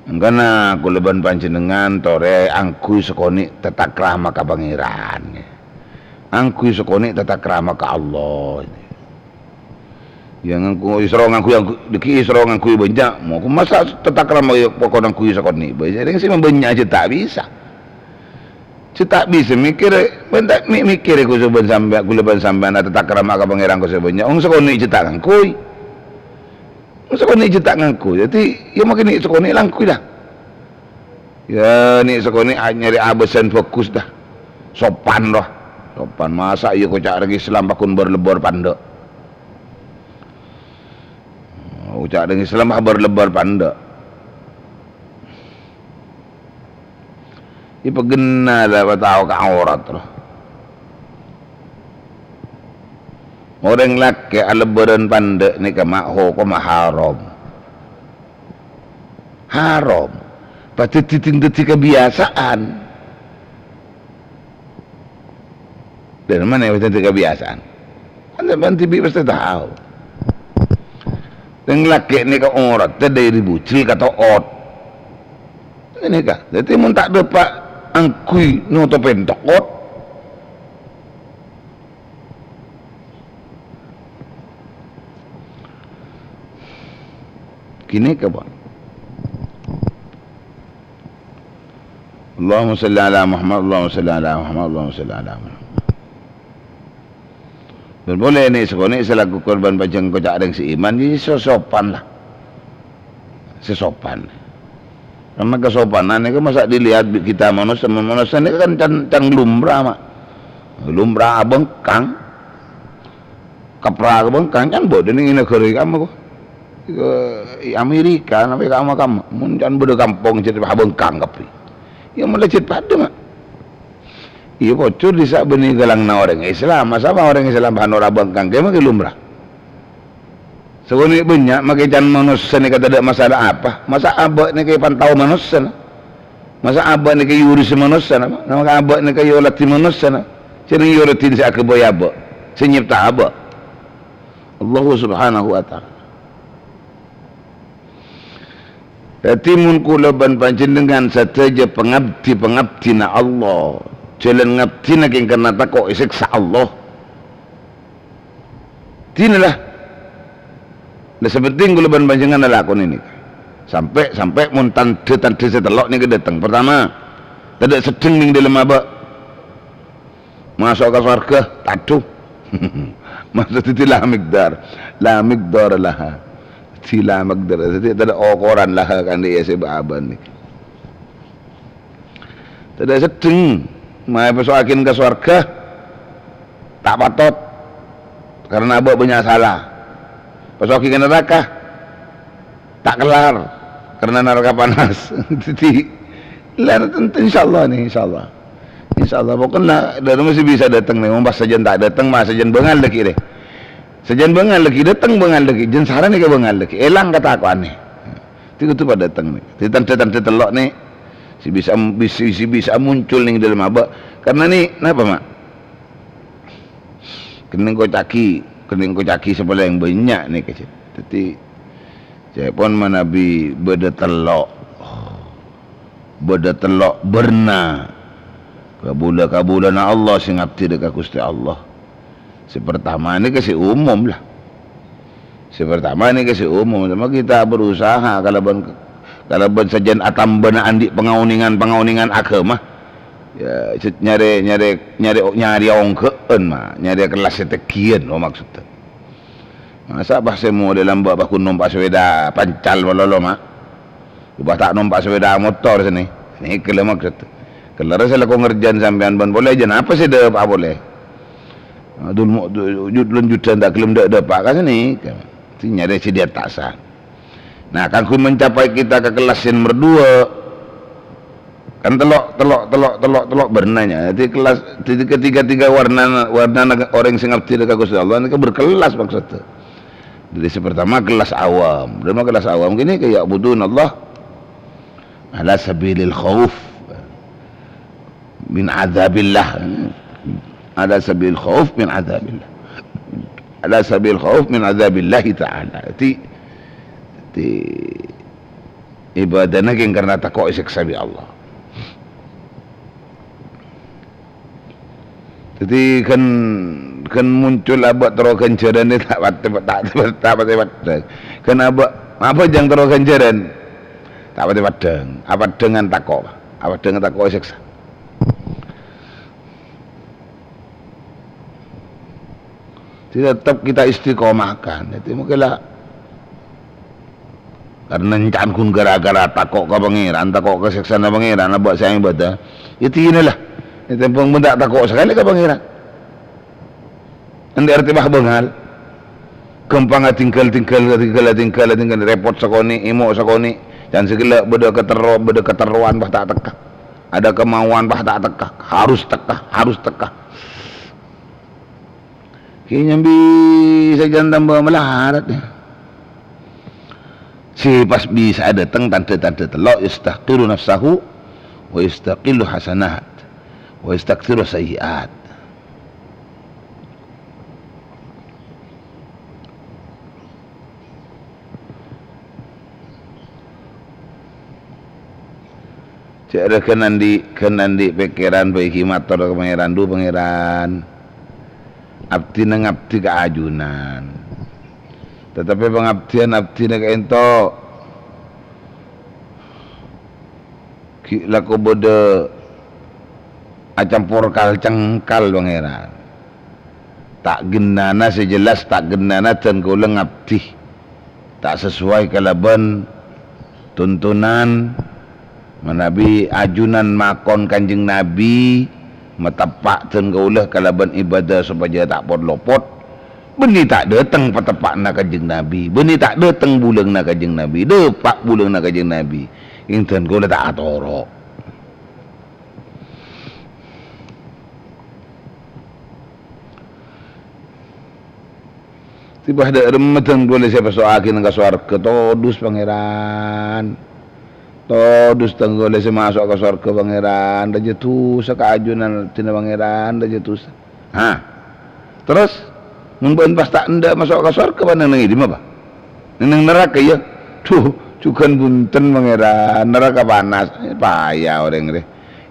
Mangkana kaulâ bân panjhennengngan torè angghuy sakonè' tatakrama ka Pangèran. Angghuy sakonè' tatakrama ka Allah. Ya, nganggu-, isra ngangguy, anggu-, dhâggi' isra ngangguy bânnya'. Mo-, masa tatakrama ya pokok ngangguy sakonè' bhâi. Jhâ' rèng sè bânnya' jhâ' ta' bisa. Jhâ' ta' bisa mèkkèrè, bân ta' mè-, mèkkèrè khusus bân sampè-, kaulâ bân sampèyan tatakrama ka Pangèran khusus bânnya'. Wong sakonè' jhâ' ta' ngangguy. Sakonè' jhâ' ta' ngangguy. Dhâddhi, ya makkè nè' sakonè' langguy, la. Ya, nè' sakonè' a-, nyarè abâsan bhâghus, la. Sopan, la. Sopan. Masa' iyâ koca' rèng Islam pagghun bâr-lebbâr pandâ'. Koca' rèng Islam bâr-lebbâr pandâ'. Èpaghenna la patao ka aurat, ro. Orèng lakè' alebbârân pandâ' nèka ma' hokomma haram. Haram. Pas dhâddhi, dhâddhi kabiyasaan. Dâri mana dhâddhi kabiyasaan? Kan sampèyan dhibi' pastè tao. Rèng lakè' nèka aurat, dhâri bujri kato'ot. Ghânèka. Dhâddhi mon ta' dâpa' angghuy notopè tokot. Ghânèka, Pak. Allahumma shalli ala Muhammad, Allahumma shalli ala Muhammad, Allahumma shalli ala Muhammad. Bân polè nè' sakonè' sè laku korban pajhâng koca' rèng sè iman, jâ' sè sopan la. Sè sopan. Karna kasopanan nèka masa' dilihat bi' kita manossa, manossa nèka kan can, can lumrah, Ma'. Lumrah abhângkang. Kapra ka bhângkang, can bâdâ nèng naghârâ è kamma, ko. È Amerika, napa è kamma-kamma. Mon can bâdâ kampong jhât bhângkang kabbhi. Iyâ, mon la jhât padâ, Ma'. Iyâ, pocor dissa' bânnè ghâllangnga orèng Islam. Masa' orèng Islam bân ora bhângkang, kèng makè lumrah. Sakonè' bânnya' makè can manossa nèka tadâ' masalah apa. Masa' abâ' nèka èpantao manossa, na? Masa' abâ' nèka èyurus manossa, na? Masa' abâ' nèka èyoladhi manossa, na? Sè èyoladhi sè aghâbây abâ', sè nyèpta abâ'. Allahu Subhanahu wa Ta'ala. Dhâddhi, mon kaulâ bân panjhennengngan sadhâjâ pangabdhi-pangabdhina Allah, jhâlân ngabdhina kèng karna tako' èsèksa Allah. Dinala. Lah, sè pentèng kaulâ bân panjhennengngan alakonè nèka. Sampè', sampè' mon tandhâ-tandhâ sè tello' nèka dâteng. Pertama, tadâ' seddheng nèng dâlem abâ'. Maso' ka sowarghâ, tadhu. Maksud dhâddhi la miqdar. La miqdar laha. Dhâddhi la miqdar. Dhâddhi tadâ' okoran laha kandhi sè bâ-abâ nèka. Tadâ' seddheng, ma' èpaso'aghin ka sowarghâ, ta' patot, karna abâ' bânnya' sala. Paso'aghi ka naraka, ta' kellar, karna naraka panas. Dhâddhi, la, tentu, insyaallah nè, insyaallah. Insyaallah, pokokna dhâremma sè bisa dâteng nè, mon pas sajân ta' dâteng, ma' sajân bângal dhâggi' rè. Sajân bângal dhâggi', dâteng bângal dhâggi', jân sarana ka bângal dhâggi', èlang katako'an nè. Dhâddhi kodhu padâteng nè. Dhâddhi tandhâ-tandhâ tello' nè sè bisa, bisa, sè bisa muncul nèng dâlem abâ'. Karna nè, napa, Ma'? Kenning koca'aghi, kenning koca'aghi sè palèng bânnya' nè, kajhât. Dhâddhi, ca'èpon manabi bâdâ tello'. Bâdâ tello' bârna. Kabulâ-kabulâna Allah sè ngabdhi dhâ' ka Ghustè Allah. Sè partama nèka sè umum, la. Sè partama nèka sè umum, coma kita berusaha kalabân, kalabân sajân atambâna andi' pangaonèngan-pangaonèngan aghâma. Ya, sè nyarè, nyarè, nyarè, nyarè ongghâ'ân, Ma'. Nyarè kellas sè tènggiyân, lo, maksodda. Masa' pas sè molè lambâ' pas ghun nompa' sapèda pancal malolo, Ma'. Pas ta' nompa' sapèda motor sènè. Nèka la maksod. Kellar sè lako ngerjân sampèyan bân polè, jân apa sè dâpa' polè? Adul mo-, du-, jud-, lanjutan ta' gelem dâ'-, dâpa' ka sènè. Sè nyarè sè di attasan. Nah, kaangghuy mencapai kita ka kellas sè nomer dua, kan tello', tello', tello', tello', tello' bârnanya. Jadi kellas, jadi ketiga-tiga warna, warna orèng sè ngabdhi ka Ghustè Allah nèka berkelas maksodda. Jadi, sè partama kellas awam. Dhâremma kellas awam? Ghânèka, ya'budunallah ala sabilil khauf min adzabillah. Ala sabilil khauf min adzabillah. Ala sabilil khauf min adzabillahi ta'ala. Dhâddhi, dhâddhi ibadahna kèng karna tako' èsèksa bi' Allah. Dhâddhi ghân, ghân muncul abâ' terro ghânjhârân ta' patè, ta', ta' patè paddhâng. Ghân abâ', abâ' jhâng terro ghânjhârân ta' patè paddhâng. Apaddhângan tako', apaddhângan tako' èsèksa. Jadi tetap kita istiqomahkan. Jadi mungkin la Karna ènca'na ghun ghârâ-ghârâ tako' ka Pangèran, tako' ka sèksana Pangèran, abâ' sè ibadah. Ya, dinala. Ya, tèmbhâng bân ta' tako' sakalè ka Pangèran. Andi' artè bâ' bângal. Ghâmpang atinggal, tinggal, atinggal, atinggal, atinggal, rèpot sakonè', èmo' sakonè'. Can sè ghellâ' bâdâ katerro-, bâdâ katerrowan bâ' ta' tekka. Ada kemauan bâ' ta' tekka. Harus tekka, harus tekka. Kèng nyambi sajân tamba malarat, ya. Sè pas bisa'a dâteng tandhâ-tandhâ tello', yastahqiru nafsahu, wa yastaqillu hasanat, wa yastaksiru sayyi'at. Jhâ' ra ghân andi', ghân andi' pèkkèran bhâi ghi' mator ka Pangèran, "Dhu Pangèran, abdhina ngabdhi ka ajunan. Tatapi pangabdhiyân abdhina ka'ènto ghi' lako bâdâ acampor kal-cengkal, Pangèran." Ta' gennana, sè jelas ta' gennana dân kaulâ ngabdhi ta' sesuai kalabân tuntunan manabi ajunan makon Kanjeng Nabi, mateppa' dân kaulâ kalabân ibadah sopajâ ta' pot-lopot. Bânnè ta' dâteng pateppa'na Kanjeng Nabi, bânnè ta' dâteng bulângna Kanjeng Nabi, dâpa' bulângna Kanjeng Nabi. Kèng dân kaulâ ta' atoro'. Tibâ dâ' remma dân kaulâ sè èpaso'aghi neng ka sowarghâ, todus Pangèran. Todus dân kaulâ sè maso' ka sowarghâ Pangèran, rajâ dusa ka ajunan abdhina Pangèran, rajâ dusa. Ha. Terros, mon bâ'na pas ta' endâ' maso' ka sowarghâ, bâ'na neng è dimma, Pa'? Neng, neng naraka, yâ? Dhu, jhughân bhunten, Pangèran, naraka panas. Paya orèng rè.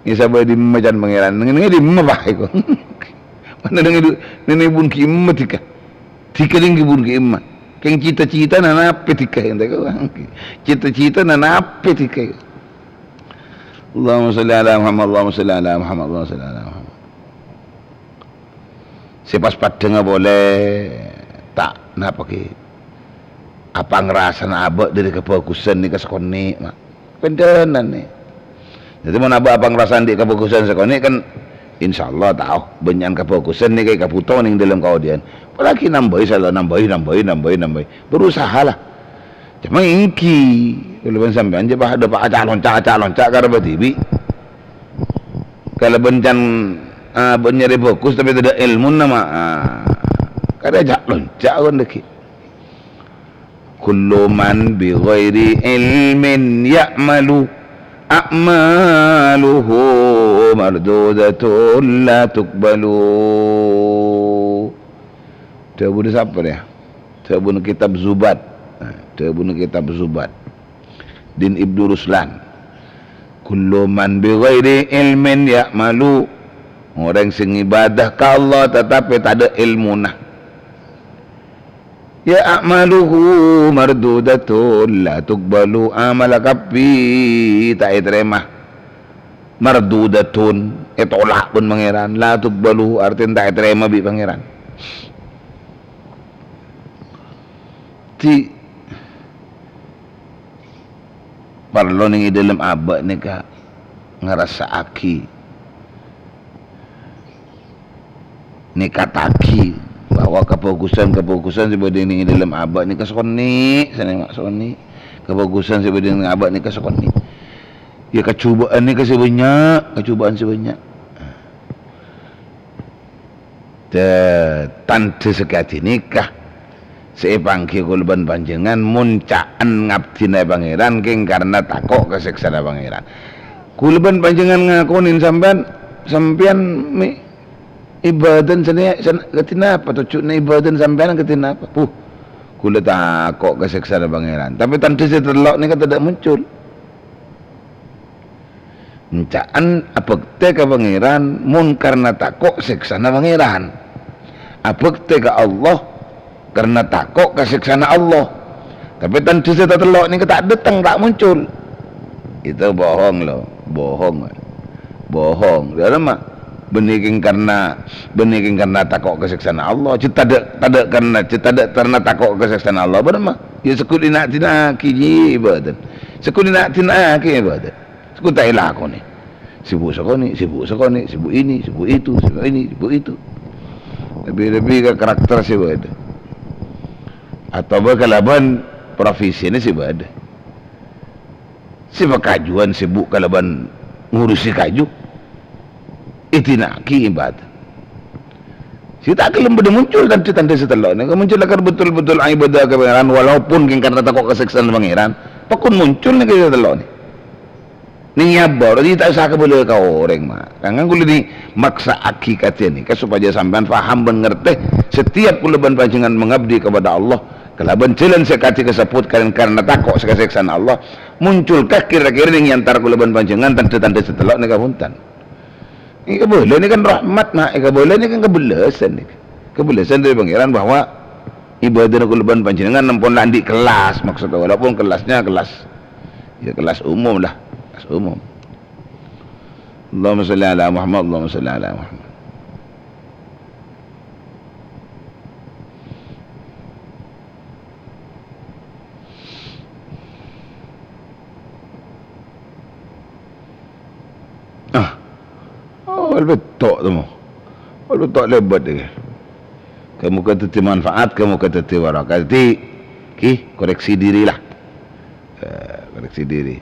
Ngèsabâ è dimma can Pangèran? Neng, neng è dimma, Pa', èko? Bâ'na neng è du-, neng è bun ghi' emma dhika. Dhika neng è bun ghi' emma. Kèng cita-citana napè dhika, ènte ko? Cita-citana napè dhika. Allahumma sholli ala Muhammad, Allahumma sholli ala Muhammad, Allahumma sholli ala Muhammad. Sè pas paddhângnga polè, ta' napa ghi? Apa ngrasana abâ' dâri kabhâghusân nèka sakonè', Ma'? Pendhânan, nè. Dhâddhi, mon abâ' apa ngrasana dâri kabhâghusân sakonè', kan, insyaallah, tao, bânnya'an kabhâghusân nèka èkabhuto neng dâlem kaodi'ân. Apalagi nambâi, sala nambâi, nambâi, nambâi, nambâi. Berusahalah. Coma èngghi, kaulâ bân sampèyan jhâ' pa-, dâpa' aca'-lonca', aca'-lonca' karebbhâ dhibi'. Kalabân can, ah, bân nyarè bhâghus tapè tadâ' èlmona, Ma'. Ah, karè aca'-lonca' kon dhâggi'. Kullu man bi ghairi ilmin ya'malu, a'maluhu mardudatun la tuqbalu. Dhâbuna sapa, yâ? Dhâbuna kitab Zubad. Nah, dhâbuna kitab Zubad. Din Ibnu Ruslan. "Kullu man bi ghairi ilmin ya'malu." Orèng sè ngibâdâ ka Allah tatapi tadâ' èlmona. "Ya a'maluhu mardudatun la tuqbalu." Amalla kabbhi ta' ètarèma. Mardudatun, ètolak bân Pangèran. La tuqbalu, artèna ta' ètarèma bi' Pangèran. Di-, parlo neng è dâlem abâ' nèka ngarassa'aghi, nèkataghi bahwa kabhâghusân-kabhâghusân sè bâdâ neng è dâlem abâ' nèka sakonè', sanè, Ma', sakonè'. Kabhâghusân sè bâdâ neng abâ' nèka sakonè'. Yâ, kajhubâ'ân nèka sè bânnya', kajhubâ'ân sè bânnya'. Dâ-, tandhâ sakadhi nèka sè èpangghi kaulâ bân panjhennengngan mon ca'en ngabdhina Pangèran kèng karna tako' ka sèksana Pangèran. Kaulâ bân panjhennengngan ngakonè sampèyan, sampèyan mè' ibâdâna sanè-, san-, kadhi napa? Tojjhuna ibâdâna sampèyan kadhi napa? Puh, kaulâ tako' ka sèksana Pangèran. Tapè tandhâ sè tello' nèka tadâ' muncul. Enca'an abhâktè ka Pangèran mon karna tako' sèksana Pangèran. Abhâktè ka Allah karna tako' ka sèksana Allah. Tapè tandhâ sè tatello' nèka ta' dâteng, ta' muncul. Itu bohong, lo, bohong. Bohong. Dâ'ramma? Bânnè kèng karna, bânnè kèng karna tako' ka sèksana Allah. Cè' tadâ', tadâ' karna, cè' tadâ' karna tako' ka sèksana Allah. Bâ'ramma? Yâ, sakonè' na'-dina'aghi ibâdâna. Sakonè' na'-dina'aghi ibâdâna. Sakonè' ta' èlakonè. Sibuk sakonè', sibuk sakonè', sibuk ini, sibuk itu, sibuk ini, sibuk itu. Lebbi-lebbi ka karakter sè bâdâ. Otabâ kalabân profesina sè bâdâ. Sè pakajuwân sibuk kalabân ngurusi kaju. Èdina'aghi ibâdâ. Sè ta' kèlem bâdâ muncul tandhâ-tandhâ sè tello' nèka muncul lakar betul-betul ibâdâ ka Pangèran, walaupun kèng karna tako' ka sèksana Pangèran, pokon muncul nèka sè tello' nèka. Nèng yâ bârâ' jiyâ ta' osa kabâlâ ka orèng, Ma'. Kangèng kaulâ nèng maksa'aghi kadhi nèka sopajâ sampèyan paham bân ngartè, setiap kaulâ bân panjhennengngan mengabdi kepada Allah, Kalabân jhâlân sè kadhi kasebbhut kalabân karana tako' sè kasèksana Allah, munculkah kèra-kèra nèng è antara kaulâ bân panjhennengngan tandhâ-tandhâ sè tello' nèka bhunten? Èkabâlâ nèka kan rahmat, nah, èkabâlâ nèka kan kabellâsân nèka. Kabellâsân dâri Pangèran bahwa ibadana kaulâ bân panjhennengngan ampon la andi' kellas, maksudnya, walaupun kellasnya kellas, ya, kellas umum lah, kellas umum. Allahumma shalli ala Muhammad, Allahumma shalli ala Muhammad. Ah. Oh, lebbi to' temo. Oh, lebbi to' lebât iki. Kamu ka dhâddhi manfaat, kamu ka dhâddhi barokah. Dhâddhi, ki, koreksi diri lah. Eh, koreksi diri.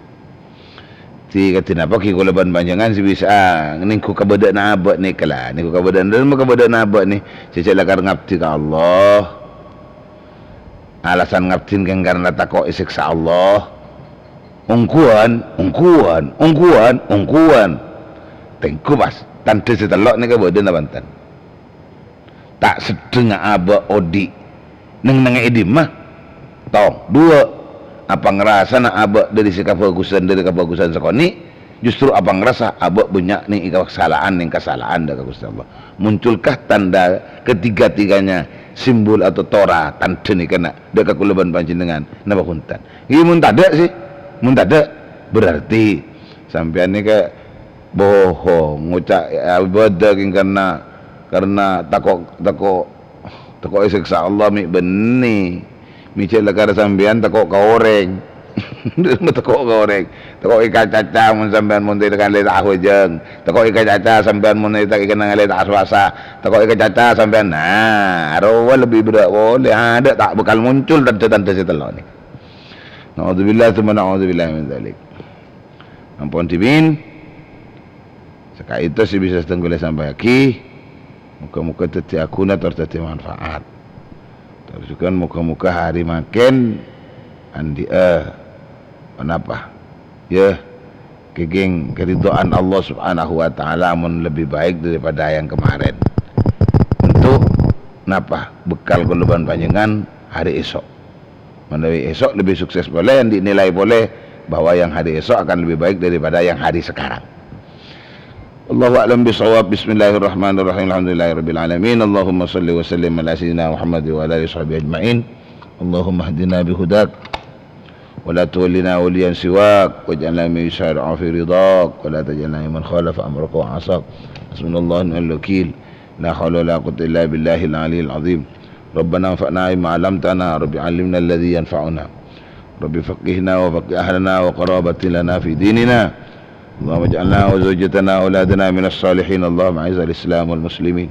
Dhâddhi kadhi napa ghi kaulâ bân panjhennengngan sè bisa nèngghu kabâdâ'ânna abâ' nèka la. Nèngghu kabâdâ'ânna, dhâlem kabâdâ'ânna abâ' nè, jhâ' lakar ngabdi ka Allah. Alasan ngabdin kan karana tako' èsèksa Allah. Ongghuwân, ongghuwân, ongghuwân, ongghuwân. Tèngghu pas, tandhâ sè tello' nèka bâdâna bhunten. Ta' seddhengnga abâ' odi'. Neng-neng è dimma? Tong, duwâ'. Apa ngrasana abâ' dâri sè kabhâghusân, dâri kabhâghusân sakonè'? Justru apa ngrasa abâ' bânnya' neng è kasala'an, neng kasala'an dâ' ka Ghustè Allah. Munculkah tanda ketiga-tiganya, simbol atau tora, tandhâ nèka na-, dâ' ka kaulâ bân panjhennengngan? Napa bhunten? Iyâ, mon tadâ' sih. Mon tadâ', berarti sampèyan nèka bohong, ngoca' ibâdâ kèng karna, karna tako', tako', tako' èsèksa Allah mè' bânnè. Mè' jhâ' lakar sampèyan tako' ka orèng. Tako' ka orèng. Tako' èkacaca mon sampèyan mon ta' èkennal ta' ahwajâng. Tako' èkacaca sampèyan mon ta' èkennal ta' aswasa. Tako' èkacaca sampèyan. Nah, rowa lebbi berrâ' polè. Adâ' ta' bhâkal muncul tandhâ-tandhâ sè tello' nèka. Na'udzubillah tsumma na'udzubillah min dzalik. Ampon dhimèn. Saka'dinto sè bisa sadhâjâ kaulâ sampayaghi, moghâ-moghâ dhâddhi aghuna tor dhâddhi manfaat. Tor jhughân moghâ-moghâ hari mangkèn andi'â ponapa, yâ, kèngèng keridhaan Allah Subhanahu wa Ta'ala mon lebbi baik daripada yang kemarin. Untuk napa? Bekal kaulâ bân panjhennengngan hari èso'. Manabi èso' lebbi sukses polè, andi' nilai polè bahwa yang hari esok akan lebih baik daripada yang hari sekarang. Allahu a'lam bishawab. Bismillahirrahmanirrahim. Alhamdulillahirabbil alamin. Allahumma shalli wa sallim ala sayyidina Muhammad wa ala alihi washabihi ajma'in. Allahumma hdina bihudak wa la tuwallina waliyan siwak waj'alna mimman yusari'u fi ridak wa la taj'alna mimman khalafa amraka wa 'asak. Hasbunallahu wa ni'mal wakil. La haula wa la quwwata illa billahil aliyyil azim. Rabbana anfa'na bima 'allamtana, Rabbi 'allimna alladzi yanfa'una. Rabbi faqqihna wa faqqih ahlana wa qarabatin lana fi dinina. Allahumma ij'alna wa zawjatana wa auladana minas salihin. Allahumma a'izzal Islam wal muslimin.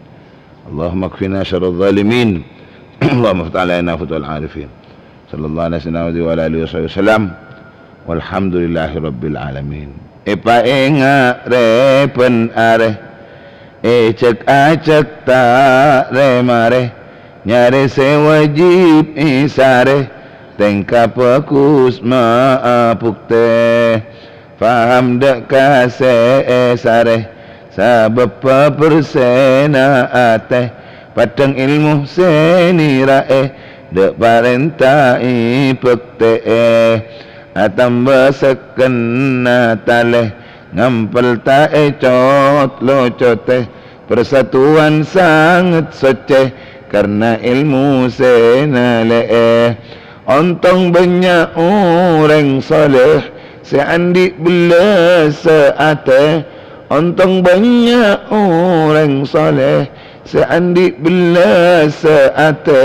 Allahumma kfina syarraz zalimin. Allahumma ftah alaina futuhal arifin. Sallallahu ala sayyidina Muhammad wa ala alihi wa sahbihi wasallam. Walhamdulillahi rabbil alamin. Èpaènga' rè bân arè, èjhâk-ajhâk ta' rè-marè, nyarè sè wajib èsarè, tèngka bhâghus ma' abhuktè. Paham dâ' ka sè èsarè, sabâbbhâ bhersèna atè, paddhâng èlmo sè nèra'è, dâ' parènta èbhâktè'è. Atamba sèkkenna talè, ngampèl ta' ècot-locotè, parsatuwan sanget soccè, karna èlmo sè nalè'è. Ontong bânnya' orèng salèh sè andi' bellâsa atè. Ontong bânnya' orèng salèh sè andi' bellâsa atè.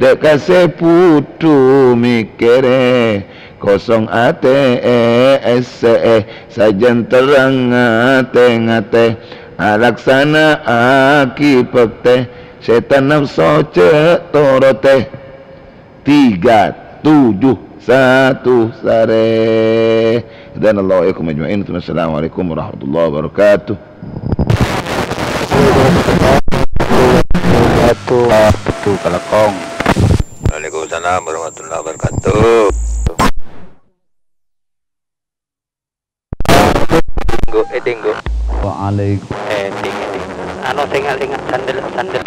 Dâ' ka sè bhudhu mèkkèrè, kosong atè èssè'è. Sajân terrang ngatè-ngatè, alaksana'aghi bhâktè, sètan napso jhâ' torotè. Tiga, tujuh, satu, sarè. Hadanallahu wa iyyakum ajma'in. Assalamualaikum warahmatullahi wabarakatuh. Satu kalakong. Waalaikumsalam warahmatullahi wabarakatuh. Dinggo, eh, dinggo. Waalaikum. Eh, ding, ding. Anu, sènga', sènga', sandal, sandal.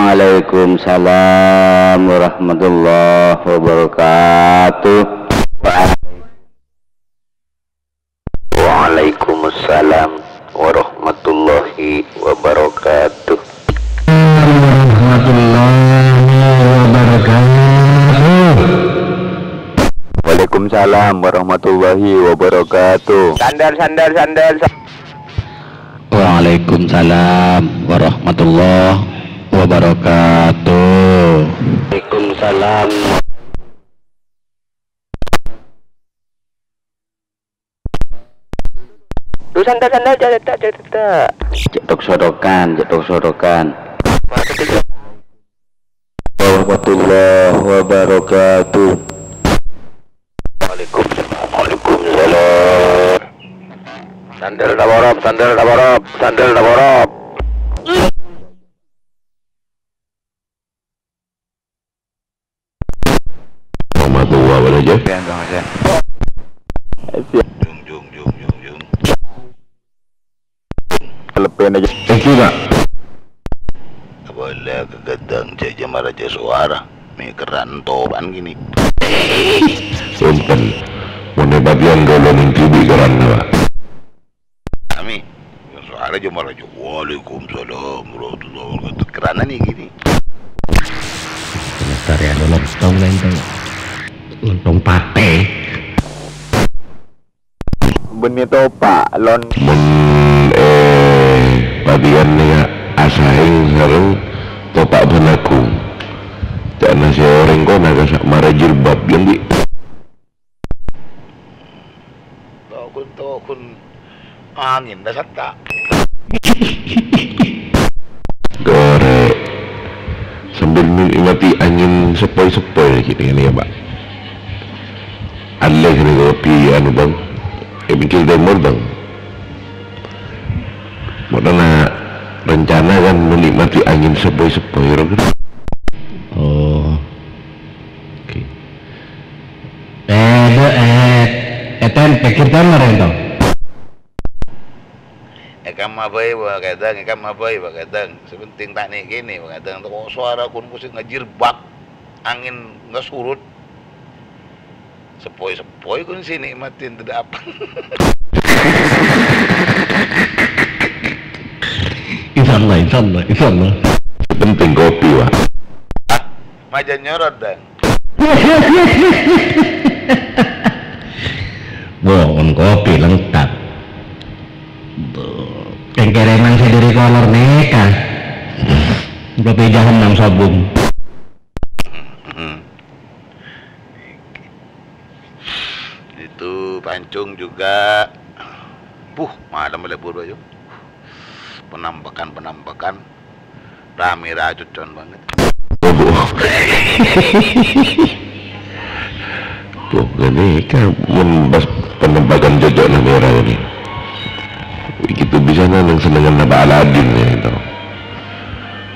Waalaikumsalam warahmatullahi wabarakatuh. Waalaikumsalam warahmatullahi wabarakatuh. Warahmatullahi wabarakatuh. Waalaikumsalam warahmatullahi wabarakatuh. Sandal, sandal, sandal. Waalaikumsalam warahmatullahi wabarakatuh. Waalaikumsalam. Duh, sandal, sandal, jhâ' tètta', jhâ' tètta'. Cè' tok-sotokan, cè' tok-sotokan. Warahmatullahi wabarakatuh. Waalaikumsalam, waalaikumsalam. Sandal taborop, sandal taborop, sandal taborop. Warahmatullahi wabarakatuh. Jung, jung, jung, jung, jung. Leppena aja. Eh, Pak. Abâlâ ka ghâdhâng jhâ' jhâ' mara jhâ' sowara. Mè' kerran topa'an kènè'. Punten. Mon è bâdiyân kaulâ nèng dhibi' kerranna, Pak. Kami. Sowara jhâ' mara jhâ'. Waalaikumsalam warahmatullahi wabarakatuh. Kerranna nèng kènè'. Pelestarian lontong, lontong. Lontong patè. Bânnè topa', lon. Mon, eh, bâdiyân nèka asaèng sareng topa' bân agung. Ca'na sè orèng kona kassa' mara jilbab, yâ, Ndi'? Togun-togun angèn, dasar ta'. Gorè. Sambil menikmati angin sepoi-sepoi lagi dengan ya, Pak. Allè kènè' kopi anu, Bang. È pinggir tèmor, Bang. Mon ana rencana kan menikmati angin sepoi-sepoi, ro, kan? Oh. Oke. Tèdhâ', eh, eh, ten, pinggir tèmor, ento. È kamma bhâi, Pak Kadang, è kamma bhâi, Pak Kadang. Sè pentèng ta' nè'-kènè', Pak Kadang. Toko sowara kun musik ngajir bak, angèn ngasurut. Sepoi-sepoi kun sè nikmatin tadâ' apa. Insyaallah, insyaallah, insyaallah. Sè pentèng kopi, Pak. Ah, maja nyorot, Dang. Bohong, kopi lengkap. Kèng-kèrèman sè dhâri kolor nèka. Kopi jahannam sobung. Itu pancung juga. Buh, malem lebur, Pak, yo. Penampakan-penampakan. Ramè racocon banget. Pokoknya kan mon pas penampakan cocok nang merah ini. Begitu bisa nang senengan apa Aladin ya itu.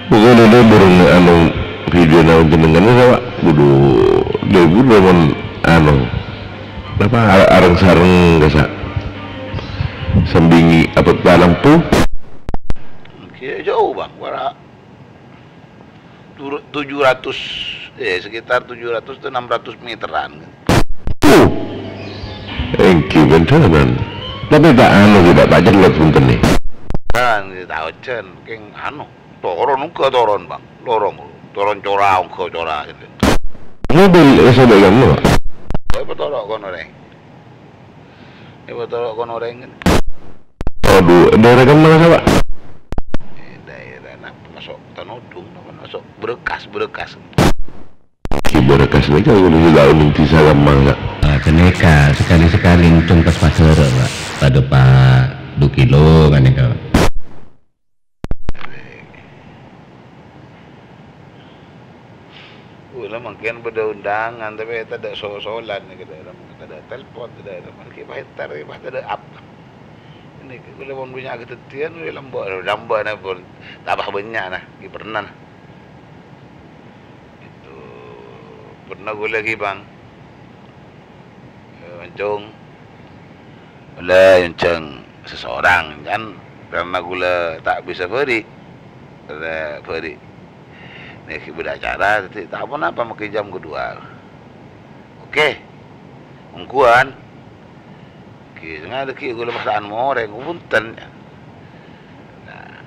Pokoknya lebur anu video nang jenengan ini, Pak. Kudu lebur mon anu. Napa ar-, areng-sareng kassa'. Sambingi apa lampu? Oke, jauh, Bang. Wara. Tur-, tujuh ratus, eh, sekitar tujuh ratus atau enam ratus meteran, kan. Uh, èngghi bhândhârân. Tapè ta' anu, ta' pacellet bhunten nè. Kan, ta' ojhân, kèng anu, toron ongghâ toron, Bang. Lorong, toron cora, ongghâ cora, gitu. Mobil S O B kan, Pak? Kowe petoro' kono, Reng. Ibu tolok kono rèng. Aduh, daerah Kemang, Pak? Eh, daerah napa, masuk Tanodung, napa masuk Berekas, Berekas. Di Berekas nèka, kalau di daun inti Sagamang, Pak. Ah, kènèka, sekali-sekali encong pas pasar, Pak. Pada Pak Dukilo, kan, nèka, Pak. Kaulâ mangkèn bâdâ undangan, tapè tadâ' so-solan, tadâ' telpon, tadâ' mangkèn pas entar, pas tadâ' apa. Ini kaulâ mon punya kadhâddhiyân, lambâ', lambâ' napa, tambah bânnya', nah, ghi' pernah, nah. Itu pernah kaulâ ghi', Bang. Eh, oncong. Kaulâ oncong seseorang, kan, karena kaulâ ta' bisa bâri'. Kaulâ bâri'. Nèka bâdâ acara, dhâddhi ta' ponapa mangkèn jam kedua. Oke. Ongghuwân. Ghi, sengajâ ghi' ghulâ paksa'an morèng, bhunten. Nah.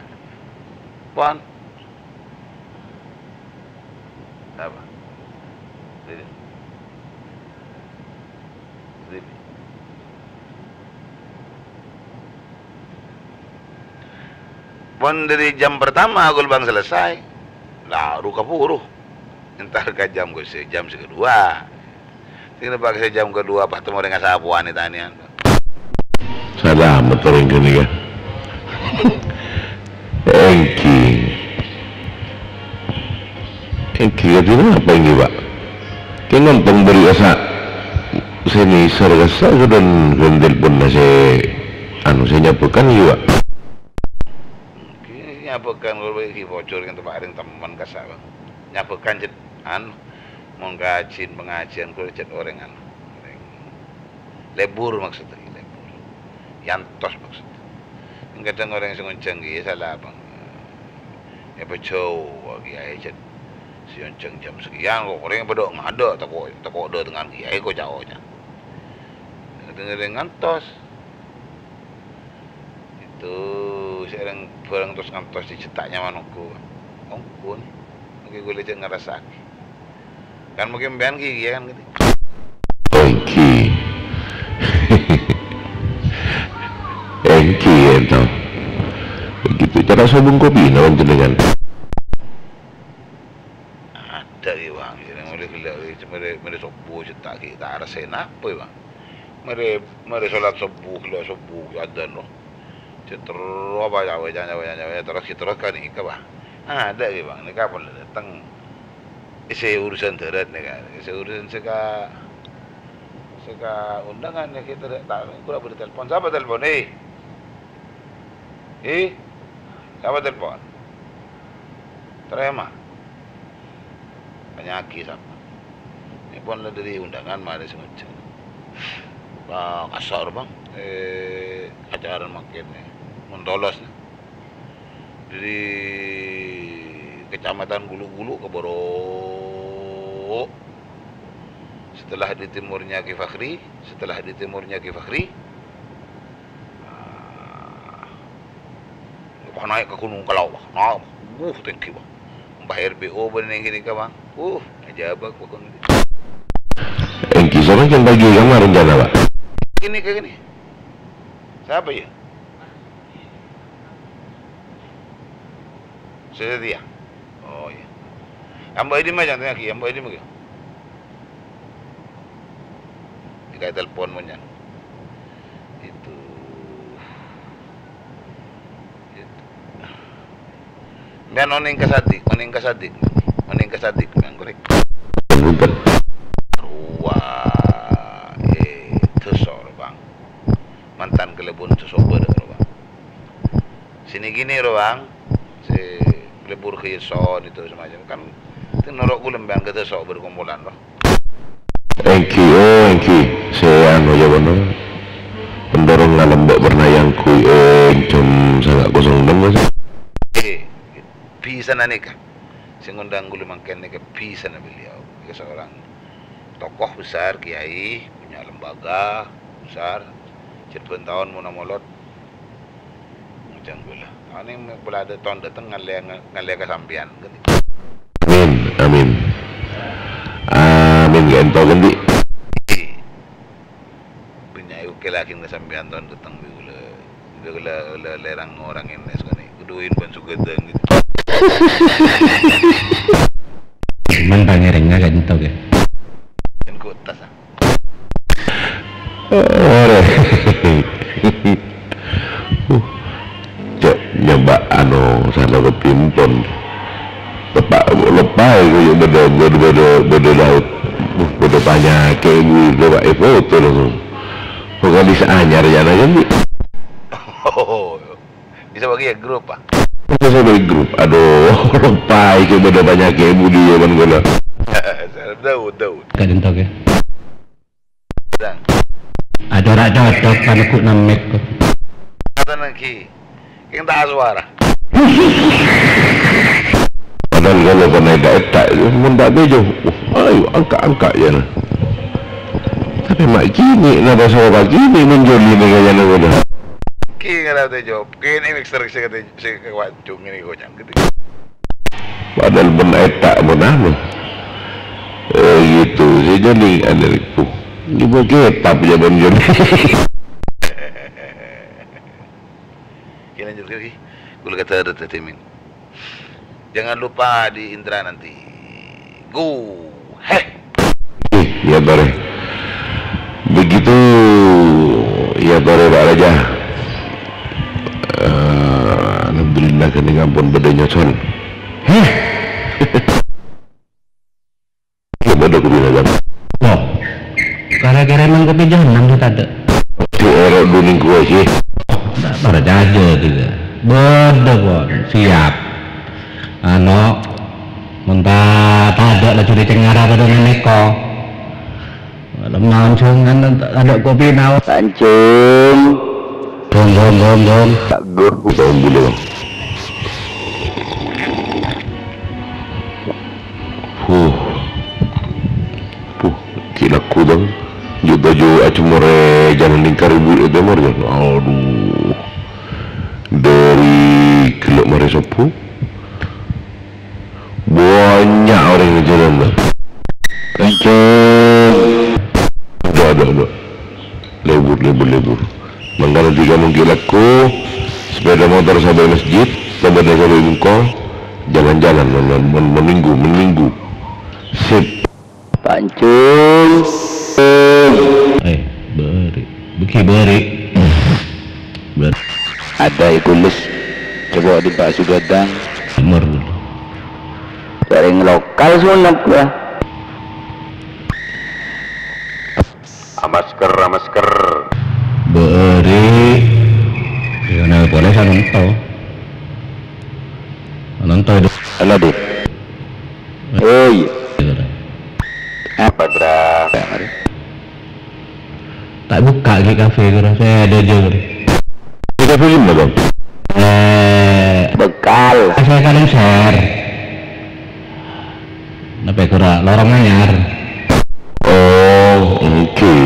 Pon. Apa? Sini. Sini. Pon dâri jam pertama ghulâ bân selesai, la, ru kabhuru. Entar ka jam sè, jam sè kedua. Sè napa sè jam kedua, pas temmo rèng asapowan ètanèyan. Salamet orèng ghânèka. Èngghi. Èngghi kadhi napa èngghi, Pak? Kè ngontong bâri' kassa' sè nèser kassa' ghâdhân ghân telponna sè, anu, sè nyabâkan èngghi, Pak? Èngghi nyabâkan, ghulâ ghi' bocor kènto paring temmen kassa', Bang. Nyabâkan cè', anu, mon kajin pangajiân ghulâ cè' orèng, anu, orèng lebur maksudnya, lebur. Yantos maksudnya. Kadhâng orèng sè ngonjhâng kèya sala, Bang. Èpajhâu kèyaè cè'. Sè ngonjhâng jam sekian, kok orèng padâ ngadâ', tako', tako' dâtengngan kèyaè, kok caoca. Kadhâng orèng ngantos. Itu, sè orèng bhâreng terros ngantos dicètak nyaman ongghu. Ongghu, nè. Mangkèn ghulâ jhâ' ngarasa'aghi. Kan mangkèn sampèyan ghi, iyâ kan, gitu. Èngghi. Èngghi, ènto. Begitu. Cara sobung kopina panjhennengngan? Adâ', ghi, Bang. Jârèya mèlè ghellâ', mèlè, mèlè sobbhu, cè' ta' ghi, ta' arassa napa, Bang. Mèlè, mèlè solat sobbhu, ghellâ' sobbhu, ghi, adzan, rowa. Cè' terro, apa, cawe, cawe, cawe, cawe, terros, terros ka nèka, Bang. Adâ', ghi, Bang. Nèka pon la dâteng. Sè urusan dhârât nèka. Sè urusan sè ka, sè ka undangan nèka ta', ta', ghulâ bâdâ telpon. Sapa telpon, eh? Eh? Sapa telpon? Tarèma. Tanya'aghi sapa. Nèka pon la dâri undangan marè sè ngojhâ. Wah, kassa' rowa, Bang. Eh, acara mangkèn, eh. Mon tolos, nè. Dâri Kecamatan Gulu'-Gulu' ka bârâ'. Setelah di timurnya Ki Fakhri, setelah di timurnya Ki Fakhri, ah, pas naik ke Gunung Kelau, Bang. Nah, uh, tinggi, Bang. Mbah R B O bâdâ neng kènè, Bang. Uh, ajâbâ, Bang. Èngghi, sapa sè bâgi kamar rencana, Pak? Gini, kayak gini. Sapa, ya? Sè satèya. Oh, iyâ. Ambo' è dimma, Jang? Tanya'aghi, ambo' è dimma, ghi? Èkaè telpon, mon, Jang. Itu. Itu. Sampèyan onèng ka Sadik, onèng ka Sadik, onèng ka Sadik, sampèyan, korèk. Bhunten. Rowa, eh, dosa, Bang. Mantan kalebur soso'on bârâ' rowa. Sini gini rowa, sè kalebur kèya son itu semacam. Kan, itu noro' ghulâ sampèyan kèta so' berkumpulan rowa. Èngghi, oh, èngghi. Sè anu ya, kono. Pendorong ngalem mbok pernah yang kui, eh, jam setengah kosong enam, Mas. Eh, bisa nèka. Sè ngundang ghulâ mangkèn nèka bisa beliau. Nèka seorang tokoh besar, kiai, punya lembaga besar. Jhât bân taon mon molod. Ngojhâ ghulâ. Ane pola dâ-, taon dâteng ngallè, ngallè ka sampèyan. Amin, amin. Amin, ghânto ghândi. Bânnya' èokèlaghi ka sampèyan taon dâteng bi' ghulâ. Bi' ghulâ, ghulâ lèrang orèng ènè sèngko' nè. Kuduin bân sugadang gitu. Man pangèrèngnga ka'dinto, ghi. Èngko' tas, ah. Orèng. Uh. Cè', nyoba anu, sana ke Pimpon. Tepa', lepa, ya, bâdâ, bâdâ, bâdâ, bâdâ laut. Uh, bâdâ panyakè', Bu, coba, eh, foto langsung. Vokalis anyar, ya, nah, kan, Bi? Oh, bisa bagi ya grup, Pak? Bisa bagi grup. Aduh, lepa, ya, bâdâ panyakè', Bu, dia, kan, ghulâ. Daud, Daud. Ka'dinto, ghi. Dang. Aduh, ra cocok, kan aku nemmek kok. Kata nangki. Kèng ta' asowara. Kan kalau pernah ètta'-ètta', mon ta' toju', wah, ayo, angka'-angka', ya, nah. Tapè ma' kènè', napa sabâbbhâ kènè' mon jhâlina kajâna, kodhu. Kènè' la toju', kènè' mixer sè kata, sè kawancung ini konyang gitu. Padahal mon ètta', mon anu. Eh, gitu, sè jhâli ada itu. Ini bagi etap ya, mon jhâli. Oke, lanjut lagi. Gue kata ada tadi, Min. Jangan lupa di Indra nanti. Go. Heh. Iyâ, Bare. Begitu, iyâ, Bare, Pak Raja. Eh, alhamdulillah, kènè' ampon bâdâ nyosol. Heh. Bâdâ kudu ngakan. Oh. Kira-kira emang kopi jahanam sih tadi? Di erok duning gua sih. Ndak percaya juga. Bâdâ, pon. Siap. Anu, mon ta' tadâ' laju dicengara padâ nèko. Malam naon sèngan tadâ' kopi naon. Pancung. Gong, gong, gong, gong. Tak gor. Tahun bulu. Huh. Puh, ghi' lagghu, Bang. Jhâ' bhâjhu ajhemmorè jhâlân lingkar ibu è tèmor, kan? Adhu. Dâri ghellâ' marè sobbhu. Bânnya' orèng è jhâlân, Bang. Kenceng. Adhu, adhu, adhu. Lebur, lebur, lebur. Mangkana dhika mon ghi' lagghu, sepeda motor sampè' masjid, sepeda sampè' bengko, jalan-jalan mon, mon, mon minggu, mon minggu. Sip. Pancung. Eh, bâri'. Bâgi bâri'. Bâri'. Ada ibu les. Coba di Pak Sugadang. Timur. Sering lokal sunat ya. Amasker, amasker. Bâri'. Yâ, nèng polè sanonto. Sanonto itu. Halo, Dit. Oh, iya. Apa, Bra? Ta' bukka' ghi' kafe, kura. Saya ada jur. Di kafe gimana, Bang? Eh, bekal. Saya kalian share. Napa kura lorong anyar? Oh, oke.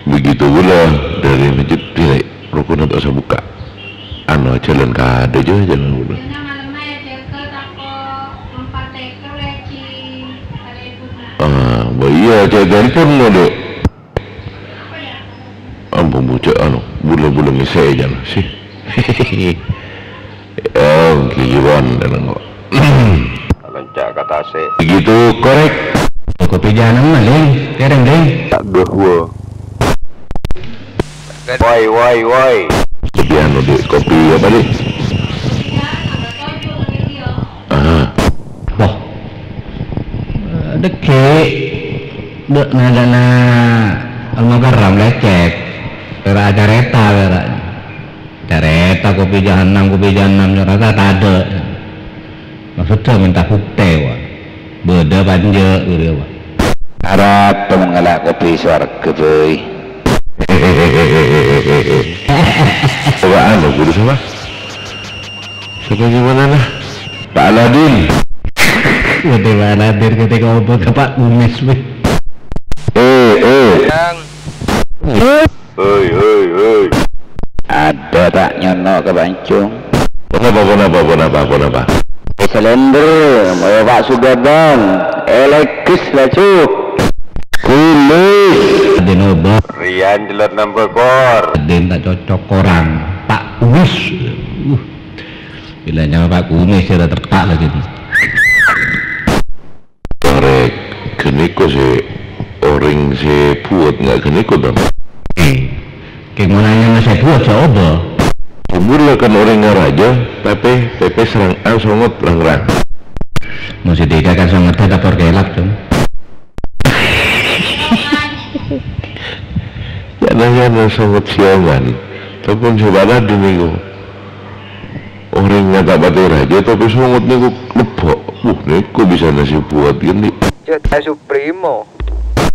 Begitu pula dari masjid Pirai, rukun atau sabuka. Anu, jalan kada aja, jalan pula. Ah, bah iya, cek telepon mau, Dek. Ampun, bocah, anu, bula-bula ngisi aja, sih. Oh, gigiwan, dan kok. Lencak ke tasik. Begitu, korek. Kopi jahanam maling, kereng, ding. Tak gua. Woi, woi, woi. Kopi anu, Dik, kopi apa, Dik? Ah. Wah. Dek, dek, nadana Al-Mukarram lecet. Pera careta, pera. Careta kopi jahanam, kopi jahanam, rasa tadâ'. Maksudnya minta bukti, wah. Bâdâ apa enjâ', gitu, wah. Arapa mon ngala' kopi sowarga, Boy? Coba anu, guru siapa? Siapa gimana, nah? Pak Aladin. Ngerti Pak Aladin, ngerti kau apa ke Pak Kumis, weh. Eh, eh. Hei, hei, hei. Ada tak nyono ke Pancung? Ponapa, ponapa, ponapa, ponapa? Selender, mau Pak Sugadang, elekis laju. Kumis. Dinoba. Rian jelas nambah kor. Aden tak cocok korang. Pak Kumis. Uh. Bilanya Pak Kumis ya tertak lagi nih. Orèng ghânèka sè, orèng sè buwat nga' ghânèka, Dam? Eh, kèng mon anyama sè buwat sè obâ. Umur la kan orèng ngaraja, tapè, tapè sareng asongot rang-rang. Mon sè dhika kan songotta tapor kelap, Dam. Yana-yana songot siongan. Tapon sè bala diniku. Orèng nga' ta' patè raja, tapè songot nèko lebbâ'. Wuh, nèko bisa nasib buwat, kan, Dik? Jet Supremo.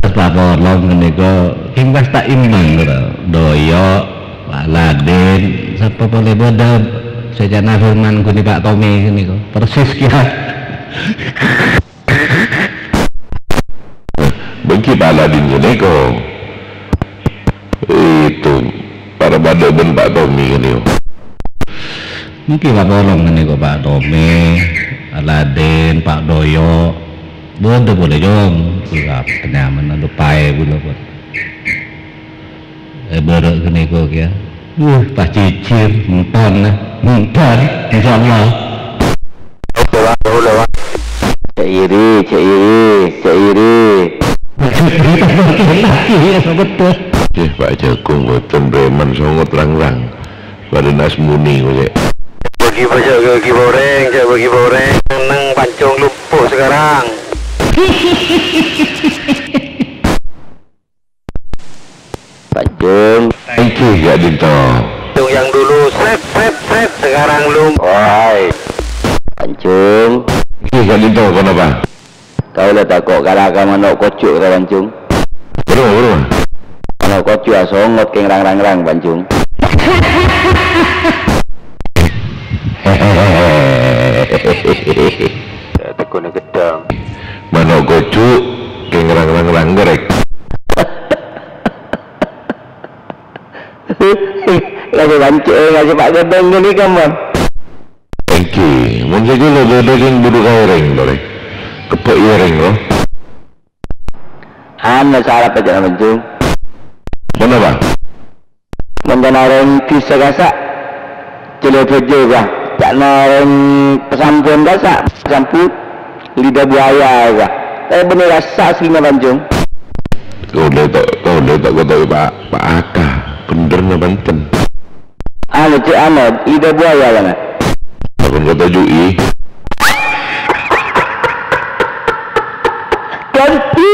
Pas Pak Polong nèko, kèng pas ta' imbang, kèra. Doyo, Pak Ladin, sapa polè bâdâ? Sè ca'na Firman ghun Pak Tommy ghânèka. Persis kèya. Bânggi Pak Aladin ghânèka. Itu, para bâdâ bân Pak Tommy ghânèka. Nèka Pak Polong ghânèka, Pak Tommy, Aladin, Pak Doyo. Bâdâ polè, Jong. Ghulâ penyaman, aduh, paè ghulâ, Pak. È, bârâ' ghânèka kèya. Uh, pas jhijhir, enton, enton, insyaallah. Ca'na iri, ca'na iri, ca'na iri. Eh, Pak Jagung, bhunten preman songot rang-rang. Padâ nas muni, kok, Cek. Bâgi pajhât, bâgi bârâng, Cek, bâgi bârâng. Neng pancung lumpuh sekarang. Pancung. Èngghi, ka'dinto. Pancung yang dulu, sret, sret, sret, sekarang lum-, woi. Pancung. Èngghi, ka'dinto, ponapa? Kaulâ tako' kala ka mano' koju' ka, Pancung. Bârâmma, bârâmma? Mano' koju' asongot kèng rang-rang-rang, Pancung. Tekuna gedang. Mano' koju' kèng rang-rang-rang, korèk. Laju pancung, laju Pak Gedong ghânèka, Mon. Èngghi, mon sè kaulâ bâdâ kèng budhu ka èrèng, tore. Kebbhâ' èrèng, lo. Anu, sarap aja, Pancung. Ponapa? Mon ca'na orèng dhisa kassa', cellèt bhâjâ, ka. Ca'na orèng Pasambuwân kassa', pasambu, lidah buaya, ka. Tapè bânnè kassa' asllina, Pancung. Kaulâ ta', kaulâ ta' koto'è Pa', Pa' Aka. Bhendher napa enten? Anu, cè' anu, lidah buaya, kana? Ampon katoju'i. Ganti.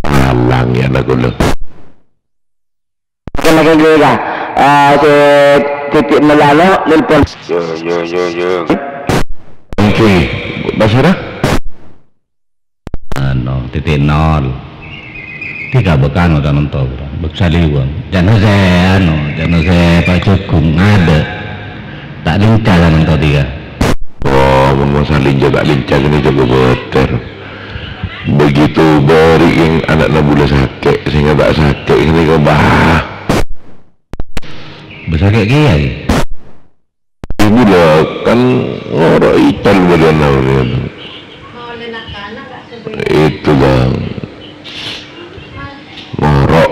Alang, ya, anak kaulâ. Kena kengge ka, eh, sè titik nol anu, nelpon. Yo, yo, yo, yo. Èngghi, pasèra? Anu, titik nol. Tiga bekan udah nonton, Bek Saliwang. Jangan saya, anu, jangan saya Pak Jagung, ada. Tak lincah lah nonton tiga. Oh, mon masalah lincah tak lincah, kènè jâgâ bâtèr. Begitu bâri' kèng ana'na bulâ sakè', sèngghâ ta' sakè' kènè kobâ. Bâ sakè' kèya, yâ? Ibu lah kan ngoro' ical bâdâna orèng. Itu, Bang. Ngoro',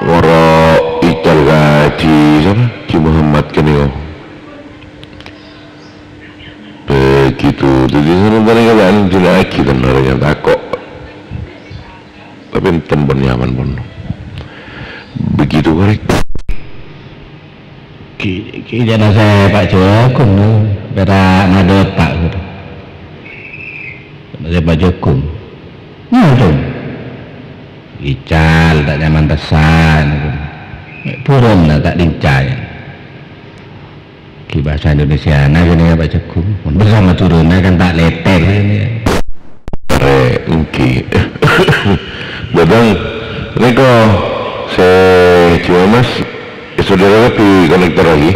ngoro' ical ka Haji sapa? Haji Muhammad kènè, oh. Begitu. Jadi, sementara keadaan dina'agi, dan orangnya tako'. Tapi enten pon nyaman pon. Begitu, korèk. Ki, ki jana saya Pak Jagung, no. Pèra' ngadep, Pak, gitu. Jana saya Pak Jagung. Ngadep. Ical, ta' nyaman rassa, gitu. Burung, nah, ta' lincah, ya. Ki bahasa Indonesiana kènè ya, Pak Jagung. Mon bhâsa Madhurâna kan ta' lètèr kènè ya. Rè, èngghi. Dadang, nèko sè Jiwa Mas, eh, saudara lebih konektor lagi.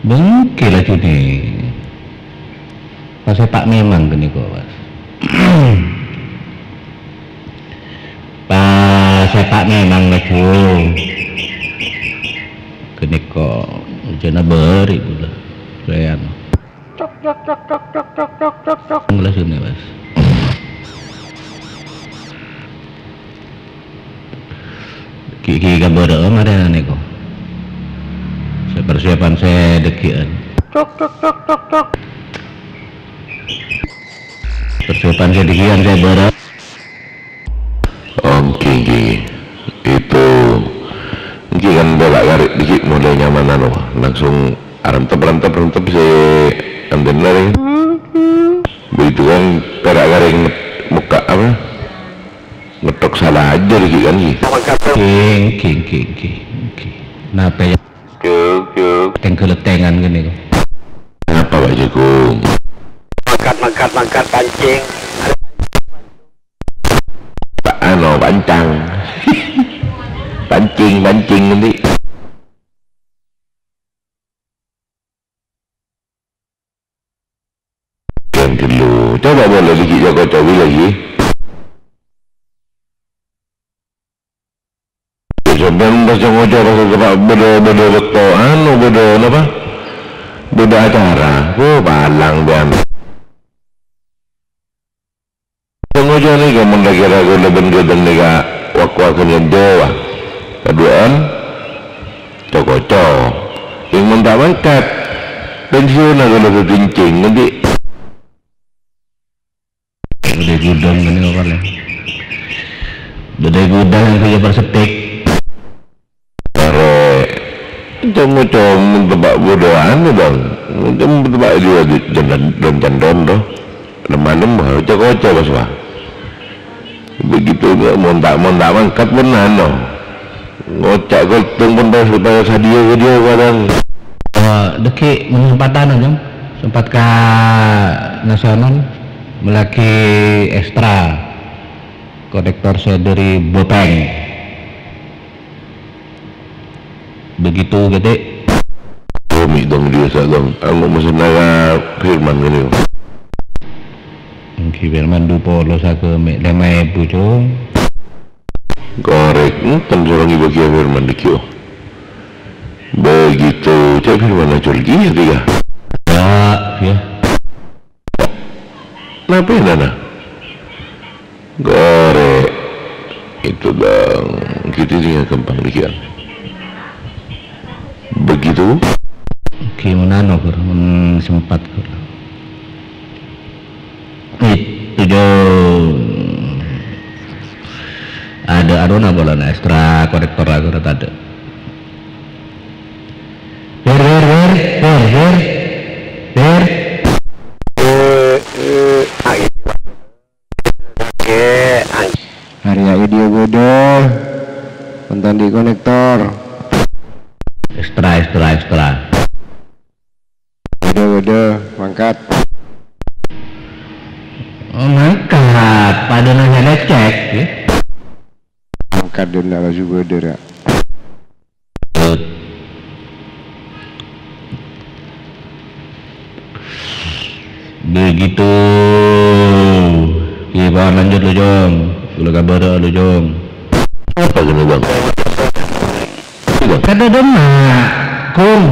Bengke laju nih. Pas sepak memang ghânèka, Mas. Pas sepak memang laju. Ghânèka ujâna bâri' bulâ. Sayan. Laju nih, Mas. Ghi-, ghi kabârâ'â marèna nèko. Sè persiapan sè dhâggi'ân. Persiapan sè dhâggi'ân sè bârâ. Oh, èngghi, èngghi. Itu. Èngghi kan bâlâ karè' dhâggi' mulai nyaman anu, langsung arantep, rantep, rantep sè anten lari. Begitu kan pèra' karè' mokka' apa? Ngettok sala aja lagi kan, Ki? King, king, king, king, king. Napa ya? Cuk, cuk. Tenggelettengan gini kok. Apa, Pak Jagung? Mangkat, mangkat, mangkat, pancing. Pak, anu, pancang. Pancèng, pancèng nanti. Kan ghâllu. Coba boleh lagi jaga cawi lagi. Sampèyan pas ngoca' pas tepa' bâdâ, bâdâ bâkto, anu, bâdâ napa? Bâdâ acara. Oh, palang, bân. Ngoca' nèka mon ra-kèra kaulâ bân ghâdhân nèka wak-wakan ghânto, wa. Kaduwâ'ân, co-koco. Sèng mon ta' mangkat, pensiun kaulâ sadincèng, nanti. Bâdâ gudang kene apa, Le? Bâdâ gudang yang punya persetik. Arè, cem-cem tepa' bâdâ anu, Bang. Cem tepa' dia di, dan, dan, dan, dan, dan, do. Lemah-lemah, oca-oca, Bos, wah. Begitu, mon ta', mon ta' mangkat, mon anu. Ngoca' gotong pon pas, pas sadia ke dia kadang. Eh, dâgghi' kesempatan, Jong. Sempat ka nasional, mellèaghi ekstra. Konektor sè dâri Bopeng. Begitu, Gede. Oh, mi' dong dia sa' dong. Anggo mesen nara Firman ngene. Enggi Firman du polo saga me' lèma èbu, Cung. Korek, enten sorong ibu kia Firman di kio. Begitu, cek Firman acul kia tiga. Ya, ya. Napa ya, Nana? Gore. Itu dong. Gitu sih gampang dikit. Begitu? Gimana, Gur? Hmm, sempat, Gur. Itu, Jo. Ada arona bolana ekstra korektor aku rata ada. Ber, ber, ber, ber, ber. Ber. Eh, eh, ah, iya. Oke, ah. Hari ini dia beda. Kontan di konektor. Ekstra, ekstra, ekstra. Beda, beda. Mangkat. Oh, mangkat. Pada nanya lecek, ya. Mangkat dan nara juga dera. Begitu. Oke, Bang, lanjut lu, Jong. Gula kabar lu, Jong. Apa gini, Bang? Kada demak, Kung.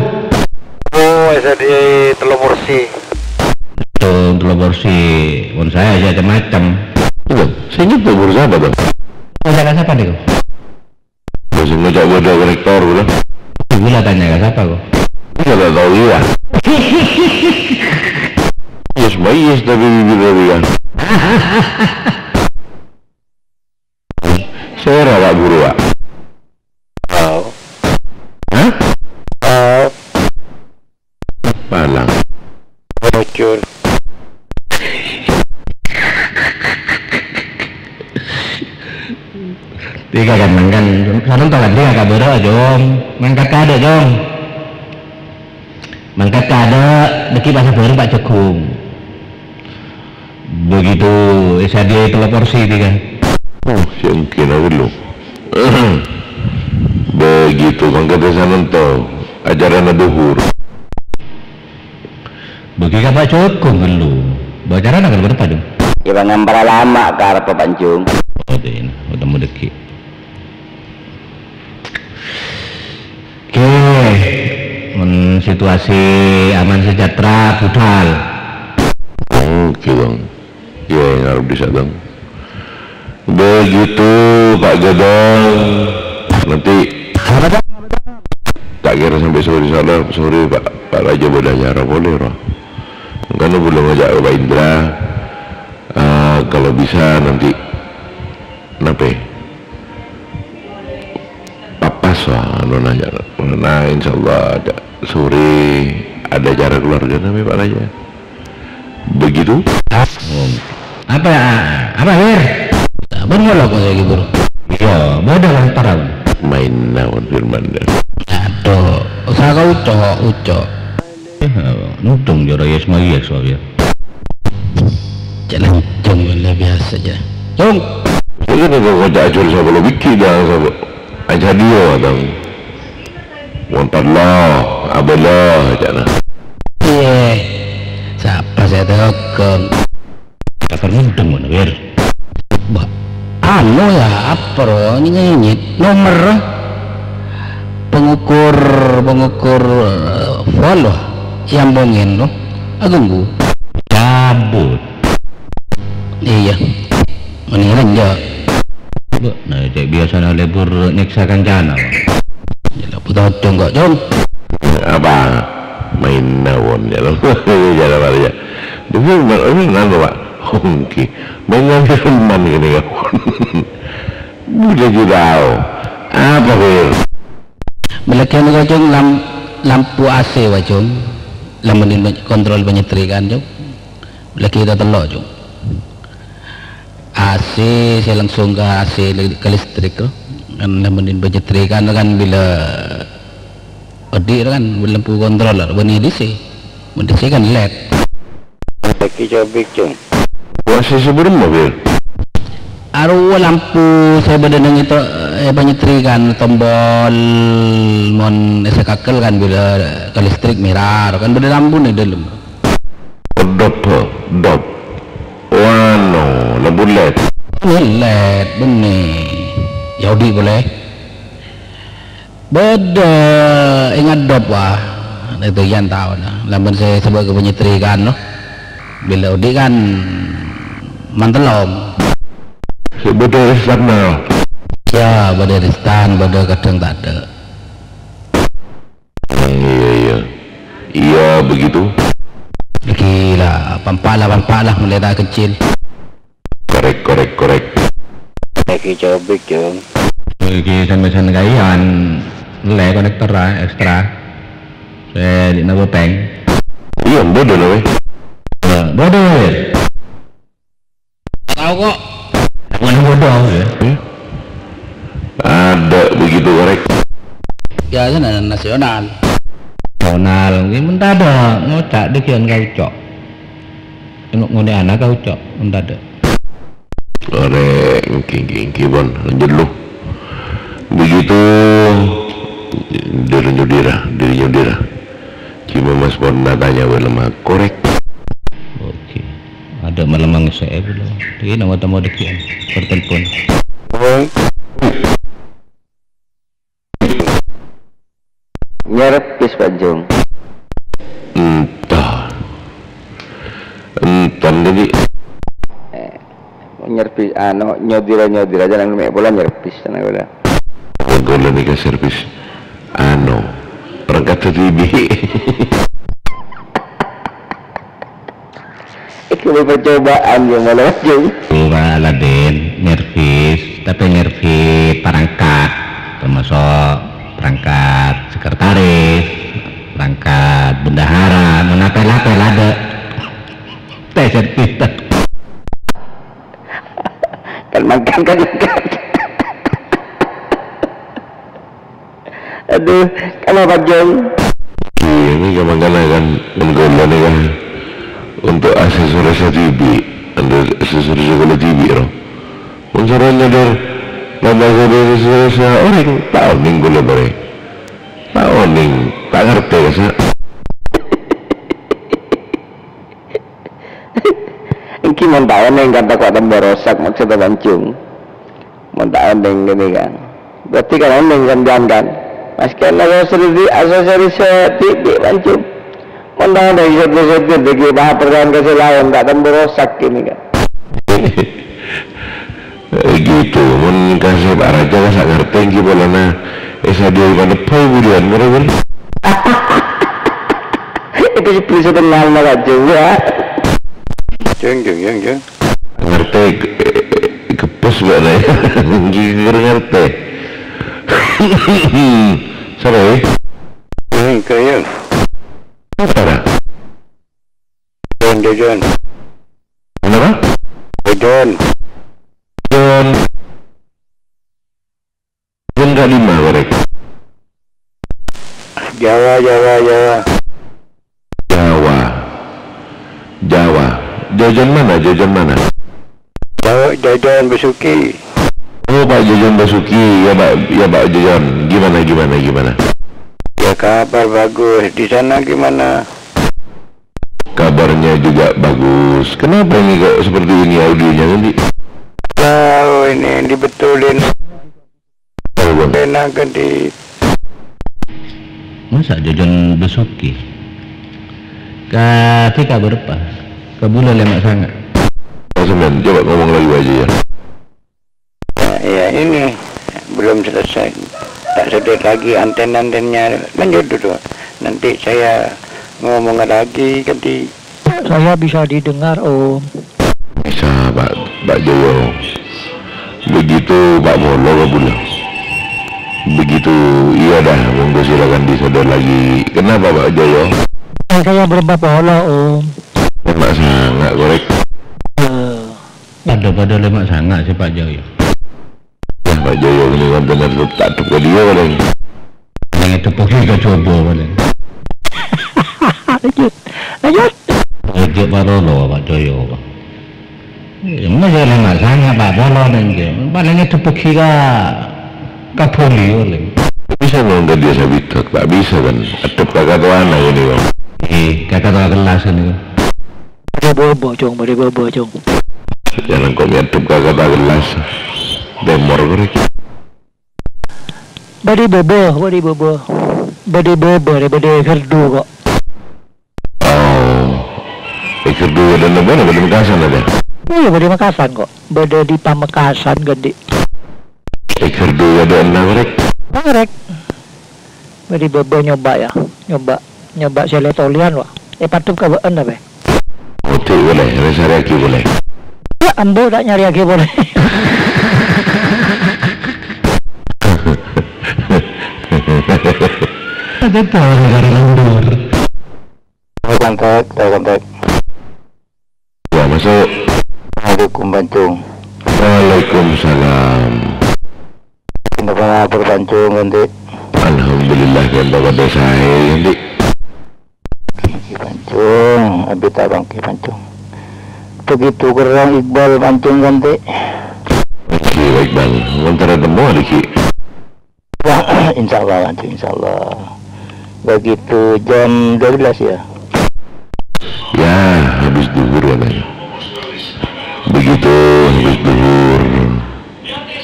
Oh, S D tello porsi. Itu tello porsi. Pon saya aja macam-macam. Itu, saya ingat tuh, baru siapa, Bang? Saya siapa nih, Kung? Terus ngajak gua ada rektor, gitu. Gila tanya ke siapa, Kung? Ini kada tahu, iya. Yes, Mbak, yes, tapi bibir tadi kan. Sora, Pak Guru, Pak. Tao. Hah? Tao. Palang. Bocor. Tiga kan mangkat. Sareng to kan tiga kabara, Jong. Mangkat kada, Jong. Mangkat kada, dâgghi' pasabârâng Pak Jagung. Begitu, eh, sadia tello porsi tiga. Oh, sè engkèna ghâllu. Begitu, mangkat ka sana to. Acarana dhuhur. Bagi ka Pak Jagung ghâllu. Acarana kan berapa, Jung? Ya, Bang, ngampara lama ka arep Pak Jung. Oh, dina, ketemu dâgghi'. Oke, mon situasi aman sejahtera, budal. Oke, Bang. Iya, ngarep di sana. Begitu, Pak Gadang. Nanti tak kira sampai sore sana, sore, Pak, Pak Raja bâdâ acara polè, roh. Kan belum ngajak Pak Indra. Eh, kalau bisa nanti, nape? Papas, wah, anu nanya. Nah, insya Allah ada sore ada acara keluarga namanya Pak Raja. Begitu? Oh. Apa, apa, Wir? Bener lah kok kayak gitu. Iya, beda kan sekarang. Main naon Firman. Aduh, usaha kau ucok, ucok. Eh, untung jora yes ma yes, Pak, ya. Cek lancung, luar biasa aja. Cung. Ini kan udah kocak acur, siapa lo bikin dah, siapa? Ajhâdiyo, Tong. Mon parlo, abâlâ, ca'na. Iyâ. Sapa sè ètokong? Kapan mendem ngono, Wir? Ba, anu ya, apa ro, nyengit, nomer, pengukur, pengukur, eh, vol, yang bongen lo, agunggu. Cabut. Iyâ. Mendingan ya. Bu, nah, cè' biasana lebur nyèksa kancana, Bang. Ya, la, putar, Cong, kok, Cong. Apa? Maènna, won, ya, lo. Ya, la, ya. Demi, ma-, ini nang, Pak. Oke. Maènna firman gini, ya, won. Udah ji tao. Apa, Bir? Belakang, Cong, lam-, lampu A C, wa, Cong. Lampu kontrol penyetrikaan, Cong. Lagi kita tello', Cong. A C, saya langsung ke A C li-, ke listrik, to. Kan nemenin penyetrikaan kan bila odi' kan, bila lampu kontroler, bânnè D C. Bânnè D C kan led. Lagi cobik, Cong. Wah, saya sebelum mobil. Arowa lampu saya bâdâ neng itu, eh, penyetrikaan, tombol mon esa kakel kan bila ke listrik merah, kan bâdâ lampu di dalam. Dop, dop. Wano, lampu led. Led, bânnè. Ya, odi' polè. Bâdâ ènga' dop, wa. Itu yan tao, na. Lamun saya sebut ke penyetrikaan, no. Bila odi' kan mantelong. Sè bâdâ ristan, no. Ya, bâdâ ristan, bâdâ kadhâng tadâ'. Iya, iya. Iya, begitu. Gila, pampa' la, pampa' la, mulai ta' kecil. Korek, korek, korek. Lagi cobik, Jung. Iki sampeyan kaiyan, le konektor, ah, ekstra. Saya di nabo peng. Iya, bodoh, loh, weh. Ya, bodoh, weh. Tao kok. Bukan bodoh, ya. Ada begitu, korek. Ya, sana nasional. Nasional, nggih, mentara ngoca' dhegian kau, Cok. Eno ngone ana kau, Cok, mentara. Korek, nggih, nggih, nggih, pon. Lanjut, lu. Begitu, diri nyudira, diri nyudira. Cuma Mas pon natanya, weh, lemah korek. Oke. Ada malam saya belum. Ini nama tamu dekian. Bertelepon. Nyerpis, Pak Jung. Entah. Entah, jadi. Eh, nyerpis, anu, nyodira-nyodira aja nang me' pola nyerpis, nang pola. Pola nika servis. Anu, perangkat T V. Iki wis percobaan ya malah, Jung. Ora, Ladin, nyervis, tapi nyervis perangkat, termasuk perangkat sekretaris, perangkat bendahara, menapa-napa ada. Teh servis. Kan mangkat, kan mangkat. Aduh, kenapa, Jung? Iya, ini kan makanya kan, kan golongan ini kan untuk aksesoris T V, untuk aksesoris sekolah T V, loh. Mun cara nyadar, nambah aksesoris orang, tak oning golongan ini. Tak oning, tak ngerti, Kak. Engki mon ta' oneng kan tako' tambah rosak maksudnya pancung. Mon ta' oneng kene kan. Berarti kan oneng sampeyan kan. Mas kena aksesoris, aksesoris sedikit pancung. Mon ta' oneng satu-satu bagi bahan pertahanan ke selain tak tambah rosak kene kan. Eh, gitu. Mun kasih Pak Raja kan sak ngerti engki polana S A D mana pol bulian, mara, mara. Itu sih bisa tenang, Pak Jung, ya. Jeng, jeng, jeng, jeng. Ngerti, eh, eh, kepes, Pak, lah, ya. Engki ngerti. Sorry. Jeng, jeng. Apa, Pak? Jon, Jon, Jon. Kenapa? Jon. Jon. Jon kak lima, korek. Jawa, Jawa, Jawa. Jawa. Jawa. Jajan mana? Jajan mana? Jawa, Jajan Besuki. Oh, Pak Jojon Basuki, ya, Pak, ya, Pak Jojon. Gimana, gimana, gimana? Ya, kabar bagus. Di sana gimana? Kabarnya juga bagus. Kenapa ini kok seperti ini audionya nanti? Tahu ini dibetulin. Tahu, Bang. Enak kan di Masa Jojon Basuki? Ka, ka berapa? Ka bulan lima sangat. Sampeyan coba ngomong lagi aja ya. Ya, ya, ini belum selesai. Tak sedot lagi anten-antennya. Lanjut dulu. Nanti saya ngomong lagi, ganti. Saya bisa didengar, Om. Bisa, Pak, Pak Joyo. Begitu Pak Polo kabula. Begitu, iya dah, monggo silakan disedot lagi. Kenapa, Pak Joyo? Saya berempat polo, Om. Lima sangat, korek. Eh. Padha-padha lema' sanga' sè Pak Joyo. Yah, Pak Joyo ini kan bener ta' dhep ka dia paling. Nang dhep ka coba paling. Lanjut. Lanjut. Ojo parolo Pak Joyo. Ya, masa lema' sanga' Pak Polo neng ke. Paling dhep ka, ka Bali paling. Bisa nggak dia sabit, tak bisa kan. Adep kakak tuana ini, Bang. Eh, kakak tua kelas ini. Bâḍâ bâbâ, Cong, bâḍâ bâbâ, Cong. Jangan kok ngadep ka kota gelas. Temor korek. Bâḍâ bâbâ, bâḍâ bâbâ. Bâḍâ bâbâ, bâḍâ Firdu kok. Oh. Eh, Firdu ada di mana? Bâḍâ Mekasan ada? Iya, bâḍâ Mekasan kok. Bâḍâ di Pamekasan, Gandhi. Eh, Firdu ada enna korek? Korek. Bâḍâ bâbâ nyoba, ya. Nyoba, nyoba sè lè tolèyan, wa. Eh, padhep ka bâ'ân, apa? Oke, boleh. Resa lagi boleh. Ya, ambu ta' nyarèyaghi polè. Ada tahu negara lembur. Kontak, saya kontak. Ya, masuk. Assalamualaikum, Pancung. Waalaikumsalam. Napa kabar, Pancung, Gandhi? Alhamdulillah, kènto padhâ saè, Gandhi. Ngghi, Pancung, abit abang ngghi, Pancung. Begitu kerrang Iqbal, Pancung, Gandhi. Ngghi, Pak Iqbal. Ngontara temu, Diki. Wah, insya Allah, Pancung, insya Allah. Begitu jam dua belas, ya? Ya, habis duhur katanya. Begitu habis duhur,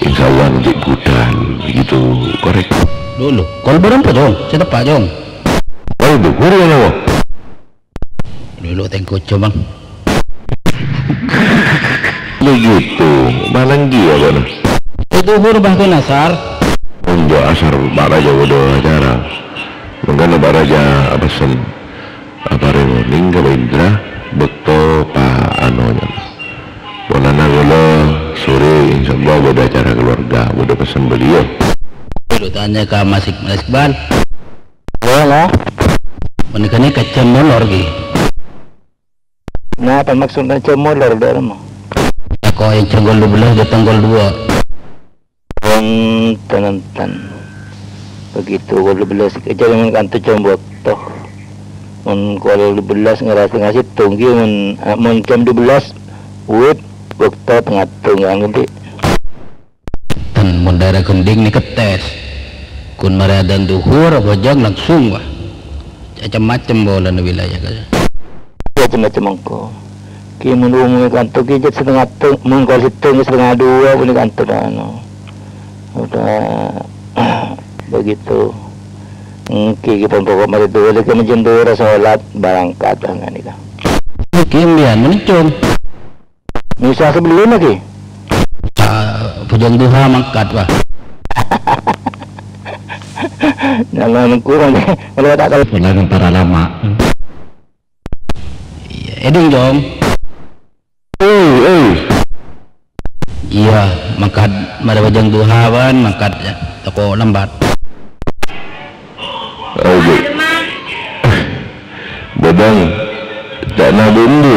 insya Allah nanti budal, begitu, korek. Dulu, kol berempat, Jong. Saya tepat, Jong. Kol duhur ya, Nawa? Dulu tengkoco, Bang. Begitu, malang dia, Bang. Itu huruf bahasa Nasar. Untuk asar Pak Raja udah acara. Mungkin Pak Raja apa sen? Apa remoning ka Indra? Bekto Pak Ano nya. Polana kula sore, insya Allah, ada acara keluarga, ada pesan beliau. Dulu tanya ke Mas Ik-, Mas Iqbal. Wala. Menikah ni kacang molor ki. Napa maksudnya jam molor, Dharma? Tako yang cenggol dua belas, dia tanggal dua. Wonten, wonten. Begitu kol dua belas, jadi mun kanto jam waktu. Mun kol dua belas ngerasa ngasih tunggi, mun, mun jam dua belas, wit, waktu tengah tunggal nanti. Ten mon daerah gending ni ketes. Kun mare adan duhur apa jang langsung, wah. Macem-macem bolana wilayah ka. Macem-macem engko. Ki mun umumnya kantor ki jam setengah teng-, mun kol setengah, setengah dua pun kantor anu. Udah begitu. Engki ki pun pokok mari dulu ki menjen dulu salat berangkat ngene ka. Ki mbiyan mencung. Misa sebelum lagi. Ah, bujang duha mangkat, Pak. Jangan kurang, kalau tak tahu. Pernah dengan para lama. Iya, eding, Jong. Eh, eh. Iya, mangkat, mari bujang duha, ban, mangkat, ya. Toko lambat. Ayo, Bu. Dadang, ca'na bumbu.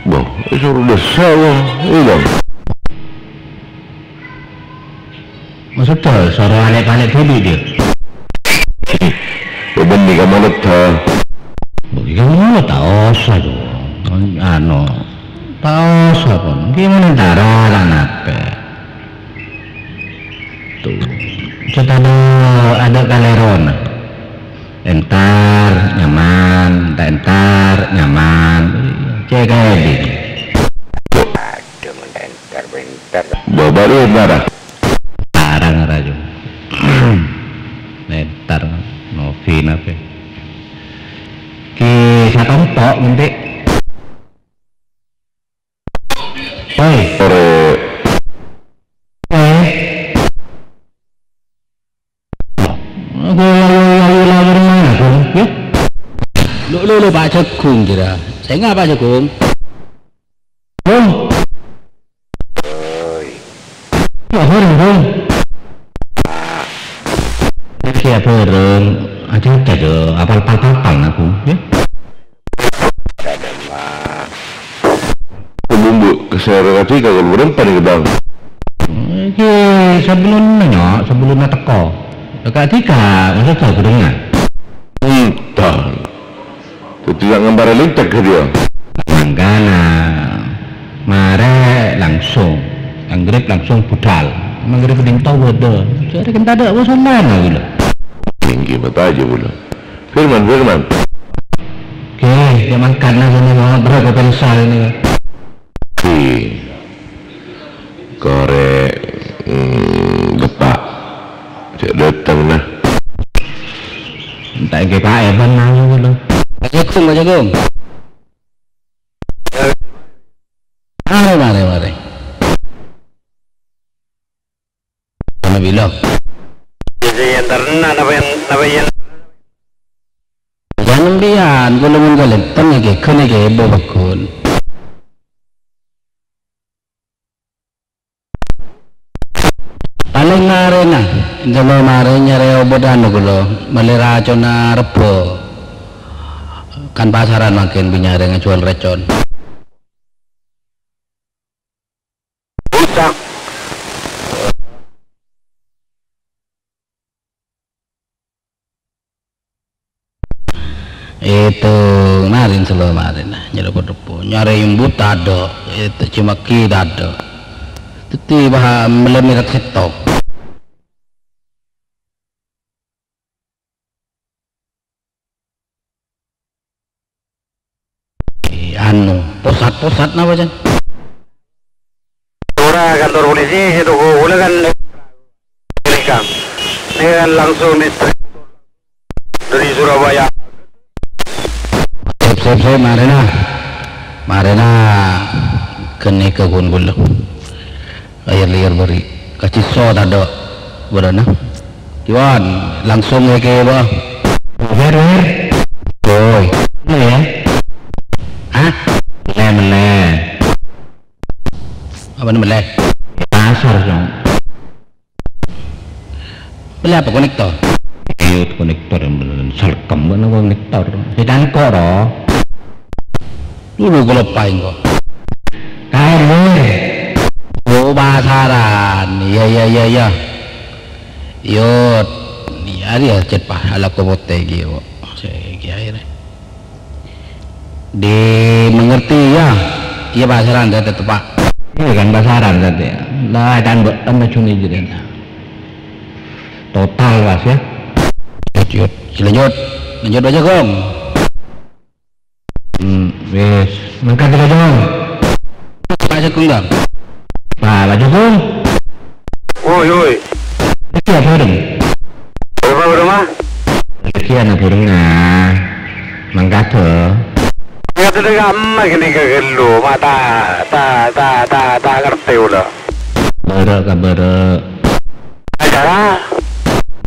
Boh, suruh desa, boh. Iya, Bang. Maksudnya, suruh alek-alek dulu dia. Beban di kamu letha. Bagi kamu letha, usah tuh. Anu. Taosa, pon. Gimana cara ta' napè? Tu. Cè' tadâ' adâ' kalèrona. Entar, nyaman. Ta' entar, nyaman. Cè' kaè dhi. Adhu, mon ta' entar, bhender. Bâbâ lu entar, ah? Larang, raju. Entar, novi napè? Ki satompo', menti. Woi. Ore. Eh. Aku ayo, ayo, ayo, ayo, mana, Gung? Ya? Lo, lo, lo, Pak Jagung, kira. Saya nggak, Pak Jagung. Gung. Oi. Ya, bareng, Gung. Iki ya, bareng. Aja, aja, aja. Apal, pal, pal, pal, aku, ya. Ada, Pak. Kemumbu, kesera tadi kagak berempan nih, Bang. Iki sebelumnya, nyok, sebelumnya teko. Teka tiga, maksudnya barengan. Entah. Jadi nak ngambara lintek ke dia. Mangkana, mare langsung. Anggrek langsung budal. Manggrek dinto waduh. Jadi kan tak ada urusan lain lagi loh. Tinggi mata aja, Bu. Firman, Firman. Oke, ya mangkana sama mau berapa pensa ini. Di kore, mm, gepak. Cek datang nah. Entah ke Pak Evan nanya dulu. Pak Jagung, Pak Jagung. Mari, mari, mari. Ana bilâ. Jadi yang terna, apa yang, apa yang Jangan pian, kula mun kalènten ngghi, ghânèka èbhu pagghun. Palèng marèna, insyaallah marè nyarè obhât anu kula, mellè raconna rebbhâ. Kan pasaran mangkèn bâ' nyarè ngajhuwâl racon. Buta. Ètong marèn sèllo marèn, nyarè padhâ po-, nyarè embu' tadâ', ètong cemaghi tadâ'. Dhâddhi bâ' mellè mèrek sèttong. Anu, posat-posat napa, Jan? Ora kantor polisi, itu kula kan mereka. Ini kan langsung di dari Surabaya. Sip, sip, sip, marèna. Marèna ghânèka ghun kula. Layar-layar bâri'. Kacisso tadâ' bârâna. Iwan, langsung ya ke, Bang. Wer, wer. Woi. Mana ya? Hah? Mele, mele. Apa nih mele? Pasar, Cong. Beli apa, konektor? Iya, konektor yang bener. Salkem mana konektor? Sedang kok, roh. Dulu gue lupa engko. Kae, Mir. Oh, pasaran. Iya, iya, iya, iya. Yo, iya, dia cepat. Ala kobote gitu. Saya kira. Dimengerti, ya? Iya, pasaran, saya tetep, Pak. Iya, kan, pasaran, kan, ya. Lah, kan, Mbak, kan, Juni, jadi. Total, Mas, ya. Lanjut, lanjut. Lanjut aja, Gong. Hmm, wis. Mangkat aja, Gong. Pak Jagung, Gong. Pak, Pak Jagung. Woi, woi. Iki ya, bareng. Berapa, berapa? Iki ana bareng, ah. Mangkat, eh. Ya, sudah gampang ini ke gelu. Mata, ta, ta, ta, ta ngerti udah. Bareng, ka bareng. Acara?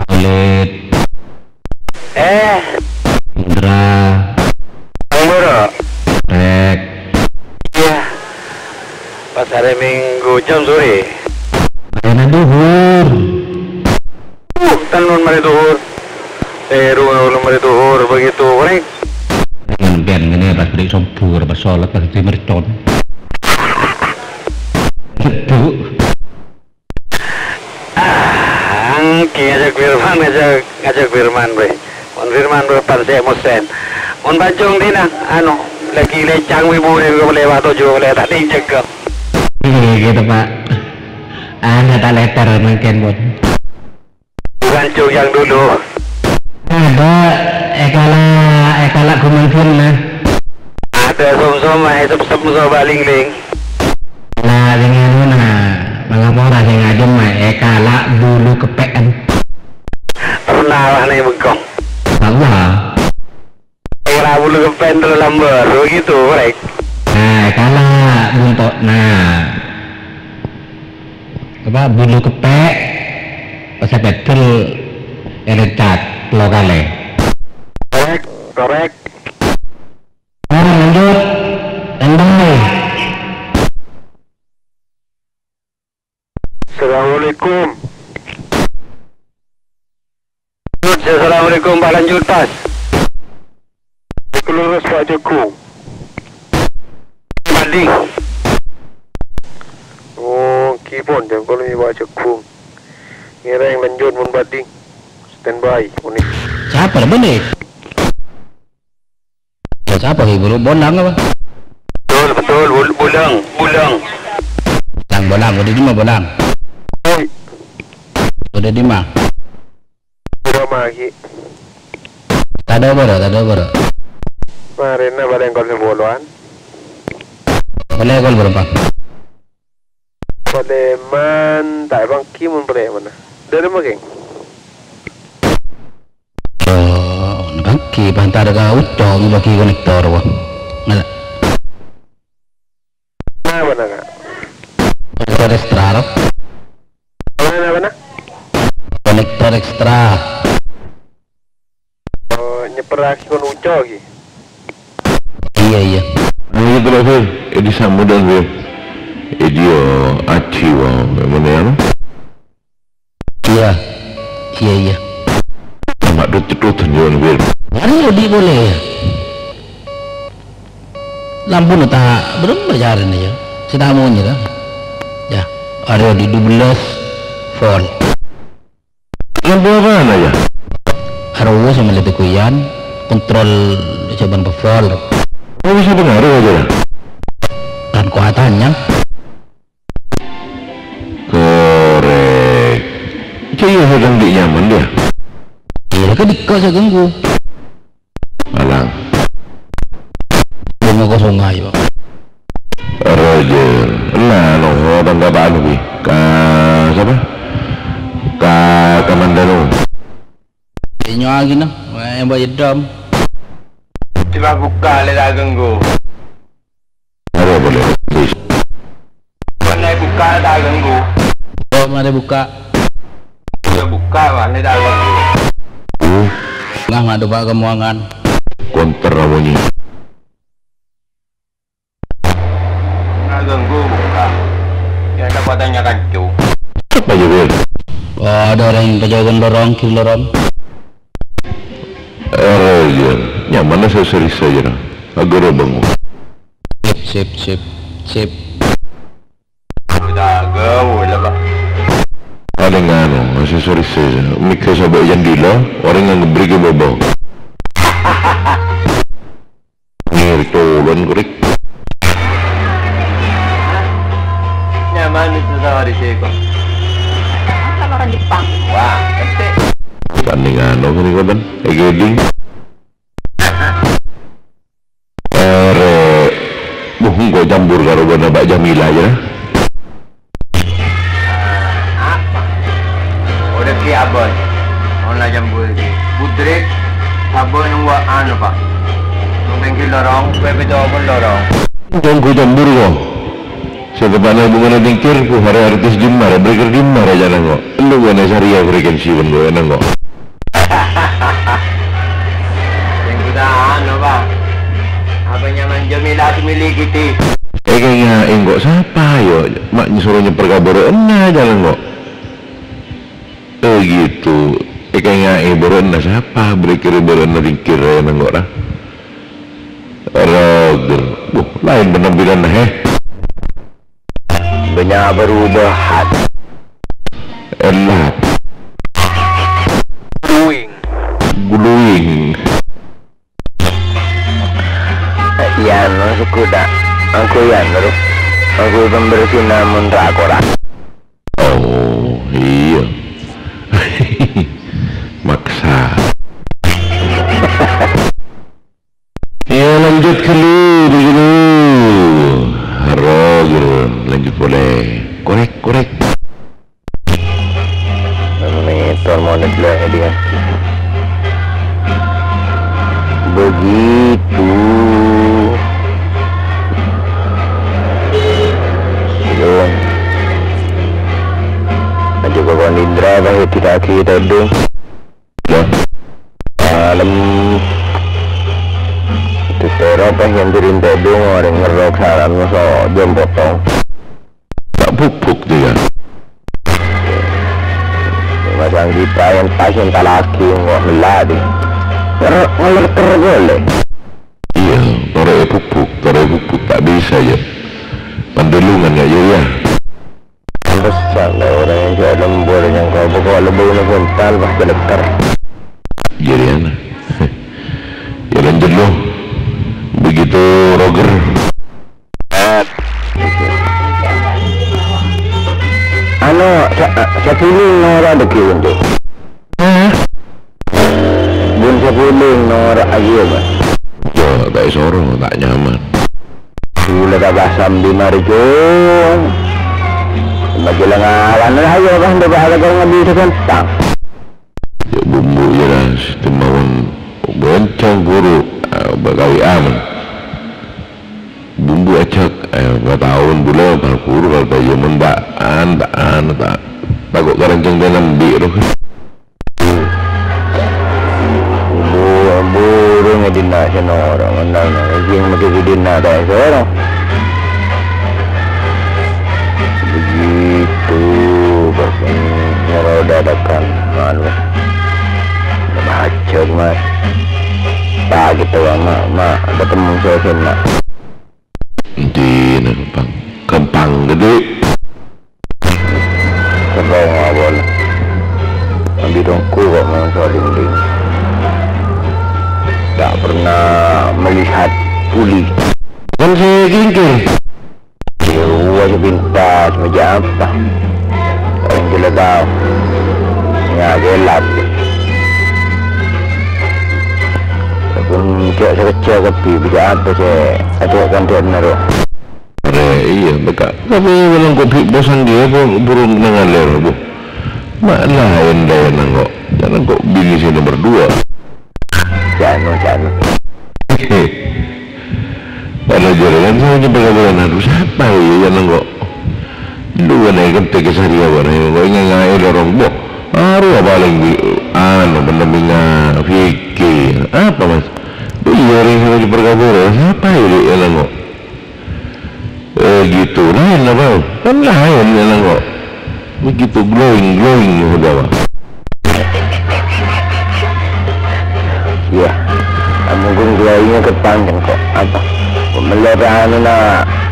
Maulid. Eh. Indra. Bang Boro. Rek. Iya. Pas hari Minggu jam sore. Marèna duhur. Uh, tenun mari duhur. Eh, ru-, ru-, mari duhur begitu, Rek. Sampeyan ngene pas beli sombur, pas sholat, pas di mercon. Sedu. Ah, engki ngajak Firman, ngajak, ngajak Firman, weh. Mon Firman, weh, pan sè mosen. Mon Bajong dina, anu, Lagi lecang wi buren kok lewat tojo lewat tak ding cegep. Iya gitu, Pak. Anda tak letter mungkin, Bun. Bukan Jung yang dulu. Ada, ekala, ekala gumantin, nah. Ada som-som, eh, sep-sep, musuh baling-ling. Lah, dengan mana? Mengapa orang yang ngajum, mah, ekala bulu kepean? Pernah lah, nih, bengkong. Allah. Ora bulu kepen terus lambar, begitu, Rek. Nah, kala buntok. Nah. Apa, bulu kepek, pas pedel, erecat, lo kale. Korek, korek. Nah, lanjut. Standby. Assalamualaikum. Assalamualaikum, Pak, lanjut, Pas. Lurus, Pak Jagung. Padi. Oh, kipon, jangkol mi Pak Jagung. Ngereng lanjut, mon Padi. Standby, unik. Siapa, Bang, nih? Ya, siapa sih, Bro? Bolang apa? Betul, betul. Bul-, bulang, bulang. Bolang, bolang. Udah di mana bolang? Oi. Udah di mana? Di rumah lagi. Tadâ' bârâ', tadâ' bârâ'. Marèna palèng kol sapolowan. Palèng kol bârâmpa? Palèman, ta' èpangghi mon palèmanna. Dâri ma, Keng? Oh, èpangghi, pantar ka Ucong, èpangghi konektor, wah. Ngala'. Napa, Kak? Konektor ekstra, roh. Napa, napa? Konektor ekstra. Oh, nyeperraghi kon Ucong, ghi? Iyâ, iyâ. Nah, iyâ, terros, Fir. È, dissa' modâ, Fir. È, diyâ, aji, wa, mon, ya, no? Iyâ. Iyâ, iyâ. Coma dut-, dut-, dut-, Fir. Arèya odi' polè, yâ. Lampuna ta' bârâmpa carèna, yâ. Sè ta' monyè, ta'. Yâ, arèya odi' dua belas volt. Lampu apana, yâ? Arowa sè mellè tèkoyan, kontrol jhâ' bân pevol. Oh, bisa pengaruh aja, yâ? Kan kowatannya. Korèk. Cè' iyâ, sedang di' nyaman, yâ? Iyâ, kadikka' sè ganggu. Alang. Bunga kosong ayo. Roger. Nah, no, tangga apaan, Wi? Ka, sapa? Ka Kamandanu. Inyo lagi, no. Wah, yang banyak dom. Coba buka, lè ta' ganggu. Apa boleh? Mana buka, ta' ganggu. Oh, mari buka. Coba buka, mana ta' ganggu. Nah, ngadu, Pak, kemuangan. Konter namanya. Ta' ganggu, buka. Ya, ada kuatannya kancu. Apa aja, Bel? Oh, ada orang yang pejagan lorong, kiri lorong. Eh, iya. Nyaman lah, saya serius aja, nah. Agak udah bangun. Sip, sip, sip, sip. Udah gaul apa? Ada nganu, aksesoris saja. Mikir sampai yang dila, orang yang ngeberi ke bawah. Ngir tolon, kurik. Nyaman itu sama di sini, Bang. Sama orang Jepang. Wah, cantik. Kan nganu, kurik, kan? Egeling. Ere, buh, engko' campur karo bâ'na Mbak Jamila, ya. Apa? Udah ki abon. Mon la campur ki. Putri, abon nunggu anu, Pak. Mungkin ki lorong, P P T pun lorong. Engko' campur, kok. Sè teppa'na bungana tingkir, ku hari artis dimma, breaker dimma, raja nangko. Elu gua naik saria frekuensi pun gua nangko. Yang kita anu, Pak. Apa nyaman Jamila milih kita? Eh, kayaknya engko' sapa, yo? Mak nyuruh nyeper ka boro'na, jalan kok. Eh, gitu. Eh, kayaknya eh, boro'na sapa? Breaker boro'na tingkir, ya, nangko, lah. Roger. Buh, lain penampilanna, he. Banyak perubahan. Elat. Glowing. Glowing. Yang Ghuna, angghuy anu, angghuy pembersih namun ra-kora. Oh, iyâ. Maksa. Iyâ, lanjut ghâllu, ghâllu. Roger, lanjut polè. Korèk, korèk. Monitor, monitor, ya, dia. Begitu. Belum. Aja kok Indra, Bang, ya, tidak kita dong. Ya. Malem. Tetero pas nganterin todung, orèng ngerok saran, so, jam potong. Tak buk-buk dia. Masang kita yang pas yang tak lagi, nggak meladi. Ker-, ngeler-ker boleh. Iya, torè buk-buk, torè buk-buk, tak bisa, ya. Pandulungan, ya, ya, ya. Pantesan, orèng jâ' lembur, nyangka pokok lembur ini buntal, wah, geleter. Jadi, ana. Ya, lanjut, lo. Begitu, Roger. Anu, sa-, sa-, sapuling noro' dâgghi' onto'. Hah? Bun sapuling noro' ajiya, Mas. Yo, ta' èsoro, ta' nyaman. Sula ta' basam di mari, Cung. Majelang awan, ayo, Bang, coba ada kau ngambil sekontang. Ya, bumbu ya lah, sistem mawon. Bencang guru, ah, bakawi aman. Bumbu ajak, eh, bataun bula, bal guru, bal bayu, mun ta' an, ta' an, ta', tako' karenceng tenembi, roh. Bu-, burung e dinna' sè noro', mennang, sing mesti dinna' ta' soro. Begitu, pas ngeroda dadakan, anu, macet, Mas. Tak gitu, Mak, Mak, ada temen saya, Mak. Endi nang Kempang? Kempang Gedhe. Kempang apa? Ambil dongku kok mau saling ding. Tak pernah melihat puli. Kan saya kingking. Di luar sepintas, meja apa? Orang gila tahu. Ya, gelap. Pun cek sekecil kopi, bisa apa sih? Ada kan dia naruh. Arè, iyâ, bâkal. Tapè mènangko bi' bosan dhiyâ, bu-, burung nang alèr, bu. Ma' laèn dhâ' nangko'. Jhâ' nangko' binè sè nomer dua. Jhâ' no, jhâ' no. Ana jaringan sè nyampe ka bulan, aduh, sapa ya, ya, nangko'? Dua nèka tekka sarèya, bu, nangko' inga-inga lorong, bu. Arowa palèng bi', anu, pendampingan fikih. Apa, Mas? Iyâ, rèng sè nyampe ka bulan, sapa ya, ya, nangko'? Eh, gitu. Laèn apa? Kan laèn, ya, nangko'. Begitu glowing, glowing, ya, sudah, Pak. Iya. Mungkin glowingnya kepanjang kok. Apa? Melera anu na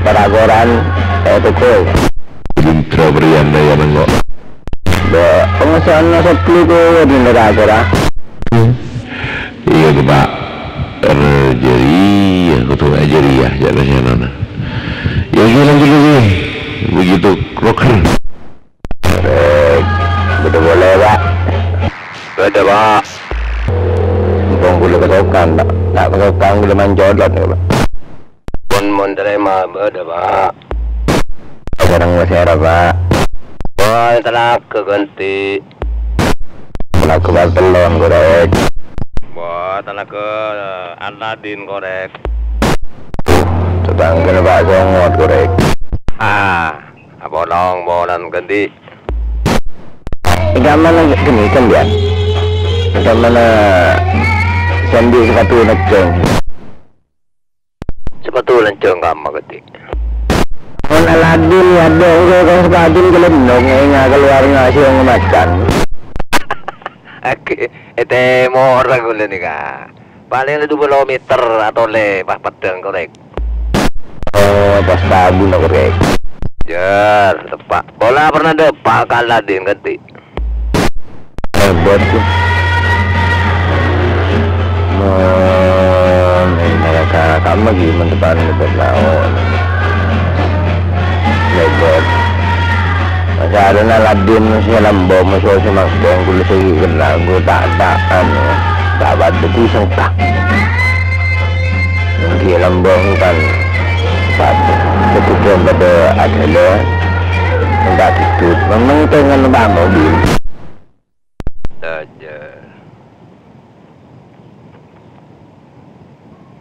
paragoran, eh, toko. Lintera berian, ya, nangko'. Ba, pengesahannya sepuluh tuh di neraka, dah. Iyâ, Pak. Rajâriyah, kodhu ajâriyah, jhâ' lèsanana. Ya, ghi, lanjut lagi. Begitu, rocker. Rek, bâdâ polè, Pak. Bâdâ, Pak. Ampon kaulâ kasokan, Pak. Ta' kasokan kaulâ mancolot, ya, Pak. Pon mon tarèma bâdâ, Pak. Sareng pasèra, Pak? Wah, talaga ghântè. Talaga Bartellon, korèk. Wah, talaga Aladin, korèk. Tetanggana Pak Songot, korèk. Ah, apolong polana ghântè. È kamma ghântè, ya? È kamma sandi sepatu nèkèng? Sepatu lanjhâng kamma ghântè. Mon Aladin ya dong, kok sepatu kelendong, enga' keluar ngasih makan. Oke, ètemmo ra kaulâ nèka. Palèng la dua puluh meter atau le pas peddhâng korèk. Oh, pas tabu na korèk. Jar, teppa'. Kaulâ pernah dâpa' ka Aladin ghântè. Hebat tuh. Mon, eh, malah Ka-, kamma ghi' mon tepa'na lebet lao'. Lebet. Masarana ladin sè lambâ' moso sè mangkèn kulâ sè ghi' kenna' kulâ ta'-, ta'-, anu, ta' padâ sengka. Ghi' lambâ' kan padâ. Ketika padâ adâlâ, enggak tidur. Memang pengen numpak mobil. Saja.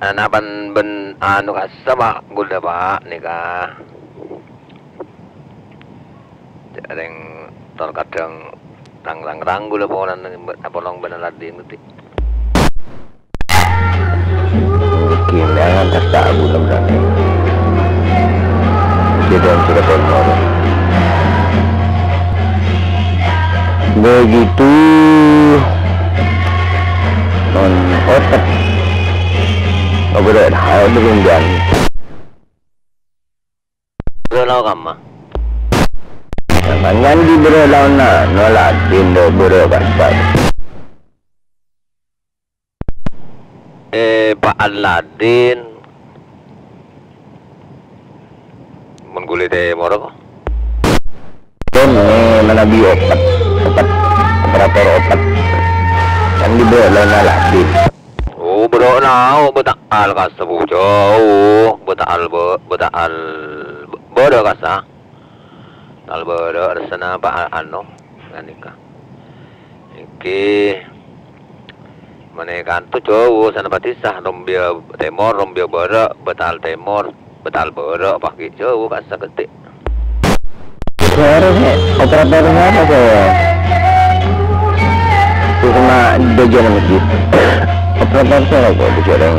Ana' bân, bân anu kassa, Pak, ghulâ, Pak, nèka. Jhâ' rèng tor kadhâng rang-rang-rang ghulâ polana, polong bân ladin ngerti. Gimana kassa ghulâ berarti? Jadi, sudah benar. Begitu. Non otot. Apa dah? Ayo, dulu, Bang. Bârâ' lao' kamma? Samangkèn ghi' bârâ' lao'na, no ladin dâ' bârâ' kassa. Eh, Pak Aladin. Mon ghulâ tèmor kok. Kènè manabi opet, opet, operator opet. Kan ghi' bârâ' lao'na ladin. Oh, bârâ' lao' bâta' al kassa bujâ. Oh, bâta' al bâ-, bâta' al bâ-, bârâ' kassa. Al bârâ' rassana pa-, anu, ghânèka. Èngghi. Mane kanto jhâu, sanapatisa, rombiyâ tèmor, rombiyâ bârâ', bâta' al tèmor. Bâta' al bârâ' paghi' jhâu kassa ghâdhi'. Sèra sè operator sapa sè? Sè coma dâjâna masjid. Operator sapa kok dâjâna?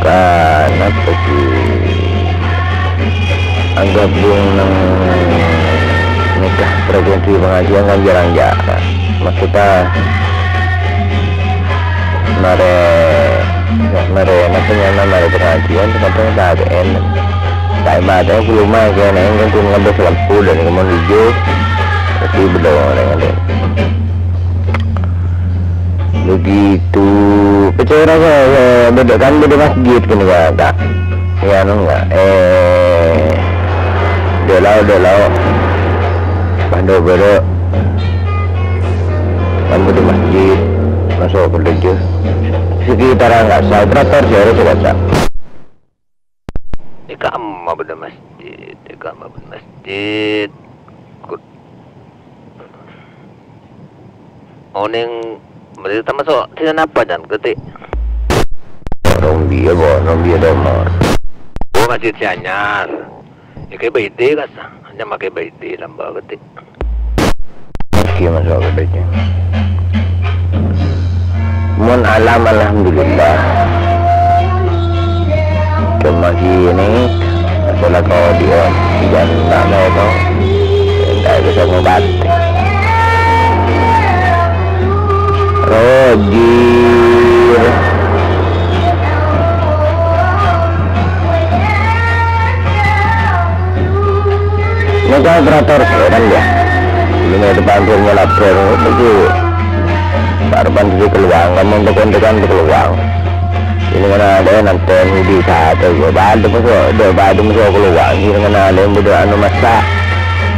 Kanapa sih? Anggap ghun neng nikah frekuensi pengajian kan jarang ya. Maksudnya, mare, mare, maksudnya, mare pengajian, kadang tak ada en. Tak ada, belum aja, neng, kan cuma ngambil selempu dan kemudian hijau, tapi belum ada, ada. Begitu. Percaya rasa, ya, bâdâ kan bâdâ masjid kan, ya, tak? Ya, anu, enggak. Eh, dâ' lao', dâ' lao'. Pando bârâ'. Kan bâdâ masjid. Masuk ke dâjâ. Sekitar enggak sah, operator sèra sè kassa. È ka'emma bâdâ masjid, è ka'emma bâdâ masjid. Ku-, onèng masjid tamaso' dinna napa, Jan, ghâdhi'? Rombiyâ, bo, rombiyâ tèmor. Oh, masjid sè anyar. È K B I D kassa, hanya make K B I D lamba' ghâdhi'. Oke, masuk ke dâjâ. Mon alam, alhamdulillah. Cuma gini, masalah kau dia, jangan tak mau tau. Enggak bisa ngobat. Rojir. Nèka operator, ya kan, ya. Ini depan rumah labor, itu. Karepan di keluang, kamu tekan-tekan di keluang. Ini mana ada nanti di saat itu, badu masuk, ada badu masuk keluang. Ini mana ada yang butuh anu masak.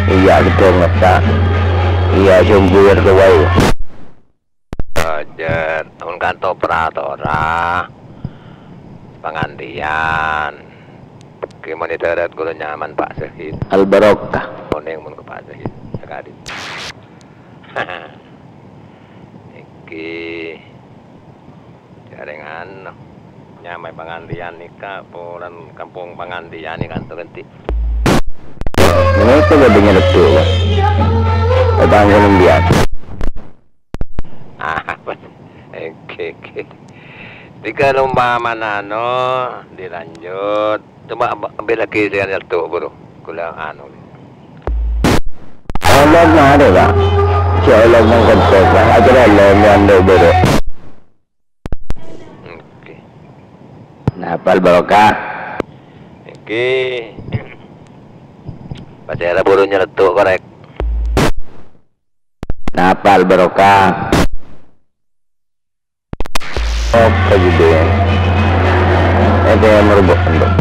Iya, betul masak. Iya, sumber tuh, wae. Roger, ampon kanto operator, ah. Pangantèyan. Ki monitor ghulâ nyaman, Pak Sahid. Al Barokah. Onèng mon ka Pak Sahid sakali. Iki jaringan nyamai pangantèyan nèka, polana kampong pangantèyan nèka kanto ghântè. Nèka bâdâ nyeletuk, Pak. Tanggung jawab. Ah, oke, oke. Tiga lomba mana, no? Dilanjut. Coba ambil lagi saya nyetuk, bro. Ghulâ anu. Allah mare, Pak. Saya Allah mengkontrol, Pak. Aja Allah yang ambil, bro. Oke. Napa Al Barokah? Oke. Pas saya buru nyeletuk korek. Napa Al Barokah? Apa gitu ya? Ètèmor bâ'en, Bang.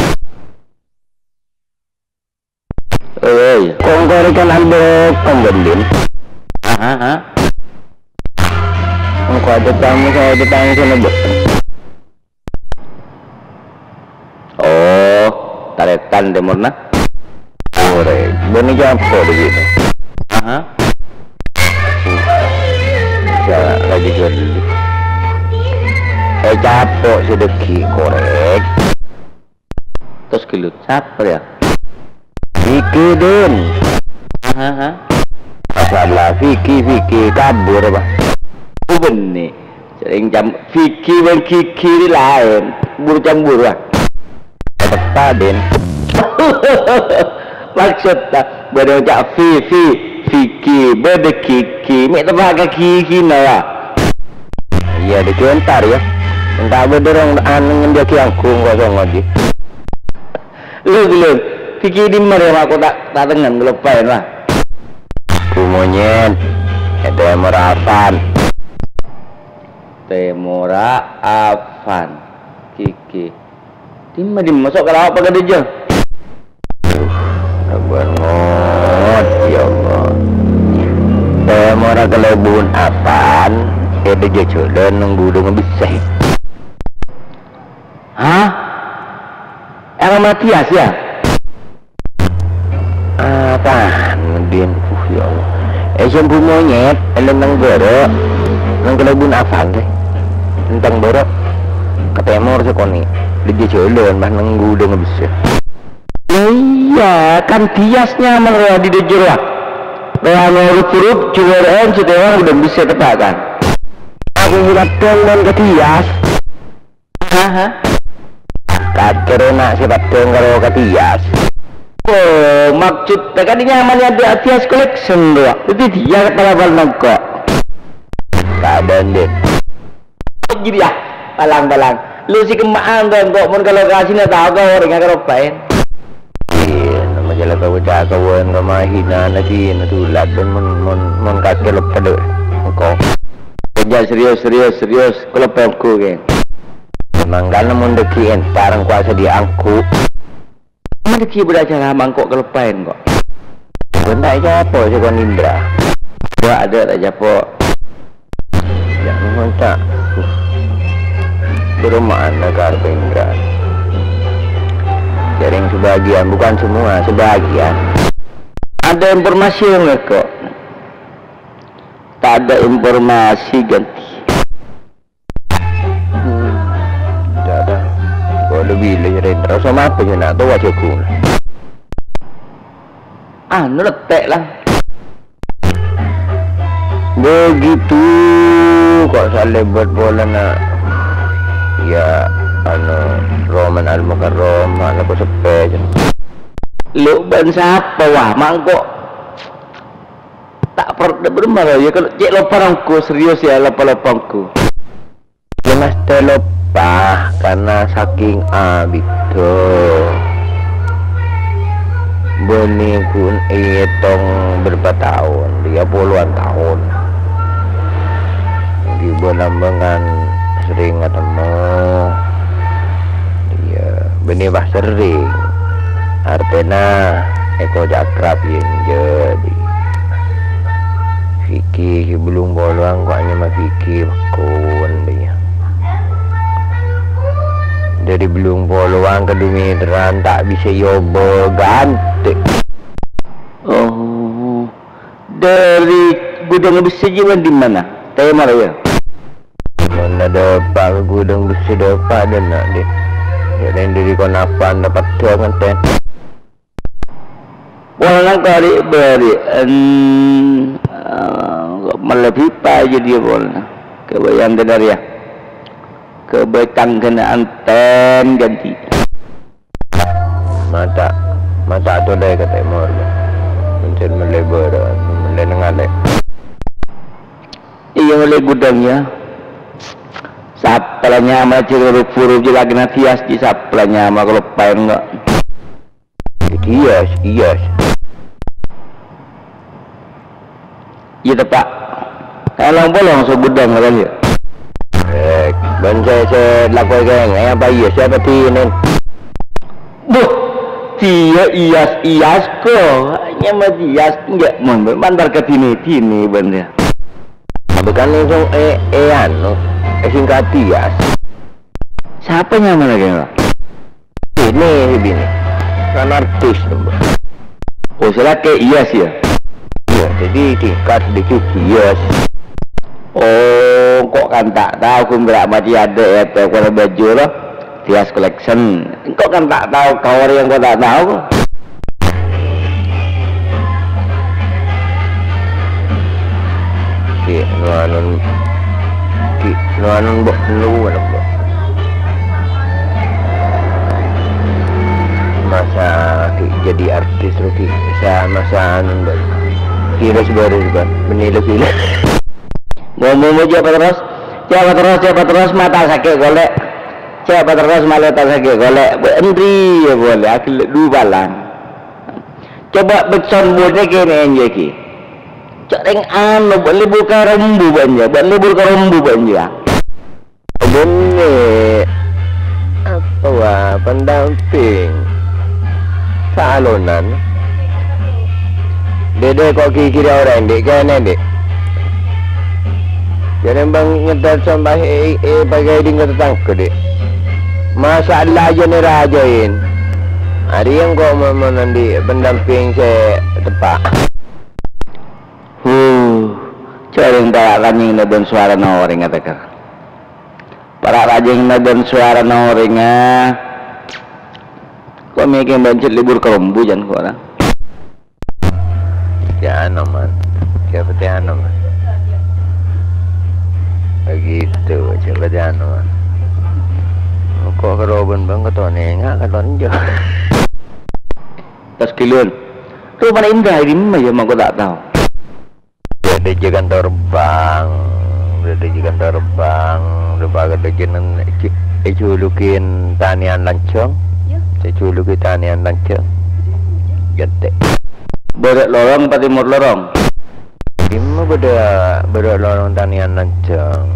Oi, oi. Kongkor ikan ambek kong gendin. Hah, hah? Engko' ada tamu saya ada tamu sana, Bu. Oh, tarètan tèmorna. Ore, bânnè capo' dâgghi'. Aha. Bisa lagi jual dulu. Eh, capo' sè dâgghi' korèk. Terus gelut, sapa ya? Vicky, Din. Aha. Masalah Vicky, Vicky kabur apa? Oh, bânnè. Sering cam-, Vicky bân Kiki ini lain. Buru-camburu, ah. Apa, Din? Maksudnya, bâdâ cak Vivi, Vicky, bâdâ Kiki. Mè' teppa' ka Kiki, nah, ya. Iya, dikentar, ya. Entah bâdâ rong anu ngendhâgi angkung kosong aja. Lu, lu. Vicky di mana, ya, aku tak, tak tengen, ngelupain, lah. Bu Monyet, ada yang merasan. Tèmorra Afan, Kiki. Dimma, dimma, sok kalawa apa kadhâjâ? Aduh, sabbhân ngot, ya Allah. Tèmorra kalèbun Afan, è dâjâ jhâlân neng ghudhungnga bessè. Hah? Ella Matias, ya? Apaan, Din? Uh, ya Allah. Eh, sèmbu monyet, èlèng neng bârâ', neng kalèbun Afan, rè. Entang bârâ', ka tèmor sakonè'. Dâjâ jhâlân, bâh, neng ghudhungnga bessè. Lah iyâ, kan Dias nyamana rowa dâjâ rowa. Rowa ngurut-urut, jhuwârâ'ân, sè tèmor, ghudhung bessè teppa', kan? Aku ngurut dong, mon ka Dias. Aha. Kakè rèna sè paddhâng karo ka Dias. Oh, maksud kan nyamana Dias Collection, rowa. Dâddhi dhiyâ kepala bal mangko. Ka Bandit. Oh, jadi ya. Palang-palang. Lu sè kemma'an, kok mon ka lokasina tao ka orèngnga karo bhâi. Iyâ, nama jala ka bocah kawan ka mahina na dina dulat, mon, mon, mon kakè loppa dâ'. Engko'. Jhâ' serius, serius, serius. Kaulâ pènggu, ghi. Mangkana mon dâgghi' entar engko' asadhiyâ angghu. Mon dâgghi' bâdâ acara mangko' kaloppaèn, kok. Bân ta' ècapo' sè kon Indra. Wah, adâ' ta' ècapo'. Ya, mohon ta'. Bârâmma na karep Indra. Jhâreng sebagian, bukan semua, sebagian. Ada informasi yang kok. Tak ada informasi ganti. Hmm, tidak ada. Kok lebih le nyerah terus sama apa ya nak tahu aja gue. Anu letèk lah. Begitu kok salèbât polana. Ya, anu, Roman Al-Mukarram, mana kok sepe aja. Lu bân sapa wah, mangko'. Ta' per-, ta' bârâmma, ya, kalau cè' loppa ongghu, serius, ya, loppa-loppa ongghu. Ya, mastè loppa, karena saking abidda. Bânnè ghun ètong berapa tahun, ya, puluhan tahun. Ghibâ lambangan sering ketemu. Iyâ, bânnè pas sering. Artèna èko cakrap yèn jadi. Vicky, belum polong kok nyama Vicky, pèkkon, iyâ. Dâri belum polong ka Dumitran ta' bisa èobâ ghântè. Oh, dâri ghudhung bessè jiyâ bân dimma? Tèmor, ya? Mon dâpa' ka ghudhung bessè dâpa' dâ' enna', Dit. Ya, rèng dâri konapa dâpa' dâ' ngentèn. Polana kari bâri', en, eh, mellè pipa jârèya polana. Kabâjâna dâri, ya. Kabâjâna antèn ganti. Mata, mata atolè ka tèmor. Mencèt mellè bârâ', mellè neng alè. Iyâ, mellè ghudhung, ya. Sapa la nyama jâ' buru-buru jâ' laghi na Dias, jâ' sapa la nyama kaloppaèn, kok. Dias, Dias. Iyâ, teppa'. Kalong-polong so ghudhung, kan, ya? Eh, Bân sè, sè lakoè kèngèng apa iyâs, sapa dinèn? Buh, dhiyâ iyâs-iyâs ko. Nyamana iyâs, enjâ' mon, mon mandhâr ka dinè-dinè bân yâ. Bukan langsung è, è anu, è singkat iyâs. Sapa nyamana kèngèng? Ini, ini. Kan artis, Mbak. Oh, sè lakè' iyâs, yâ? Iyâ, dhâddhi singkat dhâddhi iyâs. Oh, kok kan ta' tao, ghun bârâ' matè adâ' è toko bhâjhu, lo. Iyâs Collection. Kok kan ta' tao, ka orèng kok ta' tao, kok. Ki, nu anu, ki, nu anu, Mbok, nu anu, Mbok. Masa ki jadi artis, lo, ki. Sa-, masa anu, Mbok. Ki, harus baru, Mbok. Meni lebih. Ngomong aja apa terus? Siapa terus, siapa terus, mata sakit golek. Siapa terus, malah tak sakit golek. Entri ya boleh, aku dua balang. Coba bâ' sombongnga kènè' enjâ' ghi. Ca'na anu, bâ' lebur karombu bânjâ, bâ' lebur karombu bânjâ. Bânnè, apa wa, pendamping salonan. Dede kok ghi-ghiri orèng, Dek, kènè', Dek. Jârèng bân nyeddhâ sampè' è, è, pagâi dhing ka tatangghâ, Dek. Masalah jâ nè rajâin. Arèya engko' mon, mon andi' pendamping sè teppa'. Huh, jârèng para' rajâna bân sowarana orèngnga, Tegar. Para' rajâna bân sowarana orèngnga. Kok mèkkèr bân cè' lebur karombu, jân, kok ora? Teh anu, Man. Siapa teh anu, Man? Begitu, siapa teh anu, Man? Kok kerobon bang ketonenga, ketonjo. Tas kilun. Rupana Indra ini mah ya, mangko tak tahu. Ada jâ kantor bank, ada jâ kantor bank, ada pakai ada jeneng, ejulukin tanian lanjhâng, ejulukin tanian lanjhâng. Gântè'. Bârâ' lorong apa timur lorong? Dimma bâdâ bârâ' lorong tanian lanjhâng.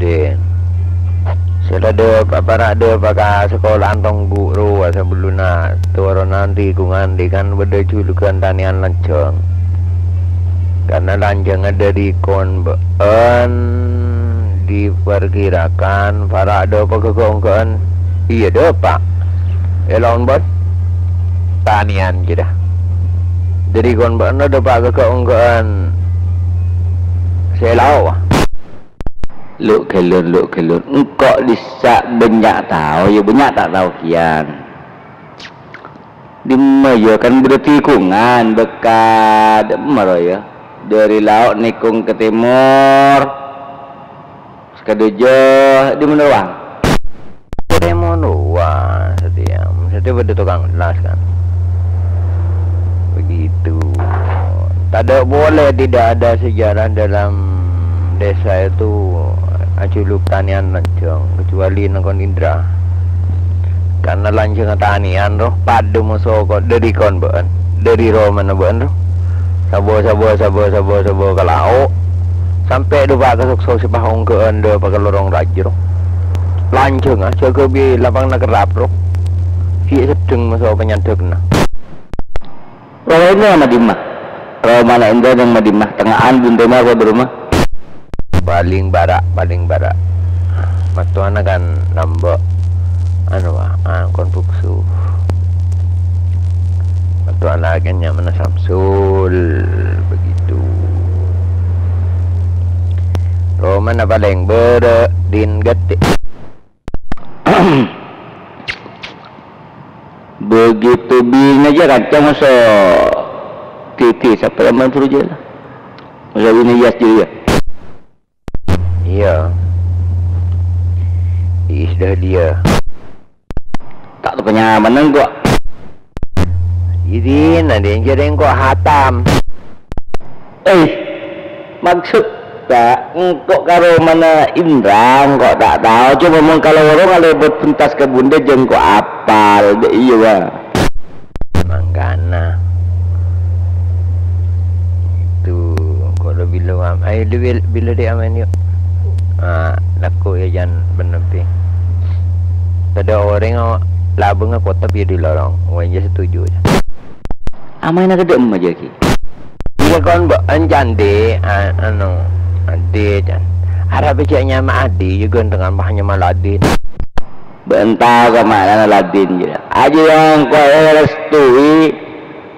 Dhin. Sè la dâpa', para' dâpa' ka sakola'an tong guru, sabellunna toronan lingkungan, dhi kan bâdâ julukan tanian lanjhâng. Karna lanjhângnga dâri kon bâ'ân diperkirakan para' dâpa' ghâgghâ ongghâ'ân, iyâ dâpa'. È laon bâ'ân tanian jârèya. Dâri kon bâ'ân dâpa' ghâgghâ ongghâ'ân sè lao. Lu' ghellun, lu' ghellun. Engko' dissa' bânnya' tao, ya bânnya' ta' tao kèyan. Dimma ya kan bâdâ tikungan bâkka' dimma ro ya. Dâri lao' nèkong ka tèmor. Sakadhâjâ dimma rowa? Ka tèmor rowa satèya. Satèya bâdâ tokang las kan. Begitu. Tadâ' polè, tidak ada sejarah dalam desa itu ajhuluk tanian lanjhâng, kecuali nèng kon Indra. Karna lanjhângnga tanian, ro, padâ moso ko-, dâri kon bâ'ân, dâri romana bâ'ân, ro. Sabo, sabo, sabo, sabo, sabo ka lao', sampè' dâpa' ka sokso sè pas ongghâ'ân dâpa' ka lorong rajâ, ro. Lanjhângnga, jâgâ bi' lapanganna kerrap, ro. Ghi' seddheng moso panyandhâgna. Rowa Indra ma' dimma? Romana Indra nèng ma' dimma? Tengnga'an, bun tèmor, apa bârâmma? Palèng bârâ', palèng bârâ'. Mattowana kan lambâ', anu, ah, kon buksu. Mattowana kan nyamana Samsul, begitu. Romana palèng bârâ', dhin ghântè'. Begitu binè jâ kancana so titi, sapa yang mansur jâ lah. Masa binè Yas jâ ya? Iyâ. Iis Dahlia. Ta' tao kenyamanan kok. Jadi, nanti jadi engko' hatam. Eh, maksud ta', engko' ka romana Indra, engko' ta' tao. Coba mon ka lorong alèbât pentas ka bundâ, jâ' engko' apal. Dâ' iyâ, wa. Mangkana. Itu, engko' lo bilâ am-, ayo, lo bil-, bilâ dhi' amèn, yuk. Ah, Lako, ya, Jan, bân nabbhi. Tadâ' orèng o-, labângnga kotep, ya, dhi lorong. Wah, iyâ, setuju, Jan. Amaèna tadâ' emma, jâ, Ki. Iyâ, kon, bâ'ân, Jan, Dhi'. A-, anu, Adi, Jan. Arapa jâ' nyama Adi, ya, ganteng apa nyama Ladin. Bâ'ân tao ka ma'nana Ladin, jâ. Ajâ engko' èrestuwi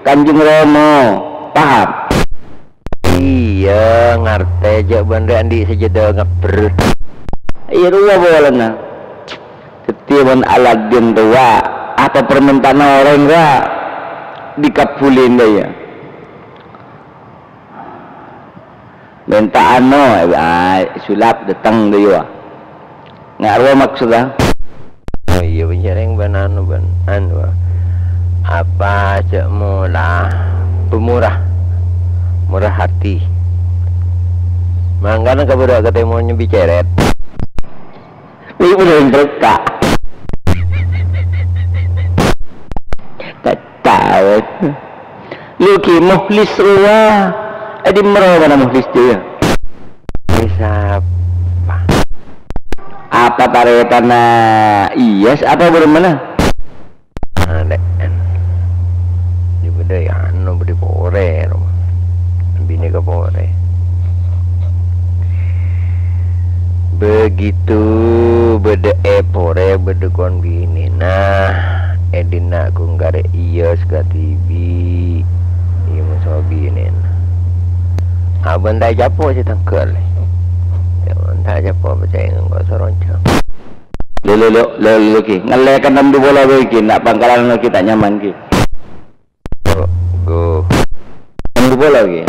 Kanjeng Rama. Paham? Iyâ, ngartè, jâ' bân rè' andi' sajâdâ ngabber. Iyâ, rowa polana. Dhâddhi, mon Aladin rowa, apa parmènta'anna orèng, ra, dikabbhuli, iyâ. Mènta ano, ah, sulap dâteng, iyâ. Nga' rowa maksodda? Oh, iyâ, bân jârèng bân anu, bân anu, apa jâ' mola pemurah, murah hati. Mangkana kabârâ' katèmo nyembi cèrèt. Wih, udah yang berkah. Tak tahu. Lu ki muhlis rowa. Adi mero mana muhlis dia? Muhlis apa? Apa tarètanna Iyas apa bârâmma? Nah, dek. Di bâdâ ya, anu, bâdâ porè, ro. Binè ka porè. Begitu bâdâ è porè, bâdâ kon binèna. È dinna' kongkarè Iyas kadhibi'. Iyâ, moso binèna. Abân ta' ècapo' sè tangghâl. Ya, ta' ècapo' apa sè engko' saronjhâng. Lho, lho, lho, lho, lho, Ki. Ngellèkan ennem du polo bhâi, Ki. Na' pangkalan lagi ta' nyaman, Ki. Go. Ennem du polo, Ki.